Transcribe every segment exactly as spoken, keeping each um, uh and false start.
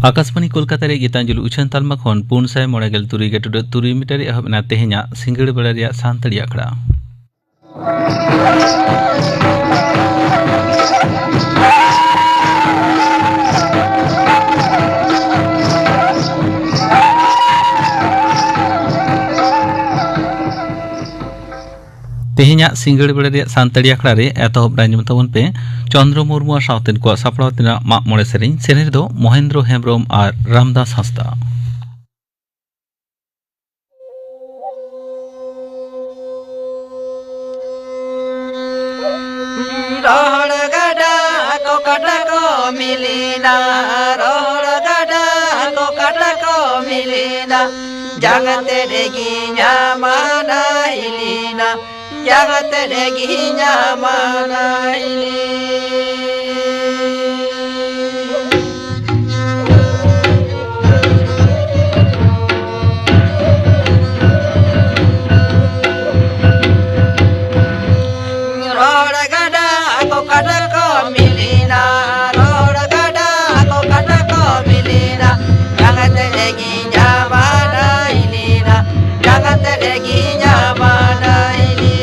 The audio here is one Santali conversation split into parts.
ᱟᱠᱟᱥᱵᱟᱬᱤ ᱠᱳᱞᱠᱟᱛᱟ ᱨᱮ ᱜᱤᱛᱟᱧᱡᱚᱞᱤ ᱩᱪᱷᱟᱹᱱ ᱛᱟᱞᱢᱟ ᱠᱷᱚᱱ ᱯᱩᱱ ᱥᱟᱭ ᱢᱚᱬᱮ ᱜᱮᱞ ᱛᱩᱨᱩᱭ ᱜᱮᱴᱩᱰᱟᱹᱜ ᱛᱩᱨᱩᱭ ᱢᱤᱴᱟᱨ ᱨᱮ ᱮᱦᱚᱵ ᱮᱱᱟ ᱛᱮᱦᱮᱧᱟᱜ ᱥᱤᱸᱜᱟᱹᱲ ᱵᱮᱲᱟ ᱨᱮᱭᱟᱜ ᱥᱟᱱᱛᱟᱲᱤ ᱟᱠᱷᱲᱟ᱾ ᱛᱮᱦᱮᱧᱟᱜ ᱥᱤᱸᱜᱟᱹᱲ ᱵᱮᱲᱟ ᱨᱮᱭᱟᱜ ᱥᱟᱱᱛᱟᱲᱤ ᱟᱠᱷᱲᱟ ᱨᱮ ᱮᱛᱚᱦᱚᱵ ᱨᱮ ᱟᱸᱡᱚᱢ ᱛᱟᱵᱚᱱ ᱯᱮ ᱪᱚᱱᱫᱨᱚ ᱢᱩᱨᱢᱩ ᱟᱨ ᱥᱟᱶᱛᱮᱱ ᱠᱚᱣᱟᱜ ᱥᱟᱯᱲᱟᱣ ᱛᱮᱱᱟᱜ ᱢᱟᱜ ᱢᱚᱬᱮ ᱥᱮᱨᱮᱧ᱾ ᱥᱮᱨᱮᱧ ᱨᱮᱫᱚ ᱢᱚᱦᱮᱱᱫᱨᱚ ᱦᱮᱢᱵᱨᱚᱢ ᱟᱨ ᱨᱟᱢᱫᱟᱥ ᱦᱟᱸᱥᱫᱟ᱾ ᱨᱚᱦᱚᱲ ᱜᱟᱰᱟ ᱠᱚ ᱠᱟᱴᱟ ᱠᱚ ᱢᱤᱞᱤᱱᱟ, ᱨᱚᱦᱚᱲ ᱜᱟᱰᱟ ᱠᱚ ᱠᱟᱴᱟ ᱠᱚ ᱢᱤᱞᱤᱱᱟ, ᱡᱟᱸᱜᱟ ᱛᱮ ᱰᱮᱜᱤᱧ ᱟᱢᱟᱱᱟ ᱦᱤᱞᱤᱱᱟ, ᱡᱟᱸᱜᱟ ᱛᱮ ᱰᱮᱜᱤᱧ ᱟᱢᱟᱱᱟ ᱦᱤᱞᱤᱱᱟ᱾ ᱨᱚᱲ ᱜᱟᱰᱟ ᱠᱚ ᱠᱟᱴᱟ ᱠᱚ ᱢᱤᱞᱤᱱᱟ, ᱨᱚᱲ ᱜᱟᱰᱟ ᱠᱚ ᱠᱟᱴᱟ ᱠᱚ ᱢᱤᱞᱤᱱᱟ, ᱡᱟᱸᱜᱟ ᱛᱮ ᱰᱮᱜᱤᱧ ᱟᱢᱟᱱᱟ ᱦᱤᱞᱤᱱᱟ, ᱡᱟᱸᱜᱟ ᱛᱮ ᱰᱮᱜᱤᱧ ᱟᱢᱟᱱᱟ ᱦᱤᱞᱤᱱᱟ᱾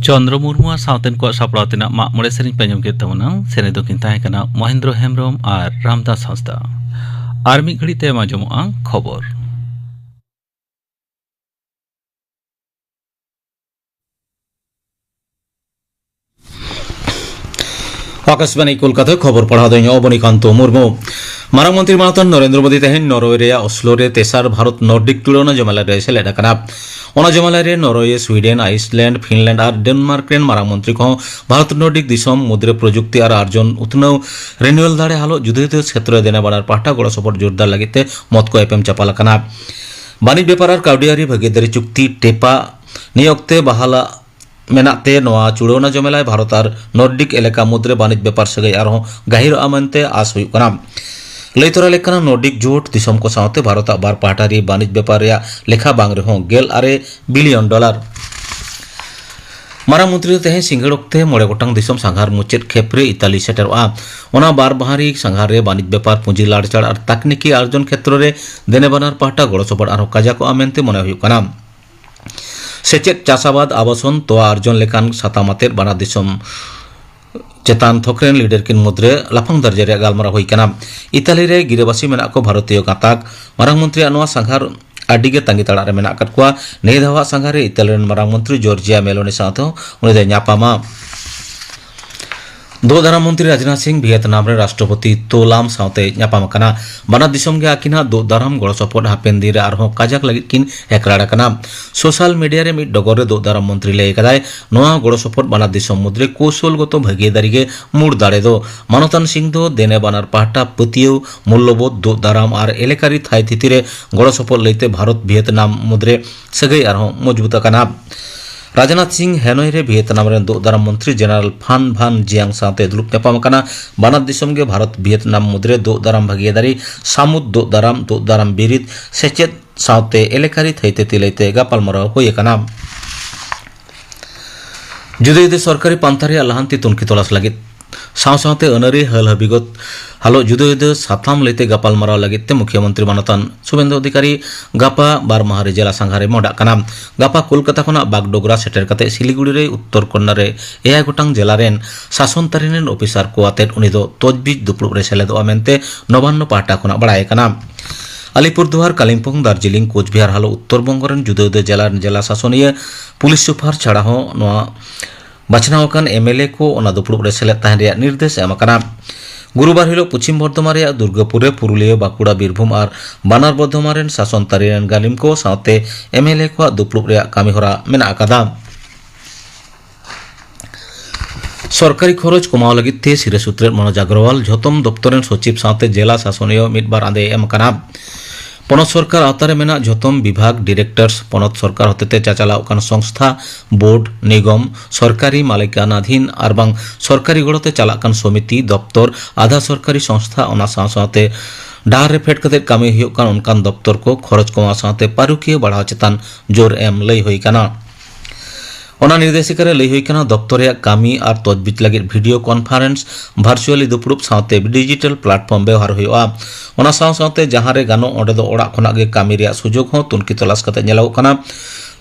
ᱪᱚᱱᱫᱨᱚ ᱢᱩᱨᱢᱩ ᱟᱨ ᱥᱟᱶᱛᱮᱱ ᱠᱚᱣᱟᱜ ᱥᱟᱯᱲᱟᱣ ᱛᱮᱱᱟᱜ ᱢᱟᱜ ᱢᱚᱬᱮ ᱥᱮᱨᱮᱧ ᱯᱮ ᱟᱸᱡᱚᱢ ᱠᱮᱫ ᱛᱟᱵᱚᱱᱟ᱾ ᱥᱮᱨᱮᱧ ᱫᱚᱠᱤᱱ ᱛᱟᱦᱮᱸ ᱠᱟᱱᱟ ᱢᱚᱦᱮᱱᱫᱨᱚ ᱦᱮᱢᱵᱨᱚᱢ ᱟᱨ ᱨᱟᱢᱫᱟᱥ ᱦᱟᱸᱥᱫᱟ᱾ ᱟᱨ ᱢᱤᱫ ᱜᱷᱟᱹᱲᱤᱡ ᱛᱟᱭᱚᱢ ᱟᱸᱡᱚᱢᱚᱜᱼᱟ ᱠᱷᱚᱵᱚᱨ᱾ ᱟᱠᱟᱥᱵᱟᱱᱤ ᱠᱳᱞᱠᱟᱛᱟ, ᱠᱷᱚᱵᱚᱨ ᱯᱟᱲᱦᱟᱣ ᱫᱚ ᱤᱧ ᱚᱵᱚᱱᱤᱠᱟᱱᱛᱚ ᱢᱩᱨᱢᱩ᱾ ᱢᱟᱨᱟᱝ ᱢᱚᱱᱛᱨᱤ ᱢᱟᱱᱚᱛᱟᱱ ᱱᱚᱨᱮᱱᱫᱨᱚ ᱢᱳᱫᱤ ᱛᱮᱦᱮᱧ ᱱᱚᱨᱣᱮ ᱨᱮᱭᱟᱜ ᱚᱥᱞᱳ ᱨᱮ ᱛᱮᱥᱟᱨ ᱵᱷᱟᱨᱚᱛ ᱱᱚᱨᱰᱤᱠ ᱴᱩᱲᱟᱹᱣᱱᱟ ᱡᱚᱢᱮᱞᱟᱭ ᱨᱮ ᱥᱮᱞᱮᱫ ᱟᱠᱟᱱᱟ᱾ ᱚᱱᱟ ᱡᱚᱢᱮᱞᱟᱭ ᱨᱮ ᱱᱚᱨᱣᱮ, ᱥᱩᱭᱰᱮᱱ, ᱟᱭᱤᱥᱞᱮᱱᱰ, ᱯᱷᱤᱱᱞᱮᱱᱰ ᱟᱨ ᱰᱮᱱᱢᱟᱨᱠ ᱨᱮᱱ ᱢᱟᱨᱟᱝ ᱢᱚᱱᱛᱨᱤ ᱠᱚᱦᱚᱸ ᱵᱷᱟᱨᱚᱛ ᱱᱚᱨᱰᱤᱠ ᱫᱤᱥᱚᱢ ᱢᱩᱫᱽᱨᱮ ᱯᱨᱚᱡᱩᱠᱛᱤ ᱟᱨ ᱟᱨᱡᱚᱱ ᱩᱛᱱᱟᱹᱣ ᱨᱤᱱᱩᱣᱮᱞ ᱫᱟᱲᱮ ᱦᱟᱞᱚᱛ ᱡᱩᱫᱟᱹ ᱡᱩᱫᱟᱹ ᱠᱷᱮᱛᱨᱚ ᱨᱮ ᱫᱮᱱᱟ ᱵᱟᱱᱟᱨ ᱯᱟᱦᱴᱟ ᱜᱚᱲᱚ ᱥᱚᱯᱚᱦᱚᱫ ᱡᱳᱨᱫᱟᱨ ᱞᱟᱹᱜᱤᱫ ᱛᱮ ᱢᱚᱛ ᱠᱚ ᱮᱯᱮᱢ ᱪᱟᱯᱟᱞ ᱟᱠᱟᱱᱟ᱾ ᱵᱟᱹᱱᱤᱡᱽ ᱵᱮᱯᱟᱨ ᱟᱨ ᱠᱟᱹᱣᱰᱤᱟᱹᱨᱤ ᱵᱷᱟᱹᱜᱤᱫᱟᱹᱨᱤ ᱪᱩᱠᱛᱤ ᱴᱮᱯᱟ ᱱᱤᱭᱳᱜ ᱛᱮ ᱵᱟᱦᱟᱞᱟ ᱢᱮᱱᱟᱜ ᱛᱮ ᱱᱚᱣᱟ ᱪᱩᱲᱟᱹᱣᱱᱟ ᱡᱚᱢᱮᱞᱟᱭ ᱵᱷᱟᱨᱚᱛ ᱟᱨ ᱱᱚᱨᱰᱤᱠ ᱮᱞᱟᱠᱟ ᱢᱩᱫᱽᱨᱮ ᱵᱟᱹᱱᱤᱡᱽ ᱵᱮᱯᱟᱨ ᱥᱟᱹᱜᱟᱹᱭ ᱟᱨᱦᱚᱸ ᱜᱟᱹᱦᱤᱨᱚᱜᱼᱟ ᱢᱮᱱᱛᱮ ᱟᱥ ᱦᱩᱭᱩᱜ ᱠᱟᱱᱟ᱾ ᱞᱟᱹᱭ ᱛᱚᱨᱟ ᱞᱮᱠᱟᱱᱟ, ᱱᱚᱨᱰᱤᱠ ᱡᱳᱴ ᱫᱤᱥᱚᱢ ᱠᱚ ᱥᱟᱶᱛᱮ ᱵᱷᱟᱨᱚᱛ ᱟᱜ ᱵᱟᱨ ᱯᱟᱦᱴᱟ ᱨᱮ ᱵᱟᱹᱱᱤᱡᱽ ᱵᱮᱯᱟᱨ ᱨᱮᱭᱟᱜ ᱞᱮᱠᱷᱟ ᱵᱟᱝ ᱨᱮᱦᱚᱸ ᱜᱮᱞ ᱟᱨᱮ ᱵᱤᱞᱤᱭᱚᱱ ᱰᱚᱞᱟᱨ᱾ ᱢᱟᱨᱟᱝ ᱢᱚᱱᱛᱨᱤ ᱫᱚ ᱛᱮᱦᱮᱧ ᱥᱤᱸᱜᱟᱹᱲ ᱚᱠᱛᱮ ᱢᱚᱬᱮ ᱜᱚᱴᱟᱝ ᱫᱤᱥᱚᱢ ᱥᱟᱸᱜᱷᱟᱨ ᱢᱩᱪᱟᱹᱫ ᱠᱷᱮᱯ ᱨᱮ ᱤᱛᱟᱞᱤ ᱥᱮᱴᱮᱨᱚᱜᱼᱟ᱾ ᱚᱱᱟ ᱵᱟᱨ ᱢᱟᱦᱟ ᱨᱮ ᱥᱟᱸᱜᱷᱟᱨ ᱨᱮ ᱵᱟᱹᱱᱤᱡᱽ ᱵᱮᱯᱟᱨ, ᱯᱩᱸᱡᱤ ᱞᱟᱲᱪᱟᱲ ᱟᱨ ᱛᱟᱠᱱᱤᱠᱤ ᱟᱨᱡᱚᱱ ᱠᱷᱮᱛᱨᱚ ᱨᱮ ᱫᱮᱱᱮ ᱵᱟᱱᱟᱨ ᱯᱟᱦᱴᱟ ᱜᱚᱲᱚ ᱥᱚᱯᱚᱦᱚᱫ ᱟᱨᱦᱚᱸ ᱠᱟᱡᱟᱠᱚᱜᱼᱟ ᱢᱮᱱᱛᱮ ᱢᱚᱱᱮ ᱦᱩᱭᱩᱜ ᱠᱟᱱᱟ᱾ ᱥᱮᱪᱮᱫ, ᱪᱟᱥ ᱟᱵᱟᱫ, ᱟᱵᱟᱥᱚᱱ, ᱛᱚᱣᱟ ᱟᱨᱡᱚᱱ ᱞᱮᱠᱟᱱ ᱥᱟᱛᱟᱢ ᱟᱛᱮᱫ ᱵᱟᱱᱟᱨ ᱫᱤᱥᱚᱢ ᱪᱮᱛᱟᱱ ᱛᱷᱚᱠ ᱨᱮᱱ ᱞᱤᱰᱟᱨ ᱠᱤᱱ ᱢᱩᱫᱽᱨᱮ ᱞᱟᱯᱷᱟᱝ ᱫᱟᱨᱡᱟ ᱨᱮᱭᱟᱜ ᱜᱟᱞᱢᱟᱨᱟᱣ ᱦᱩᱭ ᱠᱟᱱᱟ᱾ ᱤᱛᱟᱞᱤ ᱨᱮ ᱜᱤᱨᱟᱹᱵᱟᱹᱥᱤ ᱢᱮᱱᱟᱜ ᱠᱚ ᱵᱷᱟᱨᱚᱛᱤᱭᱚ ᱜᱟᱸᱛᱟᱠ᱾ ᱢᱟᱨᱟᱝ ᱢᱚᱱᱛᱨᱤᱭᱟᱜ ᱱᱚᱣᱟ ᱥᱟᱸᱜᱷᱟᱨ ᱟᱹᱰᱤ ᱜᱮ ᱛᱟᱸᱜᱤ ᱛᱟᱲᱟᱜ ᱨᱮ ᱢᱮᱱᱟᱜ ᱟᱠᱟᱫ ᱠᱚᱣᱟ᱾ ᱱᱤᱭᱟᱹ ᱫᱷᱟᱣᱟᱜ ᱥᱟᱸᱜᱷᱟᱨ ᱨᱮ ᱤᱛᱟᱞᱤ ᱨᱮᱱ ᱢᱟᱨᱟᱝ ᱢᱚᱱᱛᱨᱤ ᱡᱚᱨᱡᱤᱭᱟ ᱢᱮᱞᱳᱱᱤ ᱥᱟᱶᱛᱮ ᱦᱚᱸ ᱩᱱᱤ ᱫᱚᱭ ᱧᱟᱯᱟᱢᱟ᱾ ᱫᱩᱜ ᱫᱟᱨᱟᱢ ᱢᱚᱱᱛᱨᱤ ᱨᱟᱡᱽᱱᱟᱛᱷ ᱥᱤᱝ ᱵᱷᱤᱭᱮᱛᱱᱟᱢ ᱨᱮ ᱨᱟᱥᱴᱨᱚᱯᱚᱛᱤ ᱛᱳ ᱞᱟᱢ ᱥᱟᱶᱛᱮ ᱧᱟᱯᱟᱢ ᱟᱠᱟᱱᱟ᱾ ᱵᱟᱱᱟᱨ ᱫᱤᱥᱚᱢ ᱜᱮ ᱟᱹᱠᱤᱱᱟᱜ ᱫᱩᱜ ᱫᱟᱨᱟᱢ ᱜᱚᱲᱚ ᱥᱚᱯᱚᱦᱚᱫ ᱦᱟᱯᱮᱱ ᱫᱤᱱ ᱨᱮ ᱟᱨᱦᱚᱸ ᱠᱟᱡᱟᱠ ᱞᱟᱹᱜᱤᱫ ᱠᱤᱱ ᱮᱠᱨᱟᱲ ᱟᱠᱟᱱᱟ᱾ ᱥᱳᱥᱟᱞ ᱢᱤᱰᱤᱭᱟ ᱨᱮ ᱢᱤᱫ ᱰᱚᱜᱚᱨ ᱨᱮ ᱫᱩᱜ ᱫᱟᱨᱟᱢ ᱢᱚᱱᱛᱨᱤ ᱞᱟᱹᱭ ᱟᱠᱟᱫᱟᱭ, ᱱᱚᱣᱟ ᱜᱚᱲᱚ ᱥᱚᱯᱚᱦᱚᱫ ᱵᱟᱱᱟᱨ ᱫᱤᱥᱚᱢ ᱢᱩᱫᱽᱨᱮ ᱠᱳᱣᱥᱚᱞᱜᱚᱛᱚ ᱵᱷᱟᱹᱜᱤᱫᱟᱨᱤ ᱜᱮ ᱢᱩᱲ ᱫᱟᱲᱮ ᱫᱚ᱾ ᱢᱟᱱᱚᱛᱟᱱ ᱥᱤᱝ ᱫᱚ ᱫᱮᱱᱮ ᱵᱟᱱᱟᱨ ᱯᱟᱦᱴᱟ ᱯᱟᱹᱛᱭᱟᱹᱣ, ᱢᱩᱞᱞᱚᱵᱳᱫᱷ, ᱫᱩᱜ ᱫᱟᱨᱟᱢ ᱟᱨ ᱮᱞᱮᱠᱟᱨᱤ ᱛᱷᱟᱭ ᱛᱷᱤᱛᱤ ᱨᱮ ᱜᱚᱲᱚ ᱥᱚᱯᱚᱦᱚᱫ ᱞᱟᱹᱭᱛᱮ ᱵᱷᱟᱨᱚᱛ ᱵᱷᱤᱭᱮᱛᱱᱟᱢ ᱢᱩᱫᱽᱨᱮ ᱥᱟᱹᱜᱟᱹᱭ ᱟᱨᱦᱚᱸ ᱢᱚᱡᱽᱵᱩᱛ ᱟᱠᱟᱱᱟ᱾ ᱨᱟᱡᱽᱱᱟᱛᱷ ᱥᱤᱝ ᱦᱮᱱᱚᱭ ᱨᱮ ᱵᱷᱤᱭᱮᱛᱱᱟᱢ ᱨᱮᱱ ᱫᱩᱜ ᱫᱟᱨᱟᱢ ᱢᱚᱱᱛᱨᱤ ᱡᱮᱱᱟᱨᱟᱞ ᱯᱷᱟᱱ ᱵᱷᱟᱱ ᱡᱤᱭᱟᱝ ᱥᱟᱶᱛᱮ ᱫᱩᱲᱩᱵ ᱧᱟᱯᱟᱢ ᱟᱠᱟᱱᱟ᱾ ᱵᱟᱱᱟᱨ ᱫᱤᱥᱚᱢ ᱜᱮ ᱵᱷᱟᱨᱚᱛ ᱵᱷᱤᱭᱮᱛᱱᱟᱢ ᱢᱩᱫᱽᱨᱮ ᱫᱩᱜ ᱫᱟᱨᱟᱢ ᱵᱷᱟᱹᱜᱤᱭᱟᱹᱫᱟᱨᱤ, ᱥᱟᱹᱢᱩᱫ ᱫᱩᱜ ᱫᱟᱨᱟᱢ, ᱫᱩᱜ ᱫᱟᱨᱟᱢ ᱵᱤᱨᱤᱫ, ᱥᱮᱪᱮᱫ ᱥᱟᱶᱛᱮ ᱮᱞᱮᱠᱟᱨᱤ ᱛᱷᱟᱹᱭᱛᱟᱹᱛᱤ ᱞᱟᱹᱭᱛᱮ ᱜᱟᱯᱟᱞᱢᱟᱨᱟᱣ ᱦᱩᱭ ᱟᱠᱟᱱᱟ᱾ ᱡᱩᱫᱟᱹ ᱡᱩᱫᱟᱹ ᱥᱚᱨᱠᱟᱨᱤ ᱯᱟᱱᱛᱷᱟ ᱨᱮᱭᱟᱜ ᱞᱟᱦᱟᱱᱛᱤ ᱛᱩᱱᱠᱷᱤ ᱛᱚᱞᱟᱥ ᱞᱟᱹᱜᱤᱫ ᱥᱟᱶ ᱥᱟᱶᱛᱮ ᱟᱹᱱᱟᱹᱨᱤ ᱦᱟᱹᱞ ᱦᱟᱹᱵᱤᱜᱚᱛ ᱦᱟᱞᱚᱜ ᱡᱩᱫᱟᱹ ᱡᱩᱫᱟᱹ ᱥᱟᱛᱟᱢ ᱞᱟᱹᱭᱛᱮ ᱜᱟᱯᱟᱞᱢᱟᱨᱟᱣ ᱞᱟᱹᱜᱤᱫ ᱛᱮ ᱢᱩᱠᱷᱭᱟᱹ ᱢᱚᱱᱛᱨᱤ ᱢᱟᱱᱚᱛᱟᱱ ᱥᱩᱵᱮᱱᱫᱩ ᱚᱫᱷᱤᱠᱟᱨᱤ ᱜᱟᱯᱟ ᱵᱟᱨ ᱢᱟᱦᱟ ᱨᱮ ᱡᱮᱞᱟ ᱥᱟᱸᱜᱷᱟᱨ ᱮ ᱢᱚᱦᱰᱟᱜ ᱠᱟᱱᱟ᱾ ᱜᱟᱯᱟ ᱠᱳᱞᱠᱟᱛᱟ ᱠᱷᱚᱱᱟᱜ ᱵᱟᱜᱰᱳᱜᱨᱟ ᱥᱮᱴᱮᱨ ᱠᱟᱛᱮ ᱥᱤᱞᱤᱜᱩᱲᱤ ᱨᱮ ᱩᱛᱛᱚᱨ ᱠᱚᱱᱱᱟ ᱨᱮ ᱮᱭᱟᱭ ᱜᱚᱴᱟᱝ ᱡᱮᱞᱟ ᱨᱮᱱ ᱥᱟᱥᱚᱱ ᱛᱟᱹᱨᱤ ᱨᱮᱱ ᱚᱯᱷᱤᱥᱟᱨ ᱠᱚ ᱟᱛᱮᱫ ᱩᱱᱤ ᱫᱚ ᱛᱚᱡᱽᱵᱤᱡᱽ ᱫᱩᱯᱲᱩᱵ ᱨᱮ ᱥᱮᱞᱮᱫᱚᱜᱼᱟ ᱢᱮᱱᱛᱮ ᱱᱚᱵᱟᱱᱱᱚ ᱯᱟᱦᱴᱟ ᱠᱷᱚᱱᱟᱜ ᱵᱟᱲᱟᱭ ᱠᱟᱱᱟ᱾ ᱟᱞᱤᱯᱩᱨᱫᱩᱣᱟᱨ, ᱠᱟᱞᱤᱢᱯᱚᱝ, ᱫᱟᱨᱡᱤᱞᱤᱝ, ᱠᱳᱪᱵᱤᱦᱟᱨ ᱦᱟᱞᱚ ᱩᱛᱛᱚᱨ ᱵᱚᱝᱜᱚ ᱨᱮᱱ ᱡᱩᱫᱟᱹ ᱡᱩᱫᱟᱹ ᱡᱮᱞᱟ ᱨᱮᱱ ᱡᱮᱞᱟ ᱥᱟᱥᱚᱱᱤᱭᱟᱹ, ᱯᱩᱞᱤᱥ ᱥᱩᱯᱟᱨ ᱪᱷᱟᱲᱟ ᱦᱚᱸ ᱱᱚᱣᱟ ᱵᱟᱪᱷᱱᱟᱣ ᱟᱠᱟᱱ ᱮᱢ ᱮᱞ ᱮ ᱠᱚ ᱚᱱᱟ ᱫᱩᱯᱲᱩᱵ ᱨᱮ ᱥᱮᱞᱮᱫ ᱛᱟᱦᱮᱱ ᱨᱮᱭᱟᱜ ᱱᱤᱨᱫᱮᱥ ᱮᱢ ᱟᱠᱟᱱᱟ᱾ ᱜᱩᱨᱩᱵᱟᱨ ᱦᱤᱞᱳᱜ ᱯᱚᱪᱷᱤᱢ ᱵᱚᱨᱫᱷᱚᱢᱟᱱ ᱨᱮᱭᱟᱜ ᱫᱩᱨᱜᱟᱯᱩᱨ ᱨᱮ ᱯᱩᱨᱩᱞᱤᱭᱟᱹ, ᱵᱟᱸᱠᱩᱲᱟ, ᱵᱤᱨᱵᱷᱩᱢ ᱟᱨ ᱵᱟᱱᱟᱨ ᱵᱚᱨᱫᱷᱚᱢᱟᱱ ᱨᱮᱱ ᱥᱟᱥᱚᱱ ᱛᱟᱹᱨᱤ ᱨᱮᱱ ᱜᱟᱹᱞᱤᱢ ᱠᱚ ᱥᱟᱶᱛᱮ ᱮᱢ ᱮᱞ ᱮ ᱠᱚᱣᱟᱜ ᱫᱩᱯᱲᱩᱵ ᱨᱮᱭᱟᱜ ᱠᱟᱹᱢᱤ ᱦᱚᱨᱟ ᱢᱮᱱᱟᱜ ᱟᱠᱟᱫᱟ᱾ ᱥᱚᱨᱠᱟᱨᱤ ᱠᱷᱚᱨᱚᱪ ᱠᱚᱢᱟᱣ ᱞᱟᱹᱜᱤᱫ ᱛᱮ ᱥᱤᱨᱟᱹ ᱥᱩᱛᱨᱮᱫ ᱢᱚᱱᱳᱡᱽ ᱟᱜᱨᱚᱣᱟᱞ ᱡᱷᱚᱛᱚᱢ ᱫᱚᱯᱛᱚᱨ ᱨᱮᱱ ᱥᱚᱪᱤᱵᱽ ᱥᱟᱶᱛᱮ ᱡᱮᱞᱟ ᱥᱟᱥᱚᱱᱤᱭᱟᱹ ᱢᱤᱫ ᱵᱟᱨ ᱟᱸᱫᱮ ᱮᱢ ᱟᱠᱟᱱᱟ᱾ ᱯᱚᱱᱚᱛ ᱥᱚᱨᱠᱟᱨ ᱟᱣᱛᱟ ᱨᱮ ᱢᱮᱱᱟᱜ ᱡᱷᱚᱛᱚᱢ ᱵᱤᱵᱷᱟᱜᱽ, ᱰᱤᱨᱮᱠᱴᱚᱨᱥ, ᱯᱚᱱᱚᱛ ᱥᱚᱨᱠᱟᱨ ᱦᱚᱛᱮᱛᱮ ᱪᱟᱪᱟᱞᱟᱣ ᱠᱟᱱ ᱥᱚᱝᱥᱛᱷᱟ, ᱵᱳᱨᱰ, ᱱᱤᱜᱚᱢ, ᱥᱚᱨᱠᱟᱨᱤ ᱢᱟᱞᱤᱠᱟᱱᱟᱫᱷᱤᱱ ᱟᱨ ᱵᱟᱝ ᱥᱚᱨᱠᱟᱨᱤ ᱜᱚᱲᱚ ᱛᱮ ᱪᱟᱞᱟᱜ ᱠᱟᱱ ᱥᱚᱢᱤᱛᱤ, ᱫᱚᱯᱛᱚᱨ, ᱟᱫᱷᱟ ᱥᱚᱨᱠᱟᱨᱤ ᱥᱚᱝᱥᱛᱷᱟ, ᱚᱱᱟ ᱥᱟᱶ ᱥᱟᱶᱛᱮ ᱰᱟᱦᱟᱨ ᱨᱮ ᱯᱷᱮᱰ ᱠᱟᱛᱮ ᱠᱟᱹᱢᱤ ᱦᱩᱭᱩᱜ ᱠᱟᱱ ᱚᱱᱠᱟᱱ ᱫᱚᱯᱛᱚᱨ ᱠᱚ ᱠᱷᱚᱨᱚᱪ ᱠᱚᱢᱟᱣ ᱥᱟᱶᱛᱮ ᱯᱟᱹᱨᱩᱠᱷᱤᱭᱟᱹ ᱵᱟᱲᱦᱟᱣ ᱪᱮᱛᱟᱱ ᱡᱳᱨ ᱮᱢ ᱞᱟᱹᱭ ᱦᱩᱭ ᱟᱠᱟᱱᱟ᱾ ᱚᱱᱟ ᱱᱤᱨᱫᱮᱥᱤᱠᱟ ᱨᱮ ᱞᱟᱹᱭ ᱦᱩᱭ ᱟᱠᱟᱱᱟ, ᱫᱚᱯᱛᱚᱨ ᱨᱮᱭᱟᱜ ᱠᱟᱹᱢᱤ ᱟᱨ ᱛᱚᱡᱽᱵᱤᱡᱽ ᱞᱟᱹᱜᱤᱫ ᱵᱷᱤᱰᱤᱭᱳ ᱠᱚᱱᱯᱷᱟᱨᱮᱱᱥ, ᱵᱷᱟᱨᱪᱩᱣᱟᱞᱤ ᱫᱩᱯᱲᱩᱵ ᱥᱟᱶᱛᱮ ᱰᱤᱡᱤᱴᱟᱞ ᱯᱞᱟᱴᱯᱷᱚᱨᱢ ᱵᱮᱣᱦᱟᱨ ᱦᱩᱭᱩᱜᱼᱟ᱾ ᱚᱱᱟ ᱥᱟᱶ ᱥᱟᱶᱛᱮ ᱡᱟᱦᱟᱸ ᱨᱮ ᱜᱟᱱᱚᱜ, ᱚᱸᱰᱮ ᱫᱚ ᱚᱲᱟᱜ ᱠᱷᱚᱱᱟᱜ ᱜᱮ ᱠᱟᱹᱢᱤ ᱨᱮᱭᱟᱜ ᱥᱩᱡᱳᱜᱽ ᱦᱚᱸ ᱛᱩᱱᱠᱷᱤ ᱛᱚᱞᱟᱥ ᱠᱟᱛᱮ ᱧᱮᱞᱚᱜᱚᱜ ᱠᱟᱱᱟ᱾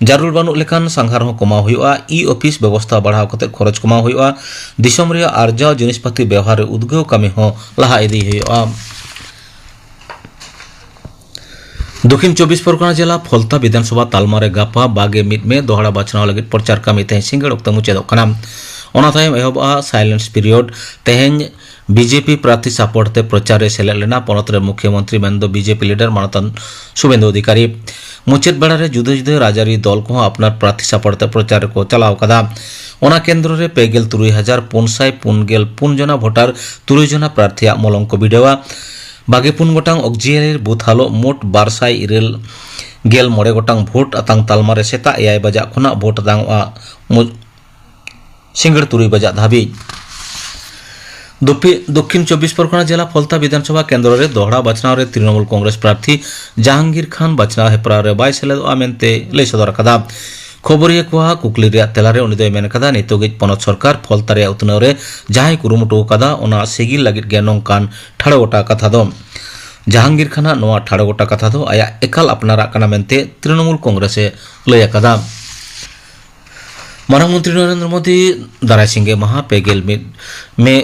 ᱡᱟᱹᱨᱩᱲ ᱵᱟᱹᱱᱩᱜ ᱞᱮᱠᱟᱱ ᱥᱟᱸᱜᱷᱟᱨ ᱦᱚᱸ ᱠᱚᱢᱟᱣ ᱦᱩᱭᱩᱜᱼᱟ᱾ ᱤ ᱚᱯᱷᱤᱥ ᱵᱮᱵᱚᱥᱛᱷᱟ ᱵᱟᱲᱦᱟᱣ ᱠᱟᱛᱮ ᱠᱷᱚᱨᱚᱪ ᱠᱚᱢᱟᱣ ᱦᱩᱭᱩᱜᱼᱟ᱾ ᱫᱤᱥᱚᱢ ᱨᱮᱭᱟᱜ ᱟᱨᱡᱟᱣ ᱡᱤᱱᱤᱥᱯᱟᱹᱛᱤ ᱵᱮᱣᱦᱟᱨ ᱨᱮ ᱩᱫᱽᱜᱟᱹᱣ ᱠᱟᱹᱢᱤ ᱦᱚᱸ ᱞᱟᱦᱟ ᱤᱫᱤ ᱦᱩᱭᱩᱜᱼᱟ᱾ ᱫᱚᱠᱷᱤᱱ ᱪᱚᱵᱵᱤᱥ ᱯᱚᱨᱜᱚᱱᱟ ᱡᱮᱞᱟ ᱯᱷᱚᱞᱛᱟ ᱵᱤᱫᱷᱟᱱᱥᱚᱵᱷᱟ ᱛᱟᱞᱢᱟ ᱨᱮ ᱜᱟᱯᱟ ᱵᱟᱜᱮ ᱢᱤᱫ ᱢᱮ ᱫᱚᱦᱲᱟ ᱵᱟᱪᱷᱱᱟᱣ ᱞᱟᱹᱜᱤᱫ ᱯᱨᱚᱪᱟᱨ ᱠᱟᱹᱢᱤ ᱛᱮᱦᱮᱧ ᱥᱤᱸᱜᱟᱹᱲ ᱚᱠᱛᱚ ᱢᱩᱪᱟᱹᱫᱚᱜ ᱠᱟᱱᱟ᱾ ᱚᱱᱟ ᱛᱟᱭᱚᱢ ᱮᱦᱚᱵᱚᱜᱼᱟ ᱥᱟᱭᱞᱮᱱᱥ ᱯᱤᱨᱤᱭᱚᱰ᱾ ᱛᱮᱦᱮᱧ ᱵᱤᱡᱮᱯᱤ ᱯᱨᱟᱨᱛᱷᱤ ᱥᱟᱯᱚᱨᱴ ᱛᱮ ᱯᱨᱚᱪᱟᱨ ᱨᱮ ᱥᱮᱞᱮᱫ ᱞᱮᱱᱟ ᱯᱚᱱᱚᱛ ᱨᱮ ᱢᱩᱠᱷᱭᱟᱹ ᱢᱚᱱᱛᱨᱤ ᱢᱮᱱᱫᱚ ᱵᱤᱡᱮᱯᱤ ᱞᱤᱰᱟᱨ ᱢᱟᱱᱚᱛᱟᱱ ᱥᱩᱵᱮᱱᱫᱩ ᱚᱫᱷᱤᱠᱟᱨᱤ᱾ ᱢᱩᱪᱟᱹᱫ ᱵᱮᱲᱟ ᱨᱮ ᱡᱩᱫᱟᱹ ᱡᱩᱫᱟᱹ ᱨᱟᱡᱽᱟᱹᱨᱤ ᱫᱚᱞ ᱠᱚᱦᱚᱸ ᱟᱯᱱᱟᱨ ᱯᱨᱟᱨᱛᱷᱤ ᱥᱟᱯᱚᱨᱴ ᱛᱮ ᱯᱨᱚᱪᱟᱨ ᱨᱮᱠᱚ ᱪᱟᱞᱟᱣ ᱟᱠᱟᱫᱟ᱾ ᱚᱱᱟ ᱠᱮᱱᱫᱨᱚ ᱨᱮ ᱯᱮ ᱜᱮᱞ ᱛᱩᱨᱩᱭ ᱦᱟᱡᱟᱨ ᱯᱩᱱ ᱥᱟᱭ ᱯᱩᱱ ᱜᱮᱞ ᱯᱩᱱ ᱡᱚᱱᱟ ᱵᱷᱳᱴᱟᱨ ᱛᱩᱨᱩᱭ ᱡᱚᱱᱟ ᱯᱨᱟᱨᱛᱷᱤᱭᱟᱜ ᱢᱚᱞᱚᱝ ᱠᱚ ᱵᱤᱰᱟᱹᱣᱟ᱾ ᱵᱟᱜᱮ ᱯᱩᱱ ᱜᱚᱴᱟᱝ ᱚᱠᱡᱤᱭᱟᱨᱤ ᱵᱩᱛᱷ ᱦᱟᱞᱚᱜ ᱢᱳᱴ ᱵᱟᱨ ᱥᱟᱭ ᱤᱨᱟᱹᱞ ᱜᱮᱞ ᱢᱚᱬᱮ ᱜᱚᱴᱟᱝ ᱵᱷᱳᱴ ᱟᱛᱟᱝ ᱛᱟᱞᱢᱟ ᱨᱮ ᱥᱮᱛᱟᱜ ᱮᱭᱟᱭ ᱵᱟᱡᱟᱜ ᱠᱷᱚᱱᱟᱜ ᱵᱷᱳᱴ ᱟᱛᱟᱝᱚᱜᱼᱟ ᱢᱩ-, ᱥᱤᱸᱜᱟᱹᱲ ᱛᱩᱨᱩᱭ ᱵᱟᱡᱟᱜ ᱫᱷᱟᱹᱵᱤᱡ᱾ ᱫᱚᱯᱷᱤ-, ᱫᱚᱠᱠᱷᱤᱱ ᱪᱚᱵᱵᱤᱥ ᱯᱚᱨᱜᱚᱱᱟ ᱡᱮᱞᱟ ᱯᱷᱚᱞᱛᱟ ᱵᱤᱫᱷᱟᱱᱥᱚᱵᱷᱟ ᱠᱮᱱᱫᱨᱚ ᱨᱮ ᱫᱚᱦᱲᱟ ᱵᱟᱪᱷᱱᱟᱣ ᱨᱮ ᱛᱨᱤᱱᱚᱢᱩᱞ ᱠᱚᱝᱜᱨᱮᱥ ᱯᱨᱟᱨᱛᱷᱤ ᱡᱟᱦᱟᱝᱜᱤᱨ ᱠᱷᱟᱱ ᱵᱟᱪᱷᱱᱟᱣ ᱦᱮᱯᱨᱟᱣ ᱨᱮ ᱵᱟᱭ ᱥᱮᱞᱮᱫᱚᱜᱼᱟ ᱢᱮᱱᱛᱮ ᱞᱟᱹᱭ ᱥᱚᱫᱚᱨ ᱟᱠᱟᱫᱟ᱾ ᱠᱷᱚᱵᱚᱨᱤᱭᱟᱹ ᱠᱚᱣᱟᱜ ᱠᱩᱠᱞᱤ ᱨᱮᱭᱟᱜ ᱛᱮᱞᱟᱨᱮ ᱩᱱᱤ ᱫᱚᱭ ᱢᱮᱱ ᱠᱟᱫᱟ, ᱱᱤᱛᱚᱜᱤᱡ ᱯᱚᱱᱚᱛ ᱥᱚᱨᱠᱟᱨ ᱯᱷᱚᱞᱛᱟ ᱨᱮᱭᱟᱜ ᱩᱛᱱᱟᱹᱣ ᱨᱮ ᱡᱟᱦᱟᱸᱭ ᱠᱩᱨᱩᱢᱩᱴᱩ ᱟᱠᱟᱫᱟ, ᱚᱱᱟ ᱥᱤᱜᱤᱞ ᱞᱟᱹᱜᱤᱫ ᱜᱮ ᱱᱚᱝᱠᱟᱱ ᱴᱷᱟᱲᱚ ᱜᱚᱴᱟ ᱠᱟᱛᱷᱟ ᱫᱚ᱾ ᱡᱟᱦᱟᱝᱜᱤᱨ ᱠᱷᱟᱱᱟᱜ ᱱᱚᱣᱟ ᱴᱷᱟᱲᱚ ᱜᱚᱴᱟ ᱠᱟᱛᱷᱟ ᱫᱚ ᱟᱭᱟᱜ ᱮᱠᱟᱞ ᱟᱯᱱᱟᱨᱟᱜ ᱠᱟᱱᱟ ᱢᱮᱱᱛᱮ ᱛᱨᱤᱱᱚᱢᱩᱞ ᱠᱚᱝᱜᱨᱮᱥ ᱮ ᱞᱟᱹᱭ ᱟᱠᱟᱫᱟ᱾ ᱢᱟᱨᱟᱝ ᱢᱚᱱᱛᱨᱤ ᱱᱚᱨᱮᱱᱫᱨᱚ ᱢᱳᱫᱤ ᱫᱟᱨᱟᱭ ᱥᱤᱸᱜᱮ ᱢᱟᱦᱟ ᱯᱮ ᱜᱮᱞ ᱢᱤᱫ ᱢᱮ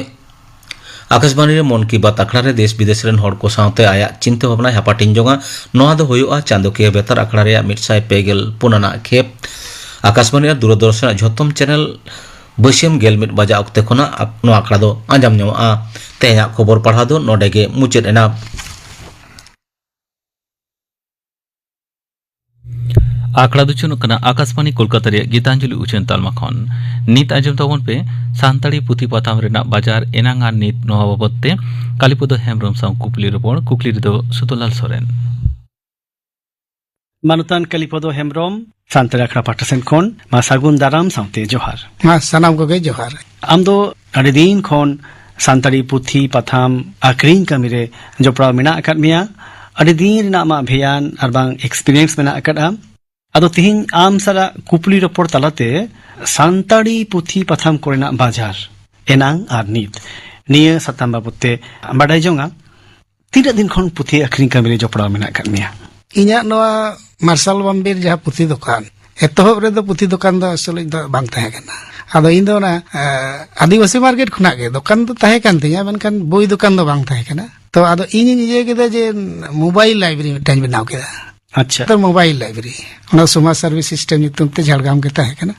ᱟᱠᱟᱥᱵᱟᱱᱤ ᱨᱮ ᱢᱚᱱ ᱠᱤ ᱵᱟᱛ ᱟᱠᱷᱲᱟ ᱨᱮ ᱫᱮᱥ ᱵᱤᱫᱮᱥ ᱨᱮᱱ ᱦᱚᱲ ᱠᱚ ᱥᱟᱶᱛᱮ ᱟᱭᱟᱜ ᱪᱤᱱᱛᱟᱹ ᱵᱷᱟᱵᱽᱱᱟᱭ ᱦᱟᱯᱟᱴᱤᱧ ᱡᱚᱝᱟ᱾ ᱱᱚᱣᱟ ᱫᱚ ᱦᱩᱭᱩᱜᱼᱟ ᱪᱟᱸᱫᱚᱠᱤᱭᱟᱹ ᱵᱮᱛᱟᱨ ᱟᱠᱷᱲᱟ ᱨᱮᱭᱟᱜ ᱢᱤᱫ ᱥᱟᱭ ᱯᱮ ᱜᱮᱞ ᱯᱩᱱ ᱟᱱᱟᱜ ᱠᱷᱮᱯ᱾ ᱟᱠᱟᱥᱵᱟᱱᱤ ᱟᱨ ᱫᱩᱨᱚᱫᱚᱨᱥᱚᱱ ᱨᱮᱱᱟᱜ ᱡᱷᱚᱛᱚᱢ ᱪᱮᱱᱮᱞ ᱵᱟᱹᱥᱭᱟᱹᱢ ᱜᱮᱞ ᱢᱤᱫ ᱵᱟᱡᱟᱜ ᱚᱠᱛᱮ ᱠᱷᱚᱱᱟᱜ ᱟᱠ-, ᱱᱚᱣᱟ ᱟᱠᱷᱲᱟ ᱫᱚ ᱟᱸᱡᱚᱢ ᱧᱟᱢᱚᱜᱼᱟ᱾ ᱛᱮᱦᱮᱧᱟᱜ ᱠᱷᱚᱵᱚᱨ ᱯᱟᱲᱦᱟᱣ ᱫᱚ ᱱᱚᱰᱮ ᱜᱮ ᱢᱩᱪᱟᱹᱫ ᱮᱱᱟ᱾ ᱟᱠᱷᱲᱟ ᱫᱚ ᱪᱚᱱᱚᱜ ᱠᱟᱱᱟ ᱟᱠᱟᱥᱵᱟᱱᱤ ᱠᱳᱞᱠᱟᱛᱟ ᱨᱮᱭᱟᱜ ᱜᱤᱛᱟᱧᱡᱚᱞᱤ ᱩᱪᱷᱟᱹᱱ ᱛᱟᱞᱢᱟ ᱠᱷᱚᱱ᱾ ᱱᱤᱛ ᱟᱸᱡᱚᱢ ᱛᱟᱵᱚᱱ ᱯᱮ ᱥᱟᱱᱛᱟᱲᱤ ᱯᱩᱛᱷᱤ ᱯᱟᱛᱷᱟᱢ ᱨᱮᱱᱟᱜ ᱵᱟᱡᱟᱨ ᱮᱱᱟᱝ ᱟᱨ ᱱᱤᱛ ᱱᱚᱣᱟ ᱵᱟᱵᱚᱛ ᱛᱮ ᱠᱟᱞᱤᱯᱚᱫᱚ ᱦᱮᱢᱵᱨᱚᱢ ᱥᱟᱶ ᱠᱩᱠᱞᱤ ᱨᱚᱯᱚᱲ᱾ ᱠᱩᱠᱞᱤ ᱨᱮᱫᱚ ᱥᱩᱫᱚᱞᱟᱞ ᱥᱚᱨᱮᱱ᱾ ᱢᱟᱱᱚᱛᱟᱱ ᱠᱟᱞᱤᱯᱚᱫᱚ ᱦᱮᱢᱵᱨᱚᱢ, ᱥᱟᱱᱛᱟᱲ ᱟᱠᱷᱲᱟ ᱯᱟᱦᱴᱟ ᱥᱮᱱ ᱠᱷᱚᱱ ᱢᱟ ᱥᱟᱹᱜᱩᱱ ᱫᱟᱨᱟᱢ ᱥᱟᱶᱛᱮ ᱡᱚᱦᱟᱨ᱾ ᱢᱟ ᱥᱟᱱᱟᱢ ᱠᱚᱜᱮ ᱡᱚᱦᱟᱨ᱾ ᱟᱢ ᱫᱚ ᱟᱹᱰᱤ ᱫᱤᱱ ᱠᱷᱚᱱ ᱥᱟᱱᱛᱟᱲᱤ ᱯᱩᱛᱷᱤ ᱯᱟᱛᱷᱟᱢ ᱟᱠᱷᱨᱤᱧ ᱠᱟᱹᱢᱤ ᱨᱮ ᱡᱚᱯᱲᱟᱣ ᱢᱮᱱᱟᱜ ᱟᱠᱟᱫ ᱢᱮᱭᱟ᱾ ᱟᱹᱰᱤ ᱫᱤᱱ ᱨᱮᱱᱟᱜ ᱟᱢᱟᱜ ᱵᱷᱮᱭᱟᱱ ᱟᱨ ᱵᱟᱝ experience ᱢᱮᱱᱟᱜ ᱟᱠᱟᱫᱼᱟ᱾ ᱟᱫᱚ ᱛᱤᱦᱤᱧ ᱟᱢ ᱥᱟᱞᱟᱜ ᱠᱩᱯᱞᱤ ᱨᱚᱯᱚᱲ ᱛᱟᱞᱟᱛᱮ ᱥᱟᱱᱛᱟᱲᱤ ᱯᱩᱛᱷᱤ ᱯᱟᱛᱷᱟᱢ ᱠᱚᱨᱮᱱᱟᱜ ᱵᱟᱡᱟᱨ ᱮᱱᱟᱝ ᱟᱨ ᱱᱤᱛ ᱱᱤᱭᱟᱹ ᱥᱟᱛᱟᱢ ᱵᱟᱵᱚᱛ ᱛᱮ ᱵᱟᱰᱟᱭ ᱡᱚᱝᱟ᱾ ᱛᱤᱱᱟᱹᱜ ᱫᱤᱱ ᱠᱷᱚᱱ ᱯᱩᱛᱷᱤ ᱟᱹᱠᱷᱨᱤᱧ ᱠᱟᱹᱢᱤ ᱨᱮ ᱡᱚᱯᱲᱟᱣ ᱢᱮᱱᱟᱜ ᱟᱠᱟᱫ ᱢᱮᱭᱟ? ᱤᱧᱟᱹᱜ ᱱᱚᱣᱟ ᱢᱟᱨᱥᱟᱞ ᱵᱟᱢᱵᱤᱨ ᱡᱟᱦᱟᱸ ᱯᱩᱛᱷᱤ ᱫᱚᱠᱟᱱ, ᱮᱛᱚᱦᱚᱵ ᱨᱮᱫᱚ ᱯᱩᱛᱷᱤ ᱫᱚᱠᱟᱱ ᱫᱚ ᱟᱥᱚᱞ ᱤᱧ ᱫᱚ ᱵᱟᱝ ᱛᱟᱦᱮᱸ ᱠᱟᱱᱟ᱾ ᱟᱫᱚ ᱤᱧ ᱫᱚ ᱚᱱᱟ, ᱮ, ᱟᱹᱫᱤᱵᱟᱹᱥᱤ ᱢᱟᱨᱠᱮᱴ ᱠᱷᱚᱱᱟᱜ ᱜᱮ ᱫᱚᱠᱟᱱ ᱫᱚ ᱛᱟᱦᱮᱸ ᱠᱟᱱ ᱛᱤᱧᱟ, ᱢᱮᱱᱠᱷᱟᱱ ᱵᱳᱭ ᱫᱚᱠᱟᱱ ᱫᱚ ᱵᱟᱝ ᱛᱟᱦᱮᱸ ᱠᱟᱱᱟ᱾ ᱛᱚ ᱟᱫᱚ ᱤᱧᱤᱧ ᱤᱭᱟᱹ ᱠᱮᱫᱟ ᱡᱮ ᱢᱳᱵᱟᱭᱤᱞ ᱞᱟᱭᱵᱨᱮᱨᱤ ᱢᱤᱫᱴᱟᱝ ᱵᱮᱱᱟᱣ ᱠᱮᱫᱟ᱾ ᱟᱪᱪᱷᱟ᱾ ᱛᱚ ᱢᱳᱵᱟᱭᱤᱞ ᱞᱟᱭᱵᱨᱮᱨᱤ, ᱚᱱᱟ ᱥᱚᱢᱟᱡᱽ ᱥᱟᱨᱵᱷᱤᱥ ᱥᱤᱥᱴᱮᱢ ᱧᱩᱛᱩᱢ ᱛᱮ ᱡᱷᱟᱲᱜᱨᱟᱢ ᱜᱮ ᱛᱟᱦᱮᱸ ᱠᱟᱱᱟ᱾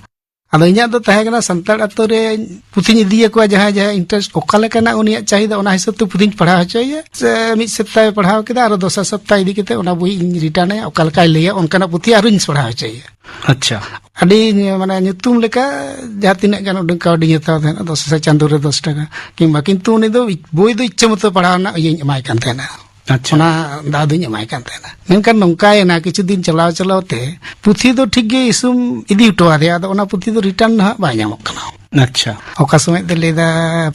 ᱟᱫᱚ ᱤᱧᱟᱹᱜ ᱫᱚ ᱛᱟᱦᱮᱸ ᱠᱟᱱᱟ ᱥᱟᱱᱛᱟᱲ ᱟᱛᱳ ᱨᱮ ᱯᱩᱛᱷᱤᱧ ᱤᱫᱤᱭᱟᱠᱚᱣᱟ ᱡᱟᱦᱟᱸᱭ ᱡᱟᱦᱟᱸᱭ interest, ᱚᱠᱟ ᱞᱮᱠᱟᱱᱟᱜ ᱩᱱᱤᱭᱟᱜ ᱪᱟᱦᱤᱫᱟ, ᱚᱱᱟ ᱦᱤᱥᱟᱹᱵ ᱛᱮ ᱯᱩᱛᱷᱤᱧ ᱯᱟᱲᱦᱟᱣ ᱦᱚᱪᱚᱭᱮᱭᱟ᱾ ᱥᱮ ᱢᱤᱫ ᱥᱚᱯᱛᱟᱭ ᱯᱟᱲᱦᱟᱣ ᱠᱮᱫᱟ, ᱟᱨᱚ ᱫᱚᱥᱟᱨ ᱥᱚᱯᱛᱟᱭ ᱤᱫᱤ ᱠᱟᱛᱮ ᱚᱱᱟ ᱵᱳᱭ ᱤᱧ ᱨᱤᱴᱟᱨᱱ ᱟᱭᱟ, ᱚᱠᱟ ᱞᱮᱠᱟᱭ ᱞᱟᱹᱭᱟ ᱚᱱᱠᱟᱱᱟᱜ ᱯᱩᱛᱷᱤ ᱟᱨᱚᱧ ᱯᱟᱲᱦᱟᱣ ᱦᱚᱪᱚᱭᱮᱭᱟ᱾ ᱟᱪᱪᱷᱟ᱾ ᱟᱹᱰᱤ ᱢᱟᱱᱮ ᱧᱩᱛᱩᱢ ᱞᱮᱠᱟ ᱡᱟᱦᱟᱸ ᱛᱤᱱᱟᱹᱜ ᱜᱟᱱ ᱩᱰᱟᱹᱝ ᱠᱟᱹᱣᱰᱤᱧ ᱦᱟᱛᱟᱣ ᱛᱟᱦᱮᱱᱟ, ᱫᱚᱥ ᱦᱟᱡᱟᱨ ᱪᱟᱸᱫᱳ ᱨᱮ ᱫᱚᱥ ᱴᱟᱠᱟ, ᱠᱤᱝᱵᱟ, ᱠᱤᱱᱛᱩ ᱩᱱᱤ ᱫᱚ ᱵᱳᱭ ᱫᱚ ᱤᱪᱪᱷᱟᱹ ᱢᱚᱛᱚ ᱯᱟᱲᱦᱟᱣ ᱨᱮᱱᱟᱜ ᱤᱭᱟᱹᱧ ᱮᱢᱟᱭ ᱠᱟᱱ ᱛᱟᱦᱮᱱᱟ᱾ ᱟᱪᱪᱷᱟ᱾ ᱚᱱᱟ ᱫᱟᱣ ᱫᱚᱧ ᱮᱢᱟᱭ ᱠᱟᱱ ᱛᱟᱦᱮᱱᱟ᱾ ᱢᱮᱱᱠᱷᱟᱱ ᱱᱚᱝᱠᱟᱭᱮᱱᱟ, ᱠᱤᱪᱷᱩ ᱫᱤᱱ ᱪᱟᱞᱟᱣ ᱪᱟᱞᱟᱣ ᱛᱮ ᱯᱩᱛᱷᱤ ᱫᱚ ᱴᱷᱤᱠ ᱜᱮ ᱤᱥᱩᱢ ᱤᱫᱤ ᱦᱚᱴᱚ ᱟᱫᱮᱭᱟ, ᱟᱫᱚ ᱚᱱᱟ ᱯᱩᱛᱷᱤ ᱫᱚ ᱨᱤᱴᱟᱨᱱ ᱱᱟᱦᱟᱜ ᱵᱟᱭ ᱧᱟᱢᱚᱜ ᱠᱟᱱᱟ᱾ ᱟᱪᱪᱷᱟ᱾ ᱚᱠᱟ ᱥᱚᱢᱚᱭ ᱫᱚ ᱞᱟᱹᱭᱫᱟ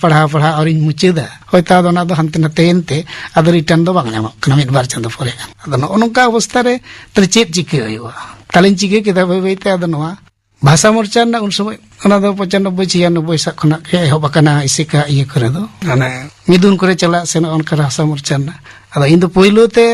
ᱯᱟᱲᱦᱟᱣ ᱯᱟᱲᱦᱟᱣ ᱟᱹᱣᱨᱤᱧ ᱢᱩᱪᱟᱹᱫᱟ, ᱦᱚᱭᱛᱳ ᱟᱫᱚ ᱚᱱᱟ ᱫᱚ ᱦᱟᱱᱛᱮ ᱱᱟᱛᱮᱭᱮᱱ ᱛᱮ ᱟᱫᱚ ᱨᱤᱴᱟᱨᱱ ᱫᱚ ᱵᱟᱝ ᱧᱟᱢᱚᱜ ᱠᱟᱱᱟ ᱢᱤᱫ ᱵᱟᱨ ᱪᱟᱸᱫᱳ ᱯᱚᱨᱮ ᱜᱟᱱ᱾ ᱟᱫᱚ ᱱᱚᱜᱼᱚ ᱱᱚᱝᱠᱟ ᱚᱵᱚᱥᱛᱟ ᱨᱮ ᱛᱟᱦᱞᱮ ᱪᱮᱫ ᱪᱤᱠᱟᱹ ᱦᱩᱭᱩᱜᱼᱟ? ᱛᱟᱦᱞᱮᱧ ᱪᱤᱠᱟᱹ ᱠᱮᱫᱟ ᱵᱟᱹᱭ ᱵᱟᱹᱭᱛᱮ, ᱟᱫᱚ ᱱᱚᱣᱟ ᱵᱷᱟᱥᱟ ᱢᱳᱨᱪᱟ ᱨᱮᱱᱟᱜ ᱩᱱ ᱥᱚᱢᱚᱭ, ᱚᱱᱟ ᱫᱚ ᱯᱚᱸᱪᱟᱱᱱᱚᱵᱵᱳᱭ ᱪᱷᱤᱭᱟᱱᱱᱚᱵᱵᱳᱭ ᱥᱮᱫ ᱠᱷᱚᱱᱟᱜ ᱜᱮ ᱮᱦᱚᱵ ᱟᱠᱟᱱᱟ, ᱤᱥᱤᱠᱟ ᱤᱭᱟᱹ ᱠᱚᱨᱮ ᱫᱚ, ᱢᱟᱱᱮ ᱢᱤᱫᱩᱱ ᱠᱚᱨᱮ ᱪᱟᱞᱟᱜ ᱥᱮᱱᱚᱜ, ᱚᱱᱠᱟ ᱵᱷᱟᱥᱟ ᱢᱳᱨᱪᱟ ᱨᱮᱱᱟᱜ᱾ ᱟᱫᱚ ᱤᱧ ᱫᱚ ᱯᱳᱭᱞᱳ ᱛᱮ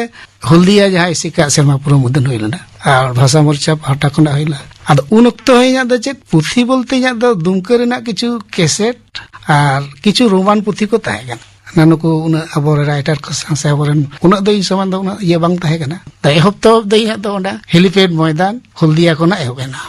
ᱦᱚᱞᱫᱤᱭᱟ ᱡᱟᱦᱟᱸ ᱤᱥᱤᱠᱟ ᱥᱮᱨᱢᱟ ᱯᱩᱨᱟᱹᱣ ᱢᱩᱫᱟᱹᱱ ᱦᱩᱭ ᱞᱮᱱᱟ, ᱟᱨ ᱵᱷᱟᱥᱟ ᱢᱳᱨᱪᱟ ᱯᱟᱦᱴᱟ ᱠᱷᱚᱱᱟᱜ ᱦᱩᱭ ᱞᱮᱱᱟ᱾ ᱟᱫᱚ ᱩᱱ ᱚᱠᱛᱚ ᱦᱚᱸ ᱤᱧᱟᱹᱜ ᱫᱚ ᱪᱮᱫ ᱯᱩᱛᱷᱤ ᱵᱚᱞᱛᱮ, ᱤᱧᱟᱹᱜ ᱫᱚ ᱫᱩᱢᱠᱟᱹ ᱨᱮᱱᱟᱜ ᱠᱤᱪᱷᱩ ᱠᱮᱥᱮᱴ ᱟᱨ ᱠᱤᱪᱷᱩ ᱨᱳᱢᱟᱱ ᱯᱩᱛᱷᱤ ᱠᱚ ᱛᱟᱦᱮᱸ ᱠᱟᱱᱟ᱾ ᱚᱱᱟ ᱱᱩᱠᱩ ᱩᱱᱟᱹᱜ ᱟᱵᱚ ᱨᱟᱭᱴᱟᱨ ᱠᱚ ᱥᱟᱶ ᱥᱮ ᱟᱵᱚᱨᱮᱱ ᱩᱱᱟᱹᱜ ᱫᱚ ᱤᱧ ᱥᱚᱢᱟᱱ ᱫᱚ ᱩᱱᱟᱹᱜ ᱤᱭᱟᱹ ᱵᱟᱝ ᱛᱟᱦᱮᱸ ᱠᱟᱱᱟ᱾ ᱛᱚ ᱮᱦᱚᱵ ᱛᱚ ᱫᱚ ᱤᱧᱟᱹᱜ ᱫᱚ ᱚᱸᱰᱮ ᱦᱮᱞᱤᱯᱮᱰ ᱢᱚᱭᱫᱟᱱ ᱦᱚᱞᱫᱤᱭᱟ ᱠᱷᱚᱱᱟᱜ ᱮᱦᱚᱵ ᱮᱱᱟ᱾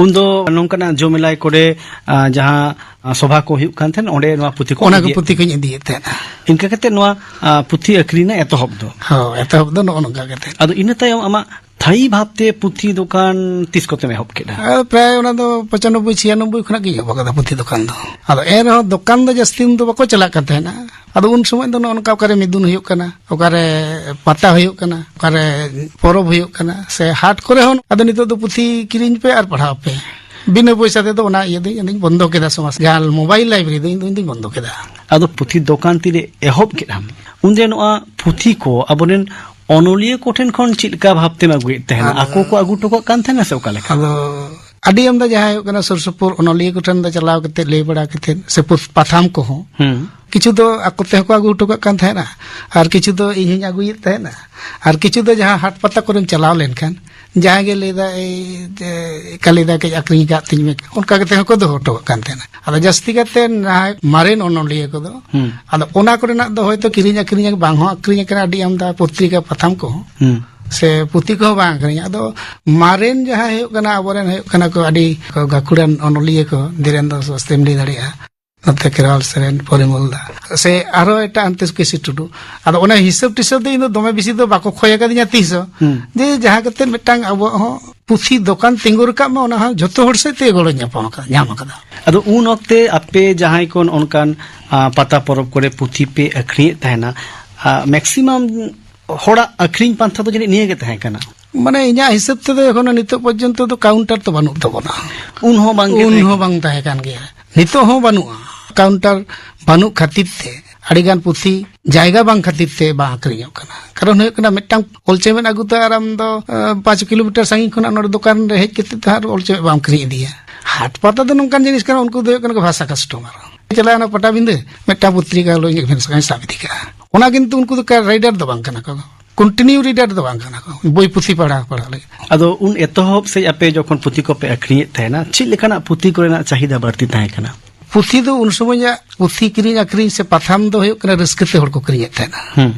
ᱩᱱᱫᱚ ᱱᱚᱝᱠᱟᱱᱟᱜ ᱡᱚᱢᱮᱞᱟᱭ ᱠᱚᱨᱮ, ᱟ, ᱡᱟᱦᱟᱸ, ᱟ, ᱥᱚᱵᱷᱟ ᱠᱚ ᱦᱩᱭᱩᱜ ᱠᱟᱱ ᱛᱟᱦᱮᱸᱱ, ᱚᱸᱰᱮ ᱱᱚᱣᱟ ᱯᱩᱛᱷᱤ ᱠᱚ ᱚᱱᱟ ᱠᱚ ᱤᱫᱤᱭᱮᱫ ᱯᱩᱛᱷᱤ ᱛᱟᱦᱮᱸᱫ᱾ ᱠᱚᱧ ᱤᱫᱤᱭᱮᱫ ᱛᱟᱦᱮᱸᱫ᱾ ᱤᱱᱠᱟᱹ ᱠᱟᱛᱮ ᱱᱚᱣᱟ, ᱟ, ᱯᱩᱛᱷᱤ ᱟᱹᱠᱷᱨᱤᱧ ᱨᱮᱱᱟᱜ ᱮᱛᱚᱦᱚᱵ ᱫᱚ᱾ ᱦᱳᱭ, ᱮᱛᱚᱦᱚᱵ ᱫᱚ ᱱᱚᱜᱼᱚ ᱱᱚᱝᱠᱟ ᱠᱟᱛᱮ᱾ ᱟᱫᱚ ᱤᱱᱟᱹ ᱛᱟᱭᱚᱢ ᱟᱢᱟᱜ ᱛᱷᱟᱭᱤ ᱵᱷᱟᱵᱽᱛᱮ ᱯᱩᱛᱷᱤ ᱫᱚᱠᱟᱱ ᱛᱤᱥ ᱠᱚᱛᱮᱢ ᱮᱦᱚᱵ ᱠᱮᱫᱟ? ᱟ, ᱯᱨᱟᱭ ᱚᱱᱟ ᱫᱚ ᱯᱚᱸᱪᱟᱱᱱᱚᱵᱵᱳᱭ ᱪᱷᱤᱭᱟᱱᱚᱵᱵᱳᱭ ᱠᱷᱚᱱᱟᱜ ᱜᱤᱧ ᱮᱦᱚᱵ ᱟᱠᱟᱫᱟ ᱯᱩᱛᱷᱤ ᱫᱚᱠᱟᱱ ᱫᱚ᱾ ᱟᱫᱚ ᱮᱱ ᱨᱮᱦᱚᱸ ᱫᱚᱠᱟᱱ ᱫᱚ ᱡᱟᱹᱥᱛᱤ ᱩᱱ ᱫᱚ ᱵᱟᱠᱚ ᱪᱟᱞᱟᱜ ᱠᱟᱱ ᱛᱟᱦᱮᱱᱟ᱾ ᱟᱫᱚ ᱩᱱ ᱥᱚᱢᱚᱭ ᱫᱚ ᱱᱚᱜᱼᱚ ᱱᱚᱝᱠᱟ ᱚᱠᱟᱨᱮ ᱢᱤᱫᱩᱱ ᱦᱩᱭᱩᱜ ᱠᱟᱱᱟ, ᱚᱠᱟᱨᱮ ᱯᱟᱛᱟ ᱦᱩᱭᱩᱜ ᱠᱟᱱᱟ, ᱚᱠᱟᱨᱮ ᱯᱚᱨᱚᱵᱽ ᱦᱩᱭᱩᱜ ᱠᱟᱱᱟ, ᱥᱮ ᱦᱟᱴ ᱠᱚᱨᱮ ᱦᱚᱸ᱾ ᱟᱫᱚ ᱱᱤᱛᱚᱜ ᱫᱚ ᱯᱩᱛᱷᱤ ᱠᱤᱨᱤᱧ ᱯᱮ ᱟᱨ ᱯᱟᱲᱦᱟᱣ ᱯᱮ, ᱵᱤᱱᱟᱹ ᱯᱚᱭᱥᱟ ᱛᱮᱫᱚ ᱚᱱᱟ ᱤᱭᱟᱹ ᱫᱚ ᱤᱧ ᱫᱚᱧ ᱵᱚᱱᱫᱚ ᱠᱮᱫᱟ᱾ ᱥᱚᱢᱟᱡᱽ ᱡᱟᱦᱟᱸ ᱢᱳᱵᱟᱭᱤᱞ ᱞᱟᱭᱵᱨᱮᱨᱤ ᱫᱚ ᱤᱧ ᱫᱚ, ᱤᱧ ᱫᱚᱧ ᱵᱚᱱᱫᱚ ᱠᱮᱫᱟ᱾ ᱟᱫᱚ ᱯᱩᱛᱷᱤ ᱫᱚᱠᱟᱱ ᱛᱤᱨᱮ ᱮᱦᱚᱵ ᱠᱮᱫᱟᱢ, ᱩᱱᱨᱮ ᱱᱚᱣᱟ ᱯᱩᱛᱷᱤ ᱠᱚ ᱟᱵᱚᱨᱮᱱ ᱚᱱᱚᱞᱤᱭᱟᱹ ᱠᱚᱴᱷᱮᱱ ᱠᱷᱚᱱ ᱪᱮᱫ ᱞᱮᱠᱟ ᱵᱷᱟᱵᱽ ᱛᱮᱢ ᱟᱹᱜᱩᱭᱮᱫ ᱛᱟᱦᱮᱱᱟ? ᱟᱫᱚ ᱟᱠᱚ ᱠᱚ ᱟᱹᱜᱩ ᱦᱚᱴᱚ ᱠᱟᱜ ᱠᱟᱱ ᱛᱟᱦᱮᱱᱟ ᱥᱮ ᱚᱠᱟ ᱞᱮᱠᱟ? ᱟᱫᱚ ᱟᱹᱰᱤ ᱟᱢᱫᱟ ᱡᱟᱦᱟᱸᱭ ᱦᱩᱭᱩᱜ ᱠᱟᱱᱟ ᱥᱩᱨ ᱥᱩᱯᱩᱨ ᱚᱱᱚᱞᱤᱭᱟᱹ ᱠᱚᱴᱷᱮᱱ ᱫᱚ ᱪᱟᱞᱟᱣ ᱠᱟᱛᱮ, ᱞᱟᱹᱭ ᱵᱟᱲᱟ ᱠᱟᱛᱮ, ᱥᱮ ᱯᱩᱛ-, ᱯᱟᱛᱷᱟᱢ ᱠᱚᱦᱚᱸ ᱦᱩᱸ᱾ ᱠᱤᱪᱷᱩ ᱫᱚ ᱟᱠᱚ ᱛᱮᱦᱚᱸ ᱠᱚ ᱟᱹᱜᱩ ᱦᱚᱴᱚ ᱠᱟᱜ ᱠᱟᱱ ᱛᱟᱦᱮᱱᱟ, ᱟᱨ ᱠᱤᱪᱷᱩ ᱫᱚ ᱤᱧ ᱦᱚᱧ ᱟᱹᱜᱩᱭᱮᱫ ᱛᱟᱦᱮᱱᱟ, ᱟᱨ ᱠᱤᱪᱷᱩ ᱫᱚ ᱡᱟᱦᱟᱸ ᱦᱟᱴ ᱯᱟᱛᱟ ᱠᱚᱨᱮᱢ ᱪᱟᱞᱟᱣ ᱞᱮᱱᱠᱷᱟᱱ ᱡᱟᱦᱟᱸᱭ ᱜᱮ ᱞᱟᱹᱭᱫᱟ, "ᱮᱭ ᱡᱮ ᱠᱟᱹᱞᱤᱫᱟ ᱠᱟᱹᱡ ᱟᱹᱠᱷᱨᱤᱧ ᱠᱟᱜ ᱛᱤᱧ ᱢᱮ", ᱚᱱᱠᱟ ᱠᱟᱛᱮ ᱦᱚᱸᱠᱚ ᱫᱚᱦᱚ ᱦᱚᱴᱚ ᱠᱟᱜ ᱠᱟᱱ ᱛᱟᱦᱮᱱᱟ᱾ ᱟᱫᱚ ᱡᱟᱹᱥᱛᱤ ᱠᱟᱛᱮ ᱱᱟᱦᱟᱜ ᱢᱟᱨᱮᱱ ᱚᱱᱚᱞᱤᱭᱟᱹ ᱠᱚᱫᱚ, ᱦᱩᱸ᱾ ᱟᱫᱚ ᱚᱱᱟ ᱠᱚᱨᱮᱱᱟᱜ ᱫᱚ ᱦᱚᱭᱛᱳ ᱠᱤᱨᱤᱧ ᱟᱹᱠᱷᱨᱤᱧ ᱵᱟᱝ ᱦᱚᱸ ᱟᱹᱠᱷᱨᱤᱧ ᱟᱠᱟᱱᱟ, ᱟᱹᱰᱤ ᱟᱢᱫᱟ ᱯᱚᱛᱨᱤᱠᱟ ᱯᱟᱛᱷᱟᱢ ᱠᱚᱦᱚᱸ᱾ ᱦᱩᱸ᱾ ᱥᱮ ᱯᱩᱛᱷᱤ ᱠᱚᱦᱚᱸ ᱵᱟᱝ ᱟᱹᱠᱷᱨᱤᱧᱟ᱾ ᱟᱫᱚ ᱢᱟᱨᱮᱱ ᱡᱟᱦᱟᱸᱭ ᱦᱩᱭᱩᱜ ᱠᱟᱱᱟ, ᱟᱵᱚᱨᱮᱱ ᱦᱩᱭᱩᱜ ᱠᱟᱱᱟ ᱠᱚ ᱟᱹᱰᱤ ᱠᱚ ᱜᱟᱹᱠᱷᱩᱲᱟᱱ ᱚᱱᱚᱞᱤᱭᱟᱹ ᱠᱚ, ᱫᱷᱤᱨᱮᱱᱫᱨᱚ ᱥᱚᱥᱛᱮᱢ ᱞᱟᱹᱭ ᱫᱟᱲᱮᱭᱟᱜᱼᱟ, ᱱᱚᱛᱮ ᱠᱷᱮᱨᱣᱟᱞ ᱥᱚᱨᱮᱱ, ᱯᱚᱨᱤᱢᱚᱞ ᱫᱟ, ᱥᱮ ᱟᱨᱦᱚᱸ ᱮᱴᱟᱜ ᱦᱟᱱᱛᱮ ᱠᱮᱥᱤ ᱴᱩᱰᱩ᱾ ᱟᱫᱚ ᱚᱱᱟ ᱦᱤᱥᱟᱹᱵ ᱴᱤᱥᱟᱹᱵ ᱫᱚ ᱤᱧ ᱫᱚ ᱫᱚᱢᱮ ᱵᱮᱥᱤ ᱫᱚ ᱵᱟᱠᱚ ᱠᱷᱚᱭ ᱟᱠᱟᱫᱤᱧᱟ ᱛᱤᱥ ᱦᱚᱸ᱾ ᱦᱩᱸ᱾ ᱡᱮ ᱡᱟᱦᱟᱸ ᱠᱟᱛᱮ ᱢᱤᱫᱴᱟᱝ ᱟᱵᱚᱣᱟᱜ ᱦᱚᱸ ᱯᱩᱛᱷᱤ ᱫᱚᱠᱟᱱ ᱛᱤᱸᱜᱩ ᱨᱟᱠᱟᱵ ᱢᱟ, ᱚᱱᱟ ᱦᱚᱸ ᱡᱷᱚᱛᱚ ᱦᱚᱲ ᱥᱮᱫ ᱛᱮ ᱜᱚᱲᱚ ᱧᱟᱯᱟᱢ ᱟᱠᱟᱫᱟ, ᱧᱟᱢ ᱟᱠᱟᱫᱟ᱾ ᱟᱫᱚ ᱩᱱ ᱚᱠᱛᱮ ᱟᱯᱮ ᱡᱟᱦᱟᱸᱭ ᱠᱚ ᱱᱚᱜᱼᱚ ᱱᱚᱝᱠᱟᱱ, ᱟ, ᱯᱟᱛᱟ ᱯᱚᱨᱚᱵᱽ ᱠᱚᱨᱮ ᱯᱩᱛᱷᱤ ᱯᱮ ᱟᱹᱠᱷᱨᱤᱧᱮᱫ ᱛᱟᱦᱮᱱᱟ, ᱟ, ᱢᱮᱠᱥᱤᱢᱟᱢ ᱦᱚᱲᱟᱜ ᱟᱹᱠᱷᱨᱤᱧ ᱯᱟᱱᱛᱷᱟ ᱫᱚ ᱡᱟᱹᱱᱤᱡ ᱱᱤᱭᱟᱹ ᱜᱮ ᱛᱟᱦᱮᱸ ᱠᱟᱱᱟ᱾ ᱢᱟᱱᱮ ᱤᱧᱟᱹᱜ ᱦᱤᱥᱟᱹᱵ ᱛᱮᱫᱚ ᱮᱠᱷᱚᱱᱳ ᱱᱤᱛᱚᱜ ᱯᱚᱨᱡᱚᱱᱛᱚ ᱫᱚ ᱠᱟᱣᱩᱱᱴᱟᱨ ᱫᱚ ᱵᱟᱹᱱᱩᱜ ᱛᱟᱵᱚᱱᱟ᱾ ᱩᱱ ᱦᱚᱸ ᱵᱟᱝ ᱜᱮ ᱩᱱ ᱛᱟᱦᱮᱸ ᱦᱚᱸ ᱠᱟᱱᱟ᱾ ᱵᱟᱝ ᱛᱟᱦᱮᱸ ᱠᱟᱱ ᱜᱮᱭᱟ, ᱱᱤᱛᱚᱜ ᱦᱚᱸ ᱵᱟᱹᱱᱩᱜᱼᱟ᱾ ᱠᱟᱣᱩᱱᱴᱟᱨ ᱵᱟᱹᱱᱩᱜ ᱠᱷᱟᱹᱛᱤᱨ ᱛᱮ ᱟᱹᱰᱤ ᱜᱟᱱ ᱯᱩᱛᱷᱤ ᱡᱟᱭᱜᱟ ᱵᱟᱝ ᱠᱷᱟᱹᱛᱤᱨ ᱛᱮ ᱵᱟᱝ ᱟᱹᱠᱷᱨᱤᱧᱚᱜ ᱠᱟᱱᱟ᱾ ᱠᱟᱨᱚᱱ ᱦᱩᱭᱩᱜ ᱠᱟᱱᱟ, ᱢᱤᱫᱴᱟᱝ ᱚᱞ ᱪᱮᱢᱮᱫ ᱟᱹᱜᱩ ᱛᱮ ᱟᱨ ᱟᱢ ᱫᱚ, ᱟᱸ, ᱯᱟᱸᱪ ᱠᱤᱞᱳᱢᱤᱴᱟᱨ ᱥᱟᱺᱜᱤᱧ ᱠᱷᱚᱱᱟᱜ ᱱᱚᱰᱮ ᱫᱚᱠᱟᱱ ᱨᱮ ᱦᱮᱡ ᱠᱟᱛᱮ ᱫᱚ ᱦᱟᱸᱜ ᱚᱞ ᱪᱮᱢᱮᱫ ᱵᱟᱢ ᱠᱤᱨᱤᱧ ᱤᱫᱤᱭᱟ᱾ ᱦᱟᱴ ᱯᱟᱛᱟ ᱫᱚ ᱱᱚᱝᱠᱟᱱ ᱡᱤᱱᱤᱥ ᱠᱟᱱᱟ, ᱩᱱᱠᱩ ᱫᱚ ᱦᱩᱭᱩᱜ ᱠᱟᱱᱟ ᱠᱚ ᱵᱷᱟᱥᱟ ᱠᱟᱥᱴᱚᱢᱟᱨ᱾ ᱪᱟᱞᱟᱣ ᱮᱱᱟ ᱯᱟᱴᱟᱵᱤᱸᱫᱟᱹ, ᱢᱤᱫᱴᱟᱝ ᱯᱚᱛᱨᱤᱠᱟ ᱦᱚᱞᱚ ᱤᱧᱟᱹᱜ ᱵᱷᱮᱱᱥ ᱠᱟᱹᱧ ᱥᱟᱵ ᱤᱫᱤ ᱠᱟᱜᱼᱟ᱾ ᱚᱱᱟ ᱠᱤᱱᱛᱩ ᱩᱱᱠᱩ ᱫᱚ ᱨᱟᱭᱰᱟᱨ ᱫᱚ ᱵᱟᱝ ᱠᱟᱱᱟ ᱠᱚ, ᱠᱚᱱᱴᱤᱱᱤᱭᱩ ᱨᱤᱰᱟᱨ ᱫᱚ ᱵᱟᱝ ᱠᱟᱱᱟ ᱠᱚ, ᱵᱳᱭ ᱯᱩᱛᱷᱤ ᱯᱟᱲᱦᱟᱣ, ᱯᱟᱲᱦᱟᱣ ᱞᱟᱹᱜᱤᱫ᱾ ᱟᱫᱚ ᱩᱱ ᱮᱛᱚᱦᱚᱵ ᱥᱮᱫ ᱟᱯᱮ ᱡᱚᱠᱷᱚᱱ ᱯᱩᱛᱷᱤ ᱠᱚᱯᱮ ᱟᱹᱠᱷᱨᱤᱧᱮᱫ ᱛᱟᱦᱮᱱᱟ, ᱪᱮᱫ ᱞᱮᱠᱟᱱᱟᱜ ᱯᱩᱛᱷᱤ ᱠᱚᱨᱮᱱᱟᱜ ᱪᱟᱦᱤᱫᱟ ᱵᱟᱹᱲᱛᱤ ᱛᱟᱦᱮᱸ ᱠᱟᱱᱟ? ᱯᱩᱛᱷᱤ ᱫᱚ ᱩᱱ ᱥᱚᱢᱚᱭᱟᱜ ᱯᱩᱛᱷᱤ ᱠᱤᱨᱤᱧ ᱟᱹᱠᱷᱨᱤᱧ ᱥᱮ ᱯᱟᱛᱷᱟᱢ ᱫᱚ ᱦᱩᱭᱩᱜ ᱠᱟᱱᱟ ᱨᱟᱹᱥᱠᱟᱹ ᱛᱮ ᱦᱚᱲ ᱠᱚ ᱠᱤᱨᱤᱧᱮᱫ ᱛᱟᱦᱮᱱᱟ᱾ ᱦᱩᱸ᱾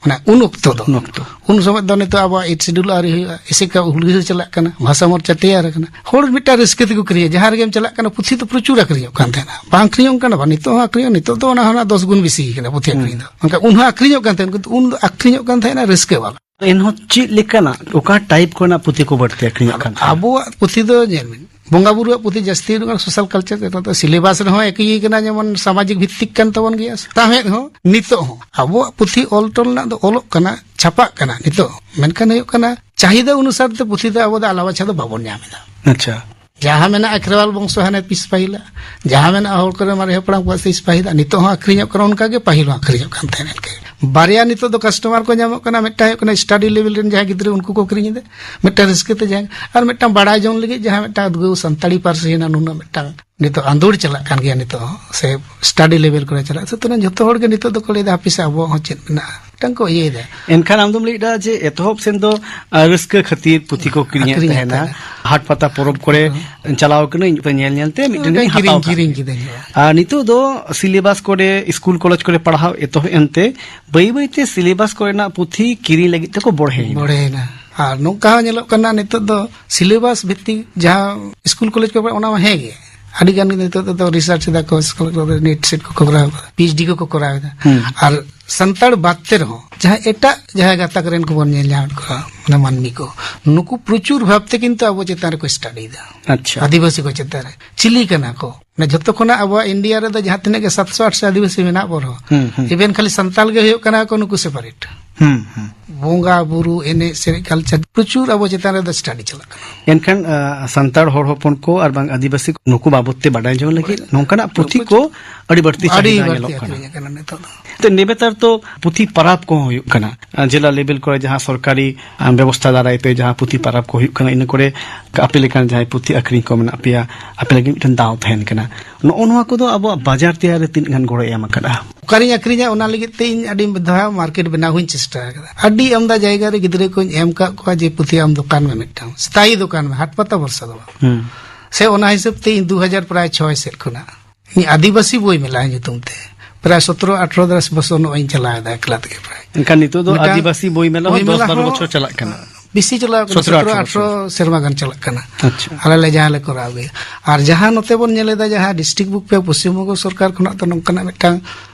ᱢᱟᱱᱮ ᱩᱱ ᱚᱠᱛᱚ ᱫᱚ᱾ ᱩᱱ ᱚᱠᱛᱚ᱾ ᱩᱱ ᱥᱚᱢᱚᱭ ᱫᱚ ᱱᱤᱛᱚᱜ ᱟᱵᱚᱣᱟᱜ ᱮᱭᱤᱴ ᱥᱤᱰᱩᱞ ᱟᱹᱣᱨᱤ ᱦᱩᱭᱩᱜᱼᱟ, ᱮᱥᱮᱠᱟ ᱦᱩᱞᱜᱤᱨᱟᱹ ᱪᱟᱞᱟᱜ ᱠᱟᱱᱟ, ᱵᱷᱟᱥᱟ ᱢᱳᱨᱪᱟ ᱛᱮᱭᱟᱨ ᱟᱠᱟᱱᱟ᱾ ᱦᱚᱲ ᱢᱤᱫᱴᱟᱝ ᱨᱟᱹᱥᱠᱟᱹ ᱛᱮᱠᱚ ᱠᱤᱨᱤᱧᱟ, ᱡᱟᱦᱟᱸ ᱨᱮᱜᱮᱢ ᱪᱟᱞᱟᱜ ᱠᱟᱱᱟ, ᱯᱩᱛᱷᱤ ᱫᱚ ᱯᱨᱚᱪᱩᱨ ᱟᱹᱠᱷᱨᱤᱧᱚᱜ ᱠᱟᱱ ᱛᱟᱦᱮᱱᱟ᱾ ᱵᱟᱝ ᱟᱹᱠᱷᱨᱤᱧᱚᱜ ᱠᱟᱱᱟ, ᱵᱟᱝ, ᱱᱤᱛᱚᱜ ᱦᱚᱸ ᱟᱹᱠᱷᱨᱤᱧᱚᱜ, ᱱᱤᱛᱚᱜ ᱫᱚ ᱚᱱᱟ ᱦᱚᱸ ᱫᱚᱥ ᱜᱩᱱ ᱵᱮᱥᱤ ᱠᱟᱱᱟ ᱯᱩᱛᱷᱤ ᱟᱹᱠᱷᱨᱤᱧ ᱫᱚ᱾ ᱢᱮᱱᱠᱷᱟᱱ ᱩᱱ ᱦᱚᱸ ᱟᱹᱠᱷᱨᱤᱧᱚᱜ ᱠᱟᱱ ᱛᱟᱦᱮᱸᱱᱟ, ᱠᱤᱱᱛᱩ ᱩᱱ ᱫᱚ ᱟᱹᱠᱷᱨᱤᱧᱚᱜ ᱠᱟᱱ ᱛᱟᱦᱮᱸᱱᱟ ᱨᱟᱹᱥᱠᱟᱹ ᱵᱟᱞᱟ᱾ ᱮᱱᱦᱚᱸ ᱪᱮᱫ ᱞᱮᱠᱟᱱᱟᱜ, ᱚᱠᱟ ᱴᱟᱭᱤᱯ ᱠᱚᱨᱮᱱᱟᱜ ᱯᱩᱛᱷᱤ ᱠᱚ ᱵᱟᱹᱲᱛᱤ ᱟᱹᱠᱷᱨᱤᱧᱚᱜ ᱠᱟᱱ ᱛᱟᱦᱮᱸᱱᱟ? ᱟᱵᱚᱣᱟᱜ ᱯᱩᱛᱷᱤ ᱫᱚ ᱧᱮᱞ ᱢᱮ, ᱵᱚᱸᱜᱟ ᱵᱩᱨᱩᱣᱟᱜ ᱯᱩᱛᱷᱤ ᱡᱟᱹᱥᱛᱤ ᱩᱰᱩᱠᱚᱜ ᱠᱟᱱᱟ, ᱥᱳᱥᱟᱞ ᱠᱟᱞᱪᱟᱨ, ᱱᱤᱛᱚᱜ ᱫᱚ ᱥᱤᱞᱮᱵᱟᱥ ᱨᱮᱦᱚᱸ ᱮᱠ ᱤᱭᱟᱹ ᱠᱟᱱᱟ, ᱡᱮᱢᱚᱱ ᱥᱟᱢᱟᱡᱤᱠ ᱵᱷᱤᱛᱛᱤᱠ ᱠᱟᱱ ᱛᱟᱵᱚᱱ ᱜᱮᱭᱟ᱾ ᱛᱟᱦᱮᱸᱫ ᱦᱚᱸ, ᱱᱤᱛᱚᱜ ᱦᱚᱸ ᱟᱵᱚᱣᱟᱜ ᱯᱩᱛᱷᱤ ᱚᱞ ᱴᱚᱞ ᱨᱮᱱᱟᱜ ᱫᱚ ᱚᱞᱚᱜ ᱠᱟᱱᱟ, ᱪᱷᱟᱯᱟᱜ ᱠᱟᱱᱟ ᱱᱤᱛᱚᱜ᱾ ᱢᱮᱱᱠᱷᱟᱱ ᱦᱩᱭᱩᱜ ᱠᱟᱱᱟ, ᱪᱟᱦᱤᱫᱟ ᱚᱱᱩᱥᱟᱨ ᱛᱮ ᱯᱩᱛᱷᱤ ᱫᱚ ᱟᱵᱚ ᱫᱚ ᱟᱞᱟ ᱢᱟᱪᱷᱟ ᱫᱚ ᱵᱟᱵᱚᱱ ᱧᱟᱢ ᱮᱫᱟ᱾ ᱟᱪᱪᱷᱟ᱾ ᱡᱟᱦᱟᱸ ᱢᱮᱱᱟᱜᱼᱟ ᱠᱷᱮᱨᱣᱟᱞ ᱵᱚᱝᱥᱚ ᱦᱟᱱᱮ ᱯᱤᱥ ᱯᱟᱹᱦᱤᱞᱟᱜ, ᱡᱟᱦᱟᱸ ᱢᱮᱱᱟᱜᱼᱟ ᱦᱚᱲ ᱠᱚᱨᱮ ᱢᱟᱨᱮ ᱦᱟᱯᱲᱟᱢ ᱠᱚᱣᱟᱜ ᱥᱮ ᱯᱤᱥ ᱯᱟᱹᱦᱤᱞᱟᱜ, ᱱᱤᱛᱚᱜ ᱦᱚᱸ ᱟᱹᱠᱷᱨᱤᱧᱚᱜ ᱠᱟᱱᱟ, ᱚᱱᱠᱟ ᱜᱮ ᱯᱟᱹᱦᱤᱞ ᱦᱚᱸ ᱟᱹᱠᱷᱨᱤᱧᱚᱜ ᱠᱟᱱ ᱛᱟᱦᱮᱸᱫ᱾ ᱮᱱᱠᱷᱟᱱ ᱵᱟᱨᱭᱟ ᱱᱤᱛᱚᱜ ᱫᱚ ᱠᱟᱥᱴᱚᱢᱟᱨ ᱠᱚ ᱧᱟᱢᱚᱜ ᱠᱟᱱᱟ, ᱢᱤᱫᱴᱟᱝ ᱦᱩᱭᱩᱜ ᱠᱟᱱᱟ ᱥᱴᱟᱰᱤ ᱞᱮᱵᱮᱞ ᱨᱮᱱ ᱡᱟᱦᱟᱸᱭ ᱜᱤᱫᱽᱨᱟᱹ, ᱩᱱᱠᱩ ᱠᱚ ᱠᱤᱨᱤᱧ ᱮᱫᱟ, ᱢᱤᱫᱴᱟᱝ ᱨᱟᱹᱥᱠᱟᱹ ᱛᱮ ᱡᱟᱦᱟᱸ, ᱟᱨ ᱢᱤᱫᱴᱟᱝ ᱵᱟᱲᱟᱭ ᱡᱚᱝ ᱞᱟᱹᱜᱤᱫ ᱡᱟᱦᱟᱸ ᱢᱤᱫᱴᱟᱝ ᱩᱫᱽᱜᱟᱹᱣ ᱥᱟᱱᱛᱟᱲᱤ ᱯᱟᱹᱨᱥᱤ ᱨᱮᱱᱟᱜ ᱱᱩᱱᱟᱹᱜ ᱢᱤᱫᱴᱟᱝ ᱱᱤᱛᱚᱜ ᱟᱸᱫᱳᱲ ᱪᱟᱞᱟᱜ ᱠᱟᱱ ᱜᱮᱭᱟ, ᱱᱤᱛᱚᱜ ᱦᱚᱸ ᱥᱮ ᱥᱴᱟᱰᱤ ᱞᱮᱵᱮᱞ ᱠᱚᱨᱮ ᱪᱟᱞᱟᱜ, ᱥᱩᱛᱚᱨᱟᱝ ᱡᱷᱚᱛᱚ ᱦᱚᱲ ᱜᱮ ᱱᱤᱛᱚᱜ ᱫᱚᱠᱚ ᱞᱟᱹᱭᱫᱟ, ᱦᱟᱯᱮ ᱥᱮ ᱟᱵᱚᱣᱟᱜ ᱦᱚᱸ ᱪᱮᱫ ᱢᱮᱱᱟᱜᱼᱟ, ᱢᱤᱫᱴᱟᱝ ᱠᱚ ᱤᱭᱟᱹᱭᱮᱫᱟ᱾ ᱮᱱᱠᱷᱟᱱ ᱟᱢ ᱫᱚᱢ ᱞᱟᱹᱭᱮᱫᱟ ᱡᱮ ᱮᱛᱚᱦᱚᱵ ᱥᱮᱱ ᱫᱚ, ᱟ, ᱨᱟᱹᱥᱠᱟᱹ ᱠᱷᱟᱹᱛᱤᱨ ᱯᱩᱛᱷᱤ ᱠᱚ ᱠᱤᱨᱤᱧᱮᱫ ᱟᱹᱠᱷᱨᱤᱧᱮᱫ ᱛᱟᱦᱮᱱᱟ, ᱛᱟᱦᱮᱱᱟ᱾ ᱦᱟᱴ ᱯᱟᱛᱟ ᱯᱚᱨᱚᱵᱽ ᱠᱚᱨᱮ ᱦᱚᱸ᱾ ᱪᱟᱞᱟᱣ ᱠᱟᱹᱱᱟᱹᱧ, ᱧᱮᱞ ᱧᱮᱞ ᱛᱮ ᱢᱤᱫᱴᱮᱱ ᱢᱤᱫᱴᱟᱝ ᱜᱤᱧ ᱦᱟᱛᱟᱣ ᱠᱤᱨᱤᱧ, ᱠᱟᱜ ᱠᱤᱨᱤᱧ ᱜᱮ᱾ ᱠᱤᱫᱟᱹᱧ, ᱦᱳᱭ᱾ ᱟᱨ ᱱᱤᱛᱚᱜ ᱫᱚ ᱥᱤᱞᱮᱵᱟᱥ ᱠᱚᱨᱮ, ᱥᱠᱩᱞ ᱠᱚᱞᱮᱡᱽ ᱠᱚᱨᱮ ᱯᱟᱲᱦᱟᱣ ᱮᱛᱚᱦᱚᱵ ᱮᱱᱛᱮ ᱵᱟᱹᱭ ᱵᱟᱹᱭ ᱛᱮ ᱥᱤᱞᱮᱵᱟᱥ ᱠᱚᱨᱮᱱᱟᱜ ᱯᱩᱛᱷᱤ ᱠᱤᱨᱤᱧ ᱞᱟᱹᱜᱤᱫ ᱛᱮᱠᱚ ᱵᱚᱲᱦᱮᱭᱮᱱᱟ᱾ ᱵᱚᱲᱦᱮᱭᱮᱱᱟ᱾ ᱟᱨ ᱱᱚᱝᱠᱟ ᱦᱚᱸ ᱧᱮᱞᱚᱜ ᱠᱟᱱᱟ, ᱱᱤᱛᱚᱜ ᱫᱚ ᱥᱤᱞᱮᱵᱟᱥ ᱵᱷᱤᱛᱛᱤᱠ ᱡᱟᱦᱟᱸ ᱥᱠᱩᱞ ᱠᱚᱞᱮᱡᱽ ᱠᱚ ᱯᱟᱲᱦᱟᱜ, ᱚᱱᱟ ᱢᱟ ᱦᱮᱸ ᱜᱮ, ᱟᱹᱰᱤ ᱜᱟᱱ ᱜᱮ ᱱᱤᱛᱚᱜ ᱫᱚ ᱨᱤᱥᱟᱨᱪ ᱮᱫᱟ ᱠᱚ, ᱥᱠᱩᱞ ᱠᱚᱨᱮ ᱱᱮᱴ ᱥᱮᱴ ᱠᱚᱠᱚ ᱠᱚᱨᱟᱣ ᱮᱫᱟ, ᱯᱤ ᱮᱭᱤᱪ ᱰᱤ ᱠᱚᱠᱚ ᱠᱚᱨᱟᱣ ᱮᱫᱟ᱾ ᱦᱩᱸ᱾ ᱟᱨ ᱥᱟᱱᱛᱟᱲ ᱵᱟᱫ ᱛᱮ ᱨᱮᱦᱚᱸ ᱡᱟᱦᱟᱸ ᱮᱴᱟᱜ ᱡᱟᱦᱟᱸ ᱜᱟᱛᱟᱠ ᱨᱮᱱ ᱠᱚᱵᱚᱱ ᱧᱮᱞ ᱧᱟᱢᱮᱫ ᱠᱚᱣᱟ, ᱢᱟᱱᱮ ᱢᱟᱹᱱᱢᱤ ᱠᱚ, ᱱᱩᱠᱩ ᱯᱨᱚᱪᱩᱨ ᱵᱷᱟᱵ ᱛᱮ ᱠᱤᱱᱛᱩ ᱟᱵᱚ ᱪᱮᱛᱟᱱ ᱨᱮᱠᱚ ᱥᱴᱟᱰᱤ ᱮᱫᱟ᱾ ᱟᱪᱪᱷᱟ᱾ ᱟᱹᱫᱤᱵᱟᱹᱥᱤ ᱠᱚ ᱪᱮᱛᱟᱱ ᱨᱮ᱾ ᱪᱤᱞᱤ ᱠᱟᱱᱟ ᱠᱚ? ᱢᱟᱱᱮ ᱡᱷᱚᱛᱚ ᱠᱷᱚᱱᱟᱜ ᱟᱵᱚᱣᱟᱜ ᱤᱱᱰᱤᱭᱟ ᱨᱮᱫᱚ ᱡᱟᱦᱟᱸ ᱛᱤᱱᱟᱹᱜ ᱜᱮ ᱥᱟᱛᱥᱚ ᱟᱴᱥᱚ ᱟᱹᱫᱤᱵᱟᱹᱥᱤ ᱢᱮᱱᱟᱜ ᱵᱚᱱ ᱨᱮᱦᱚᱸ, ᱦᱩᱸ, ᱦᱩᱸ᱾ ᱤᱵᱷᱮᱱ ᱠᱷᱟᱹᱞᱤ ᱥᱟᱱᱛᱟᱲ ᱜᱮ ᱦᱩᱭᱩᱜ ᱠᱟᱱᱟ ᱠᱚ ᱱᱩᱠᱩ ᱥᱮᱯᱟᱨᱮᱴ᱾ ᱦᱩᱸ, ᱦᱩᱸ᱾ ᱵᱚᱸᱜᱟ ᱵᱩᱨᱩ, ᱮᱱᱮᱡ ᱥᱮᱨᱮᱧ, ᱠᱟᱞᱪᱟᱨ ᱯᱨᱚᱪᱩᱨ ᱟᱵᱚ ᱪᱮᱛᱟᱱ ᱨᱮᱫᱚ ᱥᱴᱟᱰᱤ ᱪᱟᱞᱟᱜ ᱠᱟᱱᱟ᱾ ᱮᱱᱠᱷᱟᱱ, ᱟ, ᱥᱟᱱᱛᱟᱲ ᱦᱚᱲ ᱦᱚᱯᱚᱱ ᱠᱚ ᱟᱨ ᱵᱟᱝ ᱟᱹᱫᱤᱵᱟᱹᱥᱤ ᱠᱚ, ᱱᱩᱠᱩ ᱵᱟᱵᱚᱫ ᱛᱮ ᱵᱟᱰᱟᱭ ᱡᱚᱝ ᱞᱟᱹᱜᱤᱫ ᱱᱚᱝᱠᱟᱱᱟᱜ ᱯᱩᱛᱷᱤ ᱠᱚ ᱟᱹᱰᱤ ᱵᱟᱹᱲᱛᱤ ᱟᱹᱰᱤ ᱪᱟᱹᱦᱤᱫᱟ ᱵᱟᱹᱲᱛᱤ ᱧᱮᱞᱚᱜ ᱠᱟᱱᱟ᱾ ᱟᱹᱠᱷᱨᱤᱧ ᱟᱠᱟᱱᱟ ᱱᱤᱛᱚᱜ ᱫᱚ᱾ ᱛᱚ, ᱱᱮᱵᱮᱛᱟᱨ ᱛᱚ ᱯᱩᱛᱷᱤ ᱯᱟᱨᱟᱵᱽ ᱠᱚᱦᱚᱸ ᱦᱩᱭᱩᱜ ᱠᱟᱱᱟ᱾ ᱟ, ᱡᱮᱞᱟ ᱞᱮᱵᱮᱞ ᱠᱚᱨᱮ ᱡᱟᱦᱟᱸ ᱥᱚᱨᱠᱟᱨᱤ, ᱟ, ᱵᱮᱵᱚᱥᱛᱷᱟ ᱫᱟᱨᱟᱭ ᱛᱮ ᱡᱟᱦᱟᱸ ᱯᱩᱛᱷᱤ ᱯᱟᱨᱟᱵᱽ ᱠᱚ ᱦᱩᱭᱩᱜ ᱠᱟᱱᱟ, ᱤᱱᱟᱹ ᱠᱚᱨᱮ ᱟᱯᱮ ᱞᱮᱠᱟᱱ ᱡᱟᱦᱟᱸᱭ ᱯᱩᱛᱷᱤ ᱟᱹᱠᱷᱨᱤᱧ ᱠᱚ ᱢᱮᱱᱟᱜ ᱯᱮᱭᱟ, ᱟᱯᱮ ᱞᱟᱹᱜᱤᱫ ᱢᱤᱫᱴᱮᱱ ᱫᱟᱣ ᱛᱟᱦᱮᱱ ᱠᱟᱱᱟ᱾ ᱱᱚᱜᱼᱚ ᱱᱚᱣᱟ ᱠᱚᱫᱚ ᱟᱵᱚᱣᱟᱜ ᱵᱟᱡᱟᱨ ᱛᱮᱭᱟᱨ ᱨᱮ ᱛᱤᱱᱟᱹᱜ ᱜᱟᱱ ᱜᱚᱲᱚᱭ ᱮᱢ ᱟᱠᱟᱫᱼᱟ? ᱚᱠᱟᱨᱤᱧ ᱟᱹᱠᱷᱨᱤᱧᱟ, ᱚᱱᱟ ᱞᱟᱹᱜᱤᱫ ᱛᱮ ᱤᱧ ᱟᱹᱰᱤ ᱫᱷᱟᱣ ᱢᱟᱨᱠᱮᱴ ᱵᱮᱱᱟᱣ ᱦᱚᱸᱧ ᱪᱮᱥᱴᱟ ᱟᱠᱟᱫᱟ᱾ ᱟᱹᱰᱤ ᱟᱢᱫᱟ ᱡᱟᱭᱜᱟ ᱨᱮ ᱜᱤᱫᱽᱨᱟᱹ ᱠᱚᱧ ᱮᱢ ᱟᱠᱟᱫ ᱠᱚᱣᱟ ᱡᱮ, "ᱯᱩᱛᱷᱤ ᱟᱢ ᱫᱚᱠᱟᱱ ᱢᱮ ᱢᱤᱫᱴᱟᱝ, ᱥᱛᱷᱟᱭᱤ ᱫᱚᱠᱟᱱ ᱢᱮ, ᱦᱟᱴ ᱯᱟᱛᱟ ᱵᱷᱚᱨᱥᱟ ᱫᱚ ᱵᱟᱝ᱾" ᱦᱩᱸ᱾ ᱥᱮ ᱚᱱᱟ ᱦᱤᱥᱟᱹᱵ ᱛᱮ ᱤᱧ ᱫᱩ ᱦᱟᱡᱟᱨ ᱯᱨᱟᱭ ᱪᱷᱚᱭ ᱥᱮᱫ ᱠᱷᱚᱱᱟᱜ ᱤᱧ ᱟᱹᱫᱤᱵᱟᱹᱥᱤ ᱵᱳᱭ ᱢᱮᱞᱟ ᱧᱩᱛᱩᱢ ᱛᱮ ᱯᱨᱟᱭ ᱥᱚᱛᱨᱚ ᱟᱴᱷᱨᱚ ᱫᱚᱥ ᱵᱚᱪᱷᱚᱨ ᱱᱚᱜᱼᱚᱭ ᱤᱧ ᱪᱟᱞᱟᱣ ᱮᱫᱟ ᱮᱠᱞᱟ ᱛᱮᱜᱮ ᱯᱨᱟᱭ᱾ ᱮᱱᱠᱷᱟᱱ ᱱᱤᱛᱚᱜ ᱫᱚ ᱢᱤᱫᱴᱟᱝ ᱟᱹᱫᱤᱵᱟᱹᱥᱤ ᱵᱳᱭ ᱢᱮᱞᱟ ᱵᱳᱭ ᱦᱚᱸ ᱫᱚᱥ ᱢᱮᱞᱟ ᱵᱟᱨᱚ ᱦᱚᱸ, ᱵᱚᱪᱷᱚᱨ ᱪᱟᱞᱟᱜ ᱠᱟᱱᱟ᱾ ᱵᱮᱥᱤ ᱪᱟᱞᱟᱣ ᱠᱟᱱᱟ, ᱥᱚᱛᱨᱚ ᱥᱚᱛᱨᱚ ᱟᱴᱷᱨᱚ ᱟᱴᱷᱨᱚ ᱥᱮᱨᱢᱟ ᱜᱟᱱ ᱪᱟᱞᱟᱜ ᱠᱟᱱᱟ᱾ ᱟᱪᱪᱷᱟ᱾ ᱟᱞᱮ ᱞᱮ ᱡᱟᱦᱟᱸ ᱞᱮ ᱠᱚᱨᱟᱣ ᱟᱹᱜᱩᱭᱟ᱾ ᱟᱨ ᱡᱟᱦᱟᱸ ᱱᱚᱛᱮ ᱵᱚᱱ ᱧᱮᱞ ᱮᱫᱟ, ᱡᱟᱦᱟᱸ district book fair Paschim Banga ᱥᱚᱨᱠᱟᱨ ᱠᱷᱚᱱᱟᱜ ᱫᱚ ᱱᱚᱝᱠᱟᱱᱟᱜ ᱢᱤᱫᱴᱟᱝ,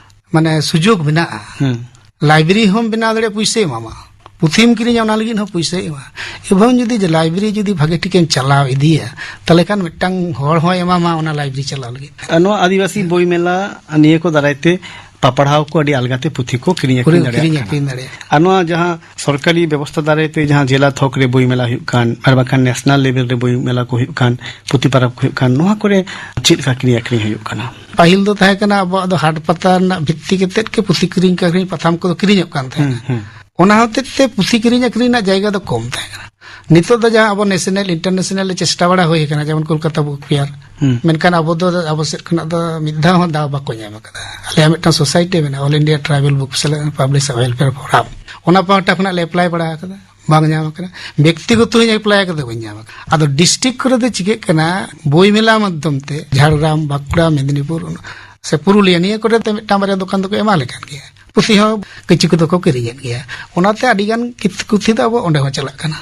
ᱢᱟᱱᱮ, ᱥᱩᱡᱳᱜᱽ ᱢᱮᱱᱟᱜᱼᱟ᱾ ᱦᱩᱸ᱾ ᱞᱟᱭᱵᱨᱮᱨᱤ ᱦᱚᱸᱢ ᱵᱮᱱᱟᱣ ᱫᱟᱲᱮᱭᱟᱜᱼᱟ, ᱯᱩᱭᱥᱟᱹᱭ ᱮᱢᱟᱢᱟ᱾ ᱯᱩᱛᱷᱤᱢ ᱠᱤᱨᱤᱧᱟ, ᱚᱱᱟ ᱞᱟᱹᱜᱤᱫ ᱦᱚᱸ ᱯᱩᱭᱥᱟᱹᱭ ᱮᱢᱟ᱾ ᱮᱵᱚᱝ ᱡᱩᱫᱤ ᱞᱟᱭᱵᱨᱮᱨᱤ ᱡᱩᱫᱤ ᱵᱷᱟᱜᱮ ᱴᱷᱤᱠᱮᱢ ᱪᱟᱞᱟᱣ ᱤᱫᱤᱭᱟ, ᱛᱟᱦᱚᱞᱮ ᱠᱷᱟᱱ ᱢᱤᱫᱴᱟᱝ ᱦᱚᱲ ᱦᱚᱸᱭ ᱮᱢᱟᱢᱟ ᱚᱱᱟ ᱞᱟᱭᱵᱨᱮᱨᱤ ᱪᱟᱞᱟᱣ ᱞᱟᱹᱜᱤᱫ᱾ ᱟᱨ ᱱᱚᱣᱟ ᱟᱹᱫᱤᱵᱟᱹᱥᱤ ᱵᱳᱭ ᱢᱮᱞᱟ ᱱᱤᱭᱟᱹ ᱠᱚ ᱫᱟᱨᱟᱭ ᱛᱮ ᱯᱟᱯᱟᱲᱦᱟᱣ ᱠᱚ ᱟᱹᱰᱤ ᱟᱞᱜᱟ ᱛᱮ ᱯᱩᱛᱷᱤ ᱠᱚ ᱠᱤᱨᱤᱧ ᱟᱹᱠᱷᱨᱤᱧ ᱯᱩᱨᱟᱹ ᱫᱟᱲᱮᱭᱟᱜ ᱠᱤᱨᱤᱧ ᱠᱟᱱᱟ᱾ ᱟᱹᱠᱷᱨᱤᱧ ᱫᱟᱲᱮᱭᱟᱜᱼᱟ᱾ ᱟᱨ ᱱᱚᱣᱟ ᱡᱟᱦᱟᱸ ᱥᱚᱨᱠᱟᱨᱤ ᱵᱮᱵᱚᱥᱛᱷᱟ ᱫᱟᱨᱟᱭ ᱛᱮ ᱡᱟᱦᱟᱸ ᱡᱮᱞᱟ ᱛᱷᱚᱠ ᱨᱮ ᱵᱳᱭ ᱢᱮᱞᱟ ᱦᱩᱭᱩᱜ ᱠᱟᱱ, ᱟᱨ ᱵᱟᱝᱠᱷᱟᱱ ᱱᱮᱥᱱᱟᱞ ᱞᱮᱵᱮᱞ ᱨᱮ ᱵᱳᱭ ᱢᱮᱞᱟ ᱠᱚ ᱦᱩᱭᱩᱜ ᱠᱟᱱ, ᱯᱩᱛᱷᱤ ᱯᱟᱨᱟᱵᱽ ᱠᱚ ᱦᱩᱭᱩᱜ ᱠᱟᱱ, ᱱᱚᱣᱟ ᱠᱚᱨᱮ ᱪᱮᱫ ᱞᱮᱠᱟ ᱠᱤᱨᱤᱧ ᱟᱹᱠᱷᱨᱤᱧ ᱦᱩᱭᱩᱜ ᱠᱟᱱᱟ? ᱯᱟᱹᱦᱤᱞ ᱫᱚ ᱛᱟᱦᱮᱸ ᱠᱟᱱᱟ ᱟᱵᱚᱣᱟᱜ ᱫᱚ ᱦᱟᱴ ᱯᱟᱛᱟ ᱨᱮᱱᱟᱜ ᱵᱷᱤᱛᱛᱤ ᱠᱟᱛᱮᱫ ᱜᱮ ᱯᱩᱛᱷᱤ ᱠᱤᱨᱤᱧ ᱟᱹᱠᱷᱨᱤᱧ, ᱯᱟᱛᱷᱟᱢ ᱠᱚᱫᱚ ᱠᱤᱨᱤᱧᱚᱜ ᱠᱟᱱ ᱛᱟᱦᱮᱸᱫ᱾ ᱦᱩᱸ, ᱦᱩᱸ᱾ ᱚᱱᱟ ᱦᱚᱛᱮᱡ ᱛᱮ ᱯᱩᱛᱷᱤ ᱠᱤᱨᱤᱧ ᱟᱹᱠᱷᱨᱤᱧ ᱨᱮᱱᱟᱜ ᱡᱟᱭᱜᱟ ᱫᱚ ᱠᱚᱢ ᱛᱟᱦᱮᱸ ᱠᱟᱱᱟ᱾ ᱱᱤᱛᱚᱜ ᱫᱚ ᱡᱟᱦᱟᱸ ᱟᱵᱚ ᱱᱮᱥᱱᱟᱞ, ᱤᱱᱴᱟᱨᱱᱮᱥᱱᱟᱞ ᱞᱮ ᱪᱮᱥᱴᱟ ᱵᱟᱲᱟ ᱦᱩᱭ ᱠᱟᱱᱟ, ᱡᱮᱢᱚᱱ ᱠᱳᱞᱠᱟᱛᱟ ᱵᱩᱠ ᱯᱷᱮᱭᱟᱨ᱾ ᱦᱩᱸ᱾ ᱢᱮᱱᱠᱷᱟᱱ ᱟᱵᱚ ᱫᱚ ᱟᱵᱚ ᱥᱮᱫ ᱠᱷᱚᱱᱟᱜ ᱫᱚ ᱢᱤᱫ ᱫᱷᱟᱣ ᱦᱚᱸ ᱫᱟᱣ ᱵᱟᱠᱚ ᱧᱟᱢ ᱟᱠᱟᱫᱟ᱾ ᱟᱞᱮᱭᱟᱜ ᱢᱤᱫᱴᱟᱝ ᱥᱳᱥᱟᱭᱴᱤ ᱢᱮᱱᱟᱜᱼᱟ, all India tribal book publisher welfare forum, ᱚᱱᱟ ᱯᱟᱦᱴᱟ ᱠᱷᱚᱱᱟᱜ ᱞᱮ ᱮᱯᱞᱟᱭ ᱵᱟᱲᱟ ᱟᱠᱟᱫᱟ, ᱵᱟᱝ ᱧᱟᱢ ᱟᱠᱟᱱᱟ᱾ ᱵᱮᱠᱛᱤᱜᱚᱛᱚ ᱦᱚᱸᱧ ᱮᱯᱞᱟᱭ ᱟᱠᱟᱫᱟ, ᱵᱟᱹᱧ ᱧᱟᱢ ᱟᱠᱟᱫᱟ᱾ ᱟᱫᱚ ᱰᱤᱥᱴᱨᱤᱠᱴ ᱠᱚᱨᱮ ᱫᱚ ᱪᱤᱠᱟᱹᱜ ᱠᱟᱱᱟ, ᱵᱳᱭ ᱢᱮᱞᱟ ᱢᱟᱫᱽᱫᱷᱚᱢ ᱛᱮ ᱡᱷᱟᱲᱜᱨᱟᱢ, ᱵᱟᱸᱠᱩᱲᱟ, ᱢᱮᱫᱤᱱᱤᱯᱩᱨ ᱥᱮ ᱯᱩᱨᱩᱞᱤᱭᱟᱹ, ᱱᱤᱭᱟᱹ ᱠᱚᱨᱮ ᱫᱚ ᱢᱤᱫᱴᱟᱝ ᱵᱟᱨᱭᱟ ᱫᱚᱠᱟᱱ ᱫᱚᱠᱚ ᱮᱢᱟ ᱞᱮ ᱠᱟᱱ ᱜᱮᱭᱟ᱾ ᱯᱩᱛᱷᱤ ᱦᱚᱸ ᱠᱤᱪᱷᱩ ᱠᱚᱫᱚ ᱠᱚ ᱠᱤᱨᱤᱧᱮᱫ ᱜᱮᱭᱟ᱾ ᱚᱱᱟᱛᱮ ᱟᱹᱰᱤ ᱜᱟᱱ ᱠᱤᱛ-, ᱯᱩᱛᱷᱤ ᱫᱚ ᱟᱵᱚ ᱚᱸᱰᱮ ᱦᱚᱸ ᱪᱟᱞᱟᱜ ᱠᱟᱱᱟ᱾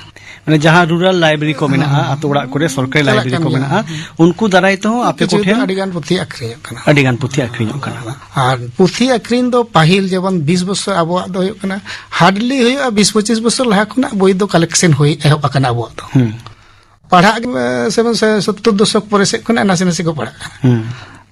ᱢᱟᱱᱮ ᱡᱟᱦᱟᱸ ᱨᱩᱨᱟᱞ ᱞᱟᱭᱵᱨᱮᱨᱤ ᱠᱚ ᱢᱮᱱᱟᱜᱼᱟ, ᱦᱮᱸ᱾ ᱟᱛᱳ ᱚᱲᱟᱜ ᱠᱚᱨᱮ ᱥᱚᱨᱠᱟᱨᱤ ᱪᱟᱞᱟᱜ ᱞᱟᱭᱵᱨᱮᱨᱤ ᱠᱟᱱ ᱠᱚ ᱜᱮᱭᱟ᱾ ᱢᱮᱱᱟᱜᱼᱟ, ᱦᱮᱸ᱾ ᱩᱱᱠᱩ ᱫᱟᱨᱟᱭ ᱛᱮᱦᱚᱸ ᱟᱯᱮ ᱠᱤᱪᱷᱩ ᱠᱚᱴᱷᱮᱱ ᱫᱚ ᱟᱹᱰᱤ ᱜᱟᱱ ᱯᱩᱛᱷᱤ ᱟᱹᱠᱷᱨᱤᱧᱚᱜ ᱠᱟᱱᱟ᱾ ᱟᱹᱰᱤ ᱜᱟᱱ ᱯᱩᱛᱷᱤ ᱟᱹᱠᱷᱨᱤᱧᱚᱜ ᱠᱟᱱᱟ᱾ ᱟᱨ ᱯᱩᱛᱷᱤ ᱟᱹᱠᱷᱨᱤᱧ ᱫᱚ ᱯᱟᱹᱦᱤᱞ ᱡᱮᱢᱚᱱ ᱵᱤᱥ ᱵᱚᱪᱷᱚᱨ ᱟᱵᱚᱣᱟᱜ ᱫᱚ ᱦᱩᱭᱩᱜ ᱠᱟᱱᱟ, hardly ᱦᱩᱭᱩᱜᱼᱟ, ᱵᱤᱥ ᱯᱚᱸᱪᱤᱥ ᱵᱚᱪᱷᱚᱨ ᱞᱟᱦᱟ ᱠᱷᱚᱱᱟᱜ ᱵᱳᱭ ᱫᱚ ᱠᱟᱞᱮᱠᱥᱚᱱ ᱦᱩᱭ ᱮᱦᱚᱵ ᱟᱠᱟᱱᱟ ᱟᱵᱚᱣᱟᱜ ᱫᱚ᱾ ᱦᱩᱸ᱾ ᱯᱟᱲᱦᱟᱜ ᱜᱮ, ᱥᱮ, ᱥᱮ, ᱥᱚᱛᱛᱚᱨ ᱫᱚᱥᱚᱠ ᱯᱚᱨᱮ ᱥᱮᱫ ᱠᱷᱚᱱᱟᱜ ᱱᱟᱥᱮ ᱱᱟᱥᱮ ᱠᱚ ᱯᱟᱲᱦᱟᱜ ᱠᱟᱱᱟ᱾ ᱦᱩᱸ᱾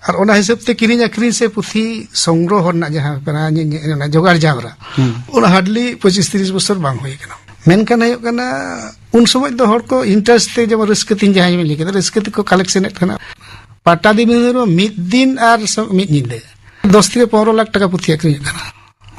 ᱟᱨ ᱚᱱᱟ ᱦᱤᱥᱟᱹᱵ ᱛᱮ ᱠᱤᱨᱤᱧ ᱟᱹᱠᱷᱨᱤᱧ ᱥᱮ ᱯᱩᱛᱷᱤ ᱥᱚᱝᱜᱨᱚᱦᱚ ᱨᱮᱱᱟᱜ ᱡᱟᱦᱟᱸ ᱠᱟᱱᱟ, ᱧᱮ-, ᱧᱮ-, ᱚᱱᱟ ᱡᱚᱜᱟᱲ ᱡᱟᱣᱨᱟ, ᱦᱩᱸ᱾ ᱚᱱᱟ hardly ᱯᱚᱸᱪᱤᱥ ᱛᱤᱨᱤᱥ ᱵᱚᱪᱷᱚᱨ ᱵᱟᱝ ᱦᱩᱭ ᱟᱠᱟᱱᱟ᱾ ᱢᱮᱱᱠᱷᱟᱱ ᱦᱩᱭᱩᱜ ᱠᱟᱱᱟ, ᱩᱱ ᱥᱚᱢᱚᱭ ᱫᱚ ᱦᱚᱲ ᱠᱚ interest ᱛᱮ, ᱡᱮᱢᱚᱱ ᱨᱟᱹᱥᱠᱟᱹ ᱛᱤᱧ ᱡᱟᱦᱟᱸᱭ ᱵᱮᱱ ᱞᱟᱹᱭ ᱠᱮᱫᱟ, ᱨᱟᱹᱥᱠᱟᱹ ᱛᱮᱠᱚ collectionᱮᱫ ᱛᱟᱦᱮᱱᱟ᱾ ᱯᱟᱴᱟᱵᱤᱸᱫᱷᱟᱹ ᱨᱮ ᱢᱤᱫ ᱫᱤᱱ ᱟᱨ ᱥᱚ-, ᱢᱤᱫ ᱧᱤᱫᱟᱹ ᱫᱚᱥ ᱛᱷᱮᱠᱮ ᱯᱚᱱᱨᱚ ᱞᱟᱠᱷ ᱴᱟᱠᱟ ᱯᱩᱛᱷᱤ ᱟᱹᱠᱷᱨᱤᱧᱚᱜ ᱠᱟᱱᱟ᱾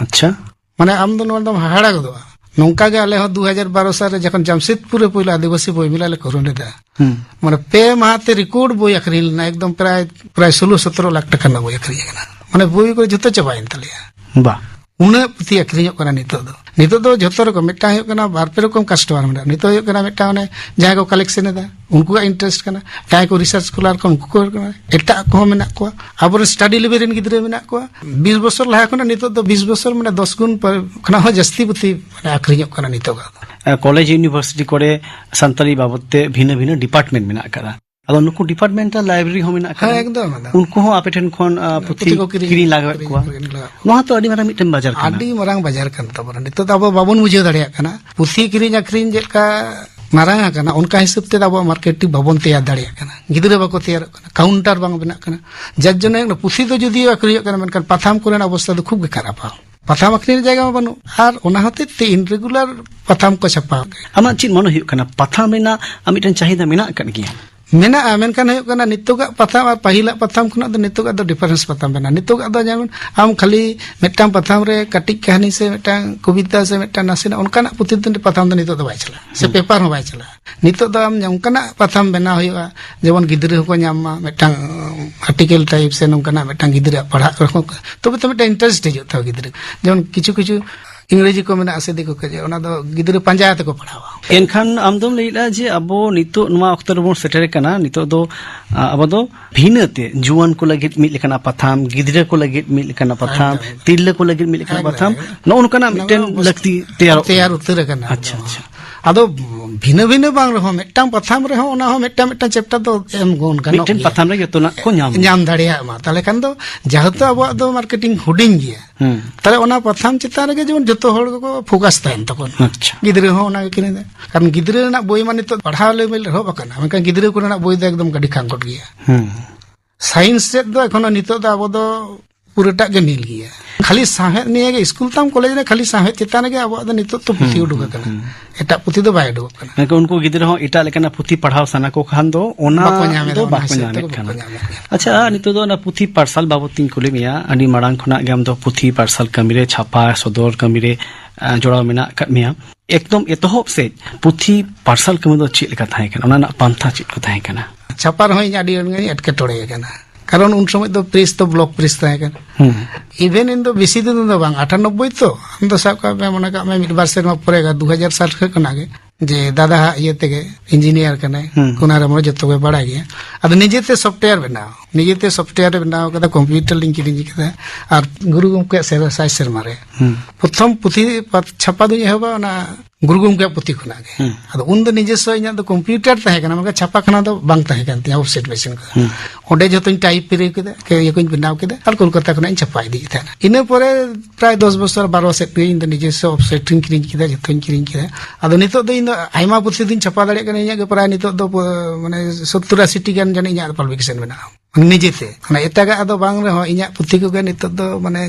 ᱟᱪᱪᱷᱟ᱾ ᱢᱟᱱᱮ, ᱟᱢ ᱫᱚ ᱱᱚᱣᱟ ᱫᱚᱢ ᱦᱟᱦᱟᱲᱟ ᱜᱚᱫᱚᱜᱼᱟ᱾ ᱱᱚᱝᱠᱟ ᱜᱮ ᱟᱞᱮ ᱦᱚᱸ ᱫᱩ ᱦᱟᱡᱟᱨ ᱵᱟᱨᱚ ᱥᱟᱞ ᱨᱮ ᱡᱚᱠᱷᱚᱱ ᱡᱟᱢᱥᱮᱫᱽᱯᱩᱨ ᱨᱮ ᱯᱳᱭᱞᱳ ᱟᱹᱫᱤᱵᱟᱹᱥᱤ ᱵᱳᱭ ᱢᱮᱞᱟ ᱞᱮ ᱠᱚᱨᱟᱣ ᱞᱮᱫᱟ, ᱦᱩᱸ᱾ ᱢᱟᱱᱮ, ᱯᱮ ᱢᱟᱦᱟ ᱛᱮ record ᱵᱳᱭ ᱟᱹᱠᱷᱨᱤᱧ ᱞᱮᱱᱟ, ᱮᱠᱫᱚᱢ ᱯᱨᱟᱭ, ᱯᱨᱟᱭ ᱥᱳᱞᱳ ᱥᱚᱛᱨᱚ ᱞᱟᱠᱷ ᱴᱟᱠᱟ ᱨᱮᱱᱟᱜ ᱵᱳᱭ ᱟᱹᱠᱷᱨᱤᱧ ᱟᱠᱟᱱᱟ᱾ ᱢᱟᱱᱮ, ᱵᱳᱭ ᱠᱚ ᱡᱷᱚᱛᱚ ᱪᱟᱵᱟᱭᱮᱱ ᱛᱟᱞᱮᱭᱟ᱾ ᱵᱟ᱾ ᱩᱱᱟᱹᱜ ᱯᱩᱛᱷᱤ ᱟᱹᱠᱷᱨᱤᱧᱚᱜ ᱠᱟᱱᱟ ᱱᱤᱛᱚᱜ ᱫᱚ᱾ ᱱᱤᱛᱚᱜ ᱫᱚ ᱡᱷᱚᱛᱚ ᱨᱚᱠᱚᱢ, ᱢᱤᱫᱴᱟᱝ ᱦᱩᱭᱩᱜ ᱠᱟᱱᱟ ᱵᱟᱨ ᱯᱮ ᱨᱚᱠᱚᱢ customer ᱢᱮᱱᱟᱜᱼᱟ᱾ ᱱᱤᱛᱚᱜ ᱦᱩᱭᱩᱜ ᱠᱟᱱᱟ ᱢᱤᱫᱴᱟᱝ ᱚᱱᱮ ᱡᱟᱦᱟᱸᱭ ᱠᱚ collection ᱮᱫᱟ, ᱩᱱᱠᱩᱣᱟᱜ interest ᱠᱟᱱᱟ᱾ ᱡᱟᱦᱟᱸᱭ ᱠᱚ research scholar ᱠᱚ, ᱩᱱᱠᱩ ᱠᱚ ᱠᱟᱱᱟ᱾ ᱮᱴᱟᱜ ᱠᱚᱦᱚᱸ ᱢᱮᱱᱟᱜ ᱠᱚᱣᱟ᱾ ᱟᱵᱚᱨᱮᱱ study level ᱨᱮᱱ ᱜᱤᱫᱽᱨᱟᱹ ᱢᱮᱱᱟᱜ ᱠᱚᱣᱟ᱾ ᱵᱤᱥ ᱵᱚᱪᱷᱚᱨ ᱞᱟᱦᱟ ᱠᱷᱚᱱᱟᱜ ᱱᱤᱛᱚᱜ ᱫᱚ ᱵᱤᱥ ᱵᱚᱪᱷᱚᱨ, ᱢᱟᱱᱮ, ᱫᱚᱥ ᱜᱩᱱ ᱯᱚᱨ ᱠᱷᱚᱱᱟᱜ ᱦᱚᱸ ᱡᱟᱹᱥᱛᱤ ᱯᱩᱛᱷᱤ, ᱢᱟᱱᱮ, ᱟᱹᱠᱷᱨᱤᱧᱚᱜ ᱠᱟᱱᱟ ᱱᱤᱛᱚᱜᱟᱜ ᱫᱚ᱾ ᱮ, ᱠᱚᱞᱮᱡᱽ ᱤᱭᱩᱱᱤᱵᱷᱟᱨᱥᱤᱴᱤ ᱠᱚᱨᱮ ᱥᱟᱱᱛᱟᱲᱤ ᱵᱟᱵᱚᱫ ᱛᱮ ᱵᱷᱤᱱᱟᱹ ᱵᱷᱤᱱᱟᱹ department ᱢᱮᱱᱟᱜ ᱟᱠᱟᱫᱟ᱾ ᱟᱫᱚ ᱱᱩᱠᱩ departmental library ᱦᱚᱸ ᱢᱮᱱᱟᱜ ᱟᱠᱟᱫᱟ᱾ ᱦᱮᱸ, ᱮᱠᱫᱚᱢ, ᱮᱠᱫᱚᱢ᱾ ᱩᱱᱠᱩ ᱦᱚᱸ ᱟᱯᱮ ᱴᱷᱮᱱ ᱠᱷᱚᱱ, ᱟ, ᱯᱩᱛᱷᱤ ᱯᱩᱛᱷᱤ ᱠᱚ ᱠᱤᱨᱤᱧ, ᱠᱤᱨᱤᱧ ᱞᱟᱜᱟᱣᱮᱫ ᱠᱤᱨᱤᱧ, ᱠᱚᱣᱟ᱾ ᱠᱤᱨᱤᱧ ᱞᱟᱜᱟᱣ᱾ ᱱᱚᱣᱟ ᱛᱚ ᱟᱹᱰᱤ ᱢᱟᱨᱟᱝ ᱢᱤᱫᱴᱮᱱ ᱵᱟᱡᱟᱨ ᱠᱟᱱᱟ᱾ ᱟᱹᱰᱤ ᱢᱟᱨᱟᱝ ᱵᱟᱡᱟᱨ ᱠᱟᱱ ᱛᱟᱵᱚᱱᱟ᱾ ᱱᱤᱛᱚᱜ ᱫᱚ ᱟᱵᱚ ᱵᱟᱵᱚᱱ ᱵᱩᱡᱷᱟᱹᱣ ᱫᱟᱲᱮᱭᱟᱜ ᱠᱟᱱᱟ, ᱯᱩᱛᱷᱤ ᱠᱤᱨᱤᱧ ᱟᱹᱠᱷᱨᱤᱧ ᱪᱮᱫ ᱞᱮᱠᱟ ᱢᱟᱨᱟᱝ ᱟᱠᱟᱱᱟ, ᱚᱱᱠᱟ ᱦᱤᱥᱟᱹᱵ ᱛᱮ ᱟᱵᱚᱣᱟᱜ marketing ᱵᱟᱵᱚᱱ ᱛᱮᱭᱟᱨ ᱫᱟᱲᱮᱭᱟᱜ ᱠᱟᱱᱟ᱾ ᱜᱤᱫᱽᱨᱟᱹ ᱵᱟᱠᱚ ᱛᱮᱭᱟᱨᱚᱜ ᱠᱟᱱᱟ, counter ᱵᱟᱝ ᱵᱮᱱᱟᱜ ᱠᱟᱱᱟ᱾ ᱡᱟᱨ ᱡᱚᱱᱱᱚ ᱯᱩᱛᱷᱤ ᱫᱚ ᱡᱩᱫᱤ ᱟᱹᱠᱷᱨᱤᱧᱚᱜ ᱠᱟᱱᱟ, ᱢᱮᱱᱠᱷᱟᱱ ᱯᱟᱛᱷᱟᱢ ᱠᱚᱨᱮᱱᱟᱜ ᱚᱵᱚᱥᱛᱷᱟ ᱫᱚ ᱠᱷᱩᱵ ᱜᱮ ᱠᱷᱟᱨᱟᱯᱟ᱾ ᱯᱟᱛᱷᱟᱢ ᱟᱹᱠᱷᱨᱤᱧ ᱨᱮ ᱡᱟᱭᱜᱟ ᱢᱟ ᱵᱟᱹᱱᱩᱜ, ᱟᱨ ᱚᱱᱟ ᱦᱚᱛᱮᱡ ᱛᱮ irregular ᱯᱟᱛᱷᱟᱢ ᱠᱚ ᱪᱷᱟᱯᱟ᱾ ᱟᱢᱟᱜ ᱪᱮᱫ ᱢᱚᱱᱮ ᱦᱩᱭᱩᱜ ᱠᱟᱱᱟ, ᱯᱟᱛᱷᱟᱢ ᱨᱮᱱᱟᱜ ᱢᱤᱫᱴᱮᱱ ᱪᱟᱦᱤᱫᱟ ᱢᱮᱱᱟᱜ ᱟᱠᱟᱫ ᱜᱮᱭᱟ? ᱢᱮᱱᱟᱜᱼᱟ, ᱢᱮᱱᱠᱷᱟᱱ ᱦᱩᱭᱩᱜ ᱠᱟᱱᱟ, ᱱᱤᱛᱚᱜᱟᱜ ᱯᱟᱛᱷᱟᱢ ᱟᱨ ᱯᱟᱹᱦᱤᱞᱟᱜ ᱯᱟᱛᱷᱟᱢ ᱠᱷᱚᱱᱟᱜ ᱫᱚ ᱱᱤᱛᱚᱜᱟᱜ ᱫᱚ difference ᱯᱟᱛᱷᱟᱢ ᱢᱮᱱᱟᱜᱼᱟ᱾ ᱱᱤᱛᱚᱜᱟᱜ ᱫᱚ ᱡᱮᱢᱚᱱ ᱟᱢ ᱠᱷᱟᱹᱞᱤ ᱢᱤᱫᱴᱟᱝ ᱯᱟᱛᱷᱟᱢ ᱨᱮ ᱠᱟᱹᱴᱤᱡ ᱠᱟᱹᱦᱱᱤ ᱥᱮ ᱢᱤᱫᱴᱟᱝ ᱠᱚᱵᱤᱛᱟ ᱥᱮ ᱢᱤᱫᱴᱟᱝ ᱱᱟᱥᱮᱱᱟᱜ ᱚᱱᱠᱟᱱᱟᱜ ᱯᱩᱛᱷᱤ ᱫᱚ ᱯᱟᱛᱷᱟᱢ ᱫᱚ ᱱᱤᱛᱚᱜ ᱫᱚ ᱵᱟᱭ ᱪᱟᱞᱟᱜᱼᱟ, ᱥᱮ ᱦᱩᱸ᱾ ᱯᱮᱯᱟᱨ ᱦᱚᱸ ᱵᱟᱭ ᱪᱟᱞᱟᱜᱼᱟ᱾ ᱱᱤᱛᱚᱜ ᱫᱚ ᱟᱢ ᱚᱱᱠᱟᱱᱟᱜ ᱯᱟᱛᱷᱟᱢ ᱵᱮᱱᱟᱣ ᱦᱩᱭᱩᱜᱼᱟ, ᱡᱮᱢᱚᱱ ᱜᱤᱫᱽᱨᱟᱹ ᱦᱚᱸᱠᱚ ᱧᱟᱢ ᱢᱟ, ᱢᱤᱫᱴᱟᱝ article type ᱥᱮ ᱱᱚᱝᱠᱟᱱᱟᱜ ᱢᱤᱫᱴᱟᱝ ᱜᱤᱫᱽᱨᱟᱹ ᱯᱟᱲᱦᱟᱜ ᱨᱮᱦᱚᱸ, ᱛᱚᱵᱮ ᱛᱚ ᱢᱤᱫᱴᱟᱝ interest ᱦᱤᱡᱩᱜ ᱛᱟᱠᱚ ᱜᱤᱫᱽᱨᱟᱹ᱾ ᱡᱮᱢᱚᱱ ᱠᱤᱪᱷᱩ ᱠᱤᱪᱷᱩ ᱤᱝᱨᱮᱡᱤ ᱠᱚ ᱢᱮᱱᱟᱜᱼᱟ ᱥᱮ ᱫᱤᱠᱩ ᱠᱚ, ᱡᱮ ᱚᱱᱟ ᱫᱚ ᱜᱤᱫᱽᱨᱟᱹ ᱯᱟᱸᱡᱟ ᱛᱮᱠᱚ ᱯᱟᱲᱦᱟᱣᱟ᱾ ᱮᱱᱠᱷᱟᱱ ᱟᱢ ᱫᱚᱢ ᱞᱟᱹᱭᱮᱫᱼᱟ ᱡᱮ ᱟᱵᱚ ᱱᱤᱛᱚᱜ ᱱᱚᱣᱟ ᱚᱠᱛᱚ ᱨᱮᱵᱚᱱ ᱥᱮᱴᱮᱨ ᱟᱠᱟᱱᱟ, ᱱᱤᱛᱚᱜ ᱫᱚ, ᱟ, ᱟᱵᱚ ᱫᱚ ᱵᱷᱤᱱᱟᱹ ᱛᱮ ᱡᱩᱣᱟᱹᱱ ᱠᱚ ᱞᱟᱹᱜᱤᱫ ᱢᱤᱫ ᱞᱮᱠᱟᱱᱟᱜ ᱯᱟᱛᱷᱟᱢ, ᱜᱤᱫᱽᱨᱟᱹ ᱠᱚ ᱞᱟᱹᱜᱤᱫ ᱢᱤᱫ ᱞᱮᱠᱟᱱᱟᱜ ᱯᱟᱛᱷᱟᱢ, ᱮᱠᱫᱚᱢ, ᱮᱠᱫᱚᱢ᱾ ᱛᱤᱨᱞᱟᱹ ᱠᱚ ᱞᱟᱹᱜᱤᱫ ᱢᱤᱫ ᱞᱮᱠᱟᱱᱟᱜ ᱮᱠᱫᱚᱢ, ᱯᱟᱛᱷᱟᱢ, ᱮᱠᱫᱚᱢ᱾ ᱱᱚᱜᱼᱚ ᱱᱚᱝᱠᱟᱱᱟᱜ ᱚᱱᱟ ᱢᱤᱫᱴᱮᱱ ᱢᱟ ᱚᱵᱚᱥ-, ᱞᱟᱹᱠᱛᱤ ᱛᱮᱭᱟᱨᱚᱜ ᱛᱮᱭᱟᱨ ᱠᱟᱱᱟ᱾ ᱩᱛᱟᱹᱨ ᱟᱠᱟᱱᱟ᱾ ᱟᱪᱪᱷᱟ, ᱟᱪᱪᱷᱟ᱾ ᱟᱫᱚ ᱵᱷᱤᱱᱟᱹ ᱵᱷᱤᱱᱟᱹ ᱵᱟᱝ ᱨᱮᱦᱚᱸ, ᱢᱤᱫᱴᱟᱝ ᱯᱟᱛᱷᱟᱢ ᱨᱮᱦᱚᱸ ᱚᱱᱟ ᱦᱚᱸ ᱢᱤᱫᱴᱟᱝ ᱢᱤᱫᱴᱟᱝ chapter ᱫᱚ ᱮᱢ ᱜᱚᱱ ᱜᱟᱱᱚᱜ ᱢᱤᱫᱴᱮᱱ ᱜᱮᱭᱟ᱾ ᱯᱟᱛᱷᱟᱢ ᱨᱮ ᱡᱚᱛᱚᱱᱟᱜ ᱠᱚ ᱧᱟᱢ ᱧᱟᱢ ᱫᱟᱲᱮᱭᱟᱜ ᱢᱟ᱾ ᱛᱟᱦᱞᱮ ᱠᱷᱟᱱ ᱫᱚ ᱡᱮᱦᱮᱛᱩ ᱟᱵᱚᱣᱟᱜ ᱫᱚ marketing ᱦᱩᱰᱤᱧ ᱜᱮᱭᱟ, ᱦᱩᱸ᱾ ᱛᱟᱦᱞᱮ ᱚᱱᱟ ᱯᱟᱛᱷᱟᱢ ᱪᱮᱛᱟᱱ ᱨᱮᱜᱮ ᱡᱮᱢᱚᱱ ᱡᱚᱛᱚ ᱦᱚᱲ ᱜᱮᱠᱚ focus ᱛᱟᱦᱮᱱ ᱛᱟᱠᱚᱣᱟ᱾ ᱟᱪᱪᱷᱟ᱾ ᱜᱤᱫᱽᱨᱟᱹ ᱦᱚᱸ ᱚᱱᱟ ᱜᱮ ᱠᱤᱨᱤᱧ ᱮᱫᱟ᱾ ᱠᱟᱨᱚᱱ ᱜᱤᱫᱽᱨᱟᱹ ᱨᱮᱱᱟᱜ ᱵᱳᱭ ᱢᱟ ᱱᱤᱛᱚᱜ ᱯᱟᱲᱦᱟᱣ level ᱮᱦᱚᱵ ᱟᱠᱟᱱᱟ, ᱢᱮᱱᱠᱷᱟᱱ ᱜᱤᱫᱽᱨᱟᱹ ᱠᱚᱨᱮᱱᱟᱜ ᱵᱳᱭ ᱫᱚ ᱮᱠᱫᱚᱢ ᱟᱹᱰᱤ ᱠᱷᱟᱸᱜᱚᱴ ᱜᱮᱭᱟ᱾ ᱦᱩᱸ᱾ ᱥᱟᱭᱮᱱᱥ ᱥᱮᱫ ᱫᱚ ᱮᱠᱷᱚᱱᱳ ᱱᱤᱛᱚᱜ ᱫᱚ ᱟᱵᱚ ᱫᱚ ᱯᱩᱨᱟᱹᱴᱟᱜ ᱜᱮ ᱱᱤᱞ ᱜᱮᱭᱟ᱾ ᱠᱷᱟᱹᱞᱤ ᱥᱟᱶᱦᱮᱫ ᱱᱤᱭᱮ ᱜᱮ, ᱥᱠᱩᱞ ᱛᱟᱢ, ᱠᱚᱞᱮᱡᱽ ᱨᱮ ᱠᱷᱟᱹᱞᱤ ᱥᱟᱶᱦᱮᱫ ᱪᱮᱛᱟᱱ ᱨᱮᱜᱮ ᱟᱵᱚᱣᱟᱜ ᱫᱚ ᱱᱤᱛᱚᱜ ᱫᱚ ᱯᱩᱛᱷᱤ ᱩᱰᱩᱠ ᱟᱠᱟᱱᱟ᱾ ᱮᱴᱟᱜ ᱯᱩᱛᱷᱤ ᱫᱚ ᱵᱟᱭ ᱩᱰᱩᱠᱚᱜ ᱠᱟᱱᱟ᱾ ᱢᱮᱱᱠᱷᱟᱱ ᱩᱱᱠᱩ ᱜᱤᱫᱽᱨᱟᱹ ᱦᱚᱸ ᱮᱴᱟᱜ ᱞᱮᱠᱟᱱᱟᱜ ᱯᱩᱛᱷᱤ ᱯᱟᱲᱦᱟᱣ ᱥᱟᱱᱟ ᱠᱚ ᱠᱷᱟᱱ ᱫᱚ ᱚᱱᱟ ᱵᱟᱠᱚ ᱧᱟᱢ ᱮᱫᱟ, ᱫᱚ ᱚᱱᱟ ᱵᱟᱠᱚ ᱦᱤᱥᱟᱹᱵ ᱧᱟᱢᱮᱫ ᱛᱮᱠᱚ ᱠᱟᱱᱟ᱾ ᱵᱟᱠᱚ ᱧᱟᱢᱮᱫ ᱠᱟᱱᱟ᱾ ᱟᱪᱪᱷᱟ, ᱱᱤᱛᱚᱜ ᱫᱚ ᱚᱱᱟ ᱯᱩᱛᱷᱤ ᱯᱟᱨᱥᱟᱞ ᱵᱟᱵᱚᱛ ᱛᱤᱧ ᱠᱩᱞᱤ ᱢᱮᱭᱟ᱾ ᱟᱹᱰᱤ ᱢᱟᱲᱟᱝ ᱠᱷᱚᱱᱟᱜ ᱜᱮ ᱟᱢ ᱫᱚ ᱯᱩᱛᱷᱤ ᱯᱟᱨᱥᱟᱞ ᱠᱟᱹᱢᱤ ᱨᱮ, ᱪᱷᱟᱯᱟ ᱥᱚᱫᱚᱨ ᱠᱟᱹᱢᱤ ᱨᱮ, ᱟᱸ, ᱡᱚᱲᱟᱣ ᱢᱮᱱᱟᱜ ᱟᱠᱟᱫ ᱢᱮᱭᱟ᱾ ᱮᱠᱫᱚᱢ ᱮᱛᱚᱦᱚᱵ ᱥᱮᱫ ᱯᱩᱛᱷᱤ ᱯᱟᱨᱥᱟᱞ ᱠᱟᱹᱢᱤ ᱫᱚ ᱪᱮᱫ ᱞᱮᱠᱟ ᱛᱟᱦᱮᱸ ᱠᱟᱱᱟ? ᱚᱱᱟ ᱨᱮᱱᱟᱜ ᱯᱟᱱᱛᱷᱟ ᱪᱮᱫ ᱠᱚ ᱛᱟᱦᱮᱸ ᱠᱟᱱᱟ? ᱪᱷᱟᱯᱟ ᱨᱮᱦᱚᱸ ᱤᱧ ᱟᱹᱰᱤ ᱟᱸᱴ ᱜᱮ ᱮᱴᱠᱮᱴᱚᱬᱮ ᱟᱠᱟᱱᱟ᱾ ᱠᱟᱨᱚᱱ ᱩᱱ ᱥᱚᱢᱚᱭ ᱫᱚ ᱯᱨᱮᱥ ᱫᱚ ᱵᱞᱚᱠ ᱯᱨᱮᱥ ᱛᱟᱦᱮᱸ ᱠᱟᱱᱟ᱾ ᱦᱩᱸ᱾ ᱤᱵᱷᱮᱱ ᱤᱧ ᱫᱚ ᱵᱮᱥᱤ ᱫᱤᱱ ᱫᱚ ᱵᱟᱝ, ᱟᱴᱷᱟᱱᱚᱵᱵᱳᱭ ᱛᱚ, ᱟᱢ ᱫᱚ ᱥᱟᱵ ᱠᱟᱜ ᱢᱮ, ᱢᱚᱱᱮ ᱠᱟᱜ ᱢᱮ ᱢᱤᱫ ᱵᱟᱨ ᱥᱮᱨᱢᱟ ᱯᱚᱨᱮ ᱜᱮ, ᱫᱩ ᱦᱟᱡᱟᱨ ᱥᱟᱞ ᱠᱷᱚᱱᱟᱜ ᱜᱮ, ᱡᱮ ᱫᱟᱫᱟ ᱦᱟᱜ ᱤᱭᱟᱹ ᱛᱮᱜᱮ ᱤᱧᱡᱤᱱᱤᱭᱟᱨ ᱠᱟᱱᱟᱭ, ᱦᱩᱸ᱾ ᱠᱳᱱᱟᱨᱟᱢ ᱨᱮ ᱡᱚᱛᱚ ᱜᱮ ᱵᱟᱲᱟᱭ ᱜᱮᱭᱟ᱾ ᱟᱫᱚ ᱱᱤᱡᱮᱛᱮ ᱥᱚᱯᱷᱴᱣᱮᱭᱟᱨ ᱵᱮᱱᱟᱣ, ᱱᱤᱡᱮᱛᱮ ᱥᱚᱯᱷᱴᱣᱮᱭᱟᱨ ᱨᱮ ᱵᱮᱱᱟᱣ ᱠᱟᱫᱟ, ᱠᱚᱢᱯᱤᱭᱩᱴᱟᱨ ᱞᱤᱧ ᱠᱤᱨᱤᱧ ᱠᱟᱫᱟ, ᱟᱨ ᱜᱩᱨᱩ ᱜᱚᱢᱠᱮᱭᱟᱜ ᱥᱮᱨ-, ᱥᱟᱭ ᱥᱮᱨᱢᱟ ᱨᱮ᱾ ᱦᱩᱸ᱾ ᱯᱨᱚᱛᱷᱚᱢ ᱯᱩᱛᱷᱤ ᱯᱟᱛ-, ᱪᱷᱟᱯᱟ ᱫᱩᱧ ᱮᱦᱚᱵᱟ ᱚᱱᱟ ᱜᱩᱨᱩ ᱜᱚᱢᱠᱮᱭᱟᱜ ᱯᱩᱛᱷᱤ ᱠᱷᱚᱱᱟᱜ ᱜᱮ᱾ ᱦᱩᱸ᱾ ᱟᱫᱚ ᱩᱱᱫᱚ ᱱᱤᱡᱮᱥᱥᱚ ᱤᱧᱟᱹᱜ ᱫᱚ ᱠᱚᱢᱯᱤᱭᱩᱴᱟᱨ ᱛᱟᱦᱮᱸ ᱠᱟᱱᱟ, ᱢᱮᱱᱠᱷᱟᱱ ᱪᱷᱟᱯᱟ ᱠᱷᱟᱱᱟ ᱫᱚ ᱵᱟᱝ ᱛᱟᱦᱮᱸ ᱠᱟᱱ ᱛᱤᱧᱟᱹ, ᱚᱯᱷᱥᱮᱴ ᱢᱮᱥᱤᱱ ᱠᱚ᱾ ᱦᱩᱸ᱾ ᱚᱸᱰᱮ ᱡᱷᱚᱛᱚᱧ ᱴᱟᱭᱤᱯ ᱯᱩᱨᱟᱹᱣ ᱠᱮᱫᱟ, ᱤᱭᱟᱹ ᱠᱚᱧ ᱵᱮᱱᱟᱣ ᱠᱮᱫᱟ, ᱟᱨ ᱠᱳᱞᱠᱟᱛᱟ ᱠᱷᱚᱱᱟᱜ ᱤᱧ ᱪᱷᱟᱯᱟ ᱤᱫᱤᱭᱮᱫ ᱛᱟᱦᱮᱱᱟ᱾ ᱤᱱᱟᱹ ᱯᱚᱨᱮ ᱯᱨᱟᱭ ᱫᱚᱥ ᱵᱚᱪᱷᱚᱨ, ᱵᱟᱨᱚ ᱥᱮᱫ ᱨᱮ ᱤᱧ ᱫᱚ ᱱᱤᱡᱮᱥᱥᱚ ᱚᱯᱷᱥᱮᱴ ᱤᱧ ᱠᱤᱨᱤᱧ ᱠᱮᱫᱟ, ᱡᱷᱚᱛᱚᱧ ᱠᱤᱨᱤᱧ ᱠᱮᱫᱟ᱾ ᱟᱫᱚ ᱱᱤᱛᱚᱜ ᱫᱚ ᱤᱧ ᱫᱚ ᱟᱭᱢᱟ ᱯᱩᱛᱷᱤ ᱫᱚᱧ ᱪᱷᱟᱯᱟ ᱫᱟᱲᱮᱭᱟᱜ ᱠᱟᱱᱟ᱾ ᱤᱧᱟᱹᱜ ᱜᱮ ᱯᱨᱟᱭ ᱱᱤᱛᱚᱜ ᱫᱚ ᱯᱚ-, ᱢᱟᱱᱮ ᱥᱚᱛᱛᱚᱨ ᱟᱥᱤ ᱴᱤ ᱜᱟᱱ ᱡᱟᱹᱱᱤᱡ ᱤᱧᱟᱹᱜ ᱯᱟᱵᱽᱞᱤᱠᱮᱥᱚᱱ ᱢᱮᱱᱟᱜᱼᱟ᱾ ᱱᱤᱡᱮᱛᱮ, ᱢᱟᱱᱮ ᱮᱴᱟᱜᱟᱜ ᱫᱚ ᱵᱟᱝ ᱨᱮᱦᱚᱸ, ᱤᱧᱟᱹᱜ ᱯᱩᱛᱷᱤ ᱠᱚᱜᱮ ᱱᱤᱛᱚᱜ ᱫᱚ ᱢᱟᱱᱮ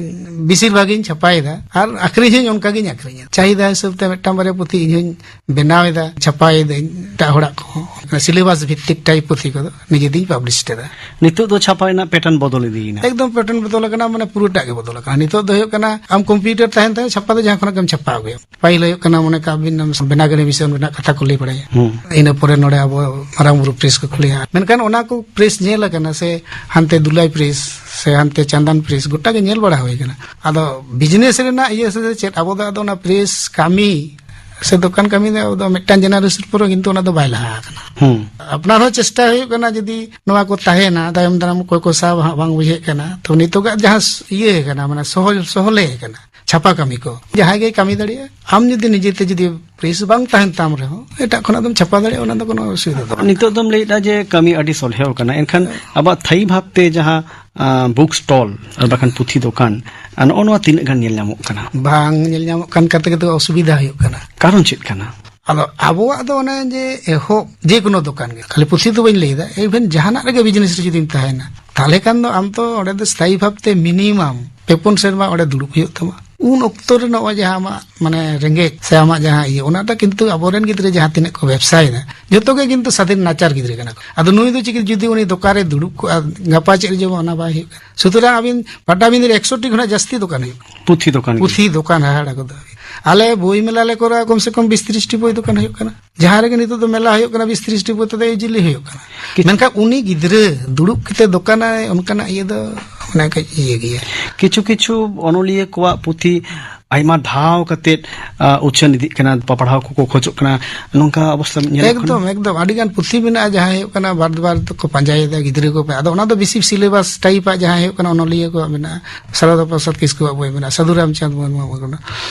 ᱵᱮᱥᱤᱨ ᱵᱷᱟᱜᱽ ᱤᱧ ᱪᱷᱟᱯᱟᱭᱮᱫᱟ ᱟᱨ ᱟᱠᱷᱨᱤᱧ ᱦᱚᱸᱧ ᱚᱱᱠᱟ ᱜᱤᱧ ᱟᱠᱷᱨᱤᱧᱟ᱾ ᱪᱟᱦᱤᱫᱟ ᱦᱤᱥᱟᱹᱵ ᱛᱮ ᱢᱤᱫᱴᱟᱝ ᱵᱟᱨᱭᱟ ᱯᱩᱛᱷᱤ ᱤᱧ ᱦᱚᱸᱧ ᱵᱮᱱᱟᱣ ᱮᱫᱟ, ᱪᱷᱟᱯᱟᱭᱮᱫᱟᱹᱧ ᱮᱴᱟᱜ ᱦᱚᱲᱟᱜ ᱠᱚᱦᱚᱸ᱾ ᱥᱤᱞᱮᱵᱟᱥ ᱵᱷᱤᱛᱛᱤᱠ ᱴᱟᱭᱤᱯ ᱯᱩᱛᱷᱤ ᱠᱚᱫᱚ ᱱᱤᱡᱮ ᱛᱤᱧ ᱯᱟᱵᱽᱞᱤᱥ ᱮᱫᱟ᱾ ᱱᱤᱛᱚᱜ ᱫᱚ ᱪᱷᱟᱯᱟ ᱨᱮᱱᱟᱜ ᱯᱮᱴᱟᱨᱱ ᱵᱚᱫᱚᱞ ᱤᱫᱤᱭᱮᱱᱟ᱾ ᱮᱠᱫᱚᱢ ᱯᱮᱴᱟᱨᱱ ᱵᱚᱫᱚᱞ ᱟᱠᱟᱱᱟ, ᱢᱟᱱᱮ ᱯᱩᱨᱟᱹᱴᱟᱜ ᱜᱮ ᱵᱚᱫᱚᱞ ᱟᱠᱟᱱᱟ᱾ ᱱᱤᱛᱚᱜ ᱫᱚ ᱦᱩᱭᱩᱜ ᱠᱟᱱᱟ, ᱟᱢ ᱠᱚᱢᱯᱤᱭᱩᱴᱟᱨ ᱛᱟᱦᱮᱱ ᱛᱟᱢᱟ, ᱪᱷᱟᱯᱟ ᱫᱚ ᱡᱟᱦᱟᱸ ᱠᱷᱚᱱᱟᱜ ᱜᱮᱢ ᱪᱷᱟᱯᱟ ᱟᱹᱜᱩᱭᱟ᱾ ᱯᱟᱹᱦᱤᱞ ᱦᱩᱭᱩᱜ ᱠᱟᱱᱟ, ᱢᱚᱱᱮ ᱠᱟᱜ ᱵᱤᱱ, ᱵᱮᱱᱟᱜᱟᱨᱤ ᱢᱤᱥᱚᱱ ᱨᱮᱱᱟᱜ ᱠᱟᱛᱷᱟ ᱠᱚ ᱞᱟᱹᱭ ᱵᱟᱲᱟᱭᱟ᱾ ᱦᱩᱸ᱾ ᱤᱱᱟᱹ ᱯᱚᱨᱮ ᱱᱚᱰᱮ ᱟᱵᱚ ᱢᱟᱨᱟᱝ ᱵᱩᱨᱩ ᱯᱨᱮᱥ ᱠᱚ ᱠᱷᱩᱞᱟᱹᱭᱟ᱾ ᱢᱮᱱᱠᱷᱟᱱ ᱚᱱᱟ ᱠᱚ ᱯᱨᱮᱥ ᱧᱮᱞ ᱟᱠᱟᱱᱟ ᱥᱮ, ᱦᱟᱱᱛᱮ ᱫᱩᱞᱟᱭ ᱯᱨᱮᱥ ᱥᱮ ᱦᱟᱱᱛᱮ ᱪᱟᱸᱫᱟᱱ ᱯᱨᱮᱥ, ᱜᱚᱴᱟ ᱜᱮ ᱧᱮᱞ ᱵᱟᱲᱟ ᱦᱩᱭ ᱟᱠᱟᱱᱟ᱾ ᱟᱫᱚ ᱵᱤᱡᱽᱱᱮᱥ ᱨᱮᱱᱟᱜ ᱤᱭᱟᱹ ᱥᱮ ᱪᱮᱫ, ᱟᱵᱚ ᱫᱚ ᱟᱫᱚ ᱚᱱᱟ ᱯᱨᱮᱥ ᱠᱟᱹᱢᱤ ᱥᱮ ᱫᱚᱠᱟᱱ ᱠᱟᱹᱢᱤ ᱫᱚ ᱟᱵᱚ ᱫᱚ ᱢᱤᱫᱴᱟᱝ ᱡᱮᱱᱟᱨᱮᱥᱚᱱ ᱯᱚᱨᱮ ᱠᱤᱱᱛᱩ ᱚᱱᱟ ᱫᱚ ᱵᱟᱭ ᱞᱟᱦᱟ ᱟᱠᱟᱱᱟ᱾ ᱦᱩᱸ᱾ ᱟᱯᱱᱟᱨ ᱦᱚᱸ ᱪᱮᱥᱴᱟ ᱦᱩᱭᱩᱜ ᱠᱟᱱᱟ, ᱡᱩᱫᱤ ᱱᱚᱣᱟ ᱠᱚ ᱛᱟᱦᱮᱱᱟ, ᱛᱟᱭᱚᱢ ᱫᱟᱨᱟᱢ ᱚᱠᱚᱭ ᱠᱚ ᱥᱟᱵ ᱦᱟᱸᱜ ᱵᱟᱝ ᱵᱩᱡᱷᱟᱹᱜ ᱠᱟᱱᱟ᱾ ᱛᱚ ᱱᱤᱛᱚᱜᱟᱜ ᱡᱟᱦᱟᱸ ᱤᱭᱟᱹ ᱠᱟᱱᱟ, ᱢᱟᱱᱮ ᱥᱚᱦᱚᱞ, ᱥᱚᱦᱞᱮ ᱠᱟᱱᱟ ᱪᱷᱟᱯᱟ ᱠᱟᱹᱢᱤ ᱠᱚ, ᱡᱟᱦᱟᱸᱭ ᱜᱮᱭ ᱠᱟᱹᱢᱤ ᱫᱟᱲᱮᱭᱟᱜᱼᱟ᱾ ᱟᱢ ᱡᱩᱫᱤ ᱱᱤᱡᱮᱛᱮ ᱡᱩᱫᱤ ᱯᱨᱮᱥ ᱵᱟᱝ ᱛᱟᱦᱮᱱ ᱛᱟᱢ ᱨᱮᱦᱚᱸ, ᱮᱴᱟᱜ ᱠᱷᱚᱱᱟᱜ ᱫᱚᱢ ᱪᱷᱟᱯᱟ ᱫᱟᱲᱮᱭᱟᱜᱼᱟ, ᱚᱱᱟ ᱫᱚ ᱠᱳᱱᱳ ᱚᱥᱩᱵᱤᱫᱷᱟ ᱫᱚ ᱵᱟᱝ᱾ ᱱᱤᱛᱚᱜ ᱫᱚᱢ ᱞᱟᱹᱭᱮᱫᱟ ᱡᱮ ᱠᱟᱹᱢᱤ ᱟᱹᱰᱤ ᱥᱚᱞᱦᱮ ᱟᱠᱟᱱᱟ, ᱮᱱᱠᱷᱟᱱ ᱟᱵᱚᱣᱟᱜ ᱛᱷᱟᱭᱤ ᱵᱷᱟᱵᱽᱛᱮ ᱡᱟᱦᱟᱸ, ᱟᱸ, ᱵᱩᱠ ᱥᱴᱚᱞ ᱟᱨ ᱵᱟᱠᱷᱟᱱ ᱯᱩᱛᱷᱤ ᱫᱚᱠᱟᱱ, ᱟᱨ ᱱᱚᱜᱼᱚ ᱱᱚᱣᱟ ᱛᱤᱱᱟᱹᱜ ᱜᱟᱱ ᱧᱮᱞ ᱧᱟᱢᱚᱜ ᱠᱟᱱᱟ? ᱵᱟᱝ ᱧᱮᱞ ᱧᱟᱢᱚᱜ ᱠᱟᱱ ᱠᱟᱛᱮ ᱜᱮ ᱛᱚ ᱚᱥᱩᱵᱤᱫᱷᱟ ᱦᱩᱭᱩᱜ ᱠᱟᱱᱟ᱾ ᱠᱟᱨᱚᱱ ᱪᱮᱫ ᱠᱟᱱᱟ? ᱟᱫᱚ ᱟᱵᱚᱣᱟᱜ ᱫᱚ ᱚᱱᱮ ᱡᱮ ᱮᱦᱚᱵ ᱡᱮᱠᱳᱱᱳ ᱫᱚᱠᱟᱱ ᱜᱮ, ᱠᱷᱟᱹᱞᱤ ᱯᱩᱛᱷᱤ ᱫᱚ ᱵᱟᱹᱧ ᱞᱟᱹᱭᱫᱟ, ᱤᱵᱷᱮᱱ ᱡᱟᱦᱟᱱᱟᱜ ᱨᱮᱜᱮ ᱵᱤᱡᱽᱱᱮᱥ ᱨᱮ ᱡᱩᱫᱤᱢ ᱛᱟᱦᱮᱱᱟ, ᱛᱟᱦᱚᱞᱮ ᱠᱷᱟᱱ ᱫᱚ ᱟᱢ ᱛᱚ ᱚᱸᱰᱮ ᱫᱚ ᱥᱛᱷᱟᱭᱤ ᱵᱷᱟᱵᱽᱛᱮ ᱢᱤᱱᱤᱢᱟᱢ ᱯᱮ ᱯᱩᱱ ᱥᱮᱨᱢᱟ ᱚᱸᱰᱮ ᱫᱩᱲᱩᱵ ᱦᱩᱭᱩᱜ ᱛᱟᱢᱟ᱾ ᱩᱱ ᱚᱠᱛᱚ ᱨᱮ ᱱᱚᱜᱼᱚᱭ ᱡᱟᱦᱟᱸ ᱟᱢᱟᱜ ᱢᱟᱱᱮ ᱨᱮᱸᱜᱮᱡ ᱥᱮ ᱟᱢᱟᱜ ᱡᱟᱦᱟᱸ ᱤᱭᱟᱹ, ᱚᱱᱟᱴᱟᱜ ᱠᱤᱱᱛᱩ ᱟᱵᱚᱨᱮᱱ ᱜᱤᱫᱽᱨᱟᱹ ᱡᱟᱦᱟᱸ ᱛᱤᱱᱟᱹᱜ ᱠᱚ ᱵᱮᱵᱽᱥᱟᱭᱮᱫᱟ, ᱡᱚᱛᱚ ᱜᱮ ᱠᱤᱱᱛᱩ ᱥᱟᱫᱷᱤᱱ ᱱᱟᱪᱟᱨ ᱜᱤᱫᱽᱨᱟᱹ ᱠᱟᱱᱟ ᱠᱚ᱾ ᱟᱫᱚ ᱱᱩᱭ ᱫᱚ ᱪᱤᱠᱟᱹ, ᱡᱩᱫᱤ ᱩᱱᱤ ᱫᱚᱠᱟᱱ ᱨᱮ ᱫᱩᱲᱩᱵ ᱠᱚᱜᱼᱟ, ᱜᱟᱯᱟ ᱪᱮᱫ ᱮ ᱡᱚᱢᱟ, ᱚᱱᱟ ᱵᱟᱭ ᱦᱩᱭᱩᱜ ᱠᱟᱱᱟ᱾ ᱥᱩᱛᱚᱨᱟᱝ ᱟᱹᱵᱤᱱ ᱯᱟᱴᱟᱵᱤᱸᱫᱷᱟᱹ ᱨᱮ ᱮᱠᱥᱚ ᱴᱤ ᱠᱷᱚᱱᱟᱜ ᱡᱟᱹᱥᱛᱤ ᱫᱚᱠᱟᱱ ᱦᱩᱭᱩᱜ ᱠᱟᱱᱟ᱾ ᱯᱩᱛᱷᱤ ᱫᱚᱠᱟᱱ ᱜᱮ᱾ ᱯᱩᱛᱷᱤ ᱫᱚᱠᱟᱱ ᱦᱟᱦᱟᱲᱟ ᱜᱚᱫᱚᱜ ᱟᱹᱵᱤᱱ᱾ ᱟᱞᱮ ᱵᱳᱭ ᱢᱮᱞᱟ ᱞᱮ ᱠᱚᱨᱟᱣᱟ, ᱠᱚᱢ ᱥᱮ ᱠᱚᱢ ᱵᱤᱥ ᱛᱤᱨᱤᱥ ᱴᱤ ᱵᱳᱭ ᱫᱚᱠᱟᱱ ᱦᱩᱭᱩᱜ ᱠᱟᱱᱟ᱾ ᱡᱟᱦᱟᱸ ᱨᱮᱜᱮ ᱱᱤᱛᱚᱜ ᱫᱚ ᱢᱮᱞᱟ ᱦᱩᱭᱩᱜ ᱠᱟᱱᱟ, ᱵᱤᱥ ᱛᱤᱨᱤᱥ ᱴᱤ ᱵᱳᱭ ᱛᱮᱫᱚ ᱤᱡᱤᱞᱤ ᱦᱩᱭᱩᱜ ᱠᱟᱱᱟ᱾ ᱠᱤ- ᱢᱮᱱᱠᱷᱟᱱ ᱩᱱᱤ ᱜᱤᱫᱽᱨᱟᱹ ᱫᱩᱲᱩᱵ ᱠᱟᱛᱮ ᱫᱚᱠᱟᱱᱟᱭ, ᱚᱱᱠᱟᱱᱟᱜ ᱤᱭᱟᱹ ᱫᱚ ᱢᱟᱱᱮ ᱠᱟᱹᱡ ᱤᱭᱟᱹ ᱜᱮᱭᱟ᱾ ᱠᱤᱪᱷᱩ ᱠᱤᱪᱷᱩ ᱚᱱᱚᱞᱤᱭᱟᱹ ᱠᱚᱣᱟᱜ ᱯᱩᱛᱷᱤ ᱟᱭᱢᱟ ᱫᱷᱟᱣ ᱠᱟᱛᱮ, ᱟ, ᱩᱪᱷᱟᱹᱱ ᱤᱫᱤᱜ ᱠᱟᱱᱟ, ᱯᱟᱯᱲᱦᱟᱣ ᱠᱚᱠᱚ ᱠᱷᱚᱡᱚᱜ ᱠᱟᱱᱟ, ᱱᱚᱝᱠᱟ ᱚᱵᱚᱥᱛᱟ ᱧᱮᱞᱚᱜ ᱠᱟᱱᱟ᱾ ᱮᱠᱫᱚᱢ, ᱮᱠᱫᱚᱢ᱾ ᱟᱹᱰᱤ ᱜᱟᱱ ᱯᱩᱛᱷᱤ ᱢᱮᱱᱟᱜᱼᱟ, ᱡᱟᱦᱟᱸ ᱦᱩᱭᱩᱜ ᱠᱟᱱᱟ, ᱵᱟᱨ ᱵᱟᱨ ᱫᱚᱠᱚ ᱯᱟᱸᱡᱟᱭᱮᱫᱟ ᱜᱤᱫᱽᱨᱟᱹ ᱠᱚ᱾ ᱟᱫᱚ ᱚᱱᱟ ᱫᱚ ᱵᱮᱥᱤ ᱥᱤᱞᱮᱵᱟᱥ ᱴᱟᱭᱤᱯ ᱟᱜ ᱡᱟᱦᱟᱸ ᱦᱩᱭᱩᱜ ᱠᱟᱱᱟ, ᱚᱱᱚᱞᱤᱭᱟᱹ ᱠᱚᱣᱟᱜ ᱢᱮᱱᱟᱜᱼᱟ, ᱥᱟᱨᱚᱫᱟ ᱯᱨᱚᱥᱟᱫᱽ ᱠᱤᱥᱠᱩᱣᱟᱜ ᱵᱳᱭ ᱢᱮᱱᱟᱜᱼᱟ, ᱥᱟᱹᱫᱷᱩ ᱨᱟᱢᱪᱟᱸᱫᱽ ᱢᱩᱨᱢᱩᱣᱟᱜ ᱵᱳᱭ ᱢᱮᱱᱟᱜᱼᱟ,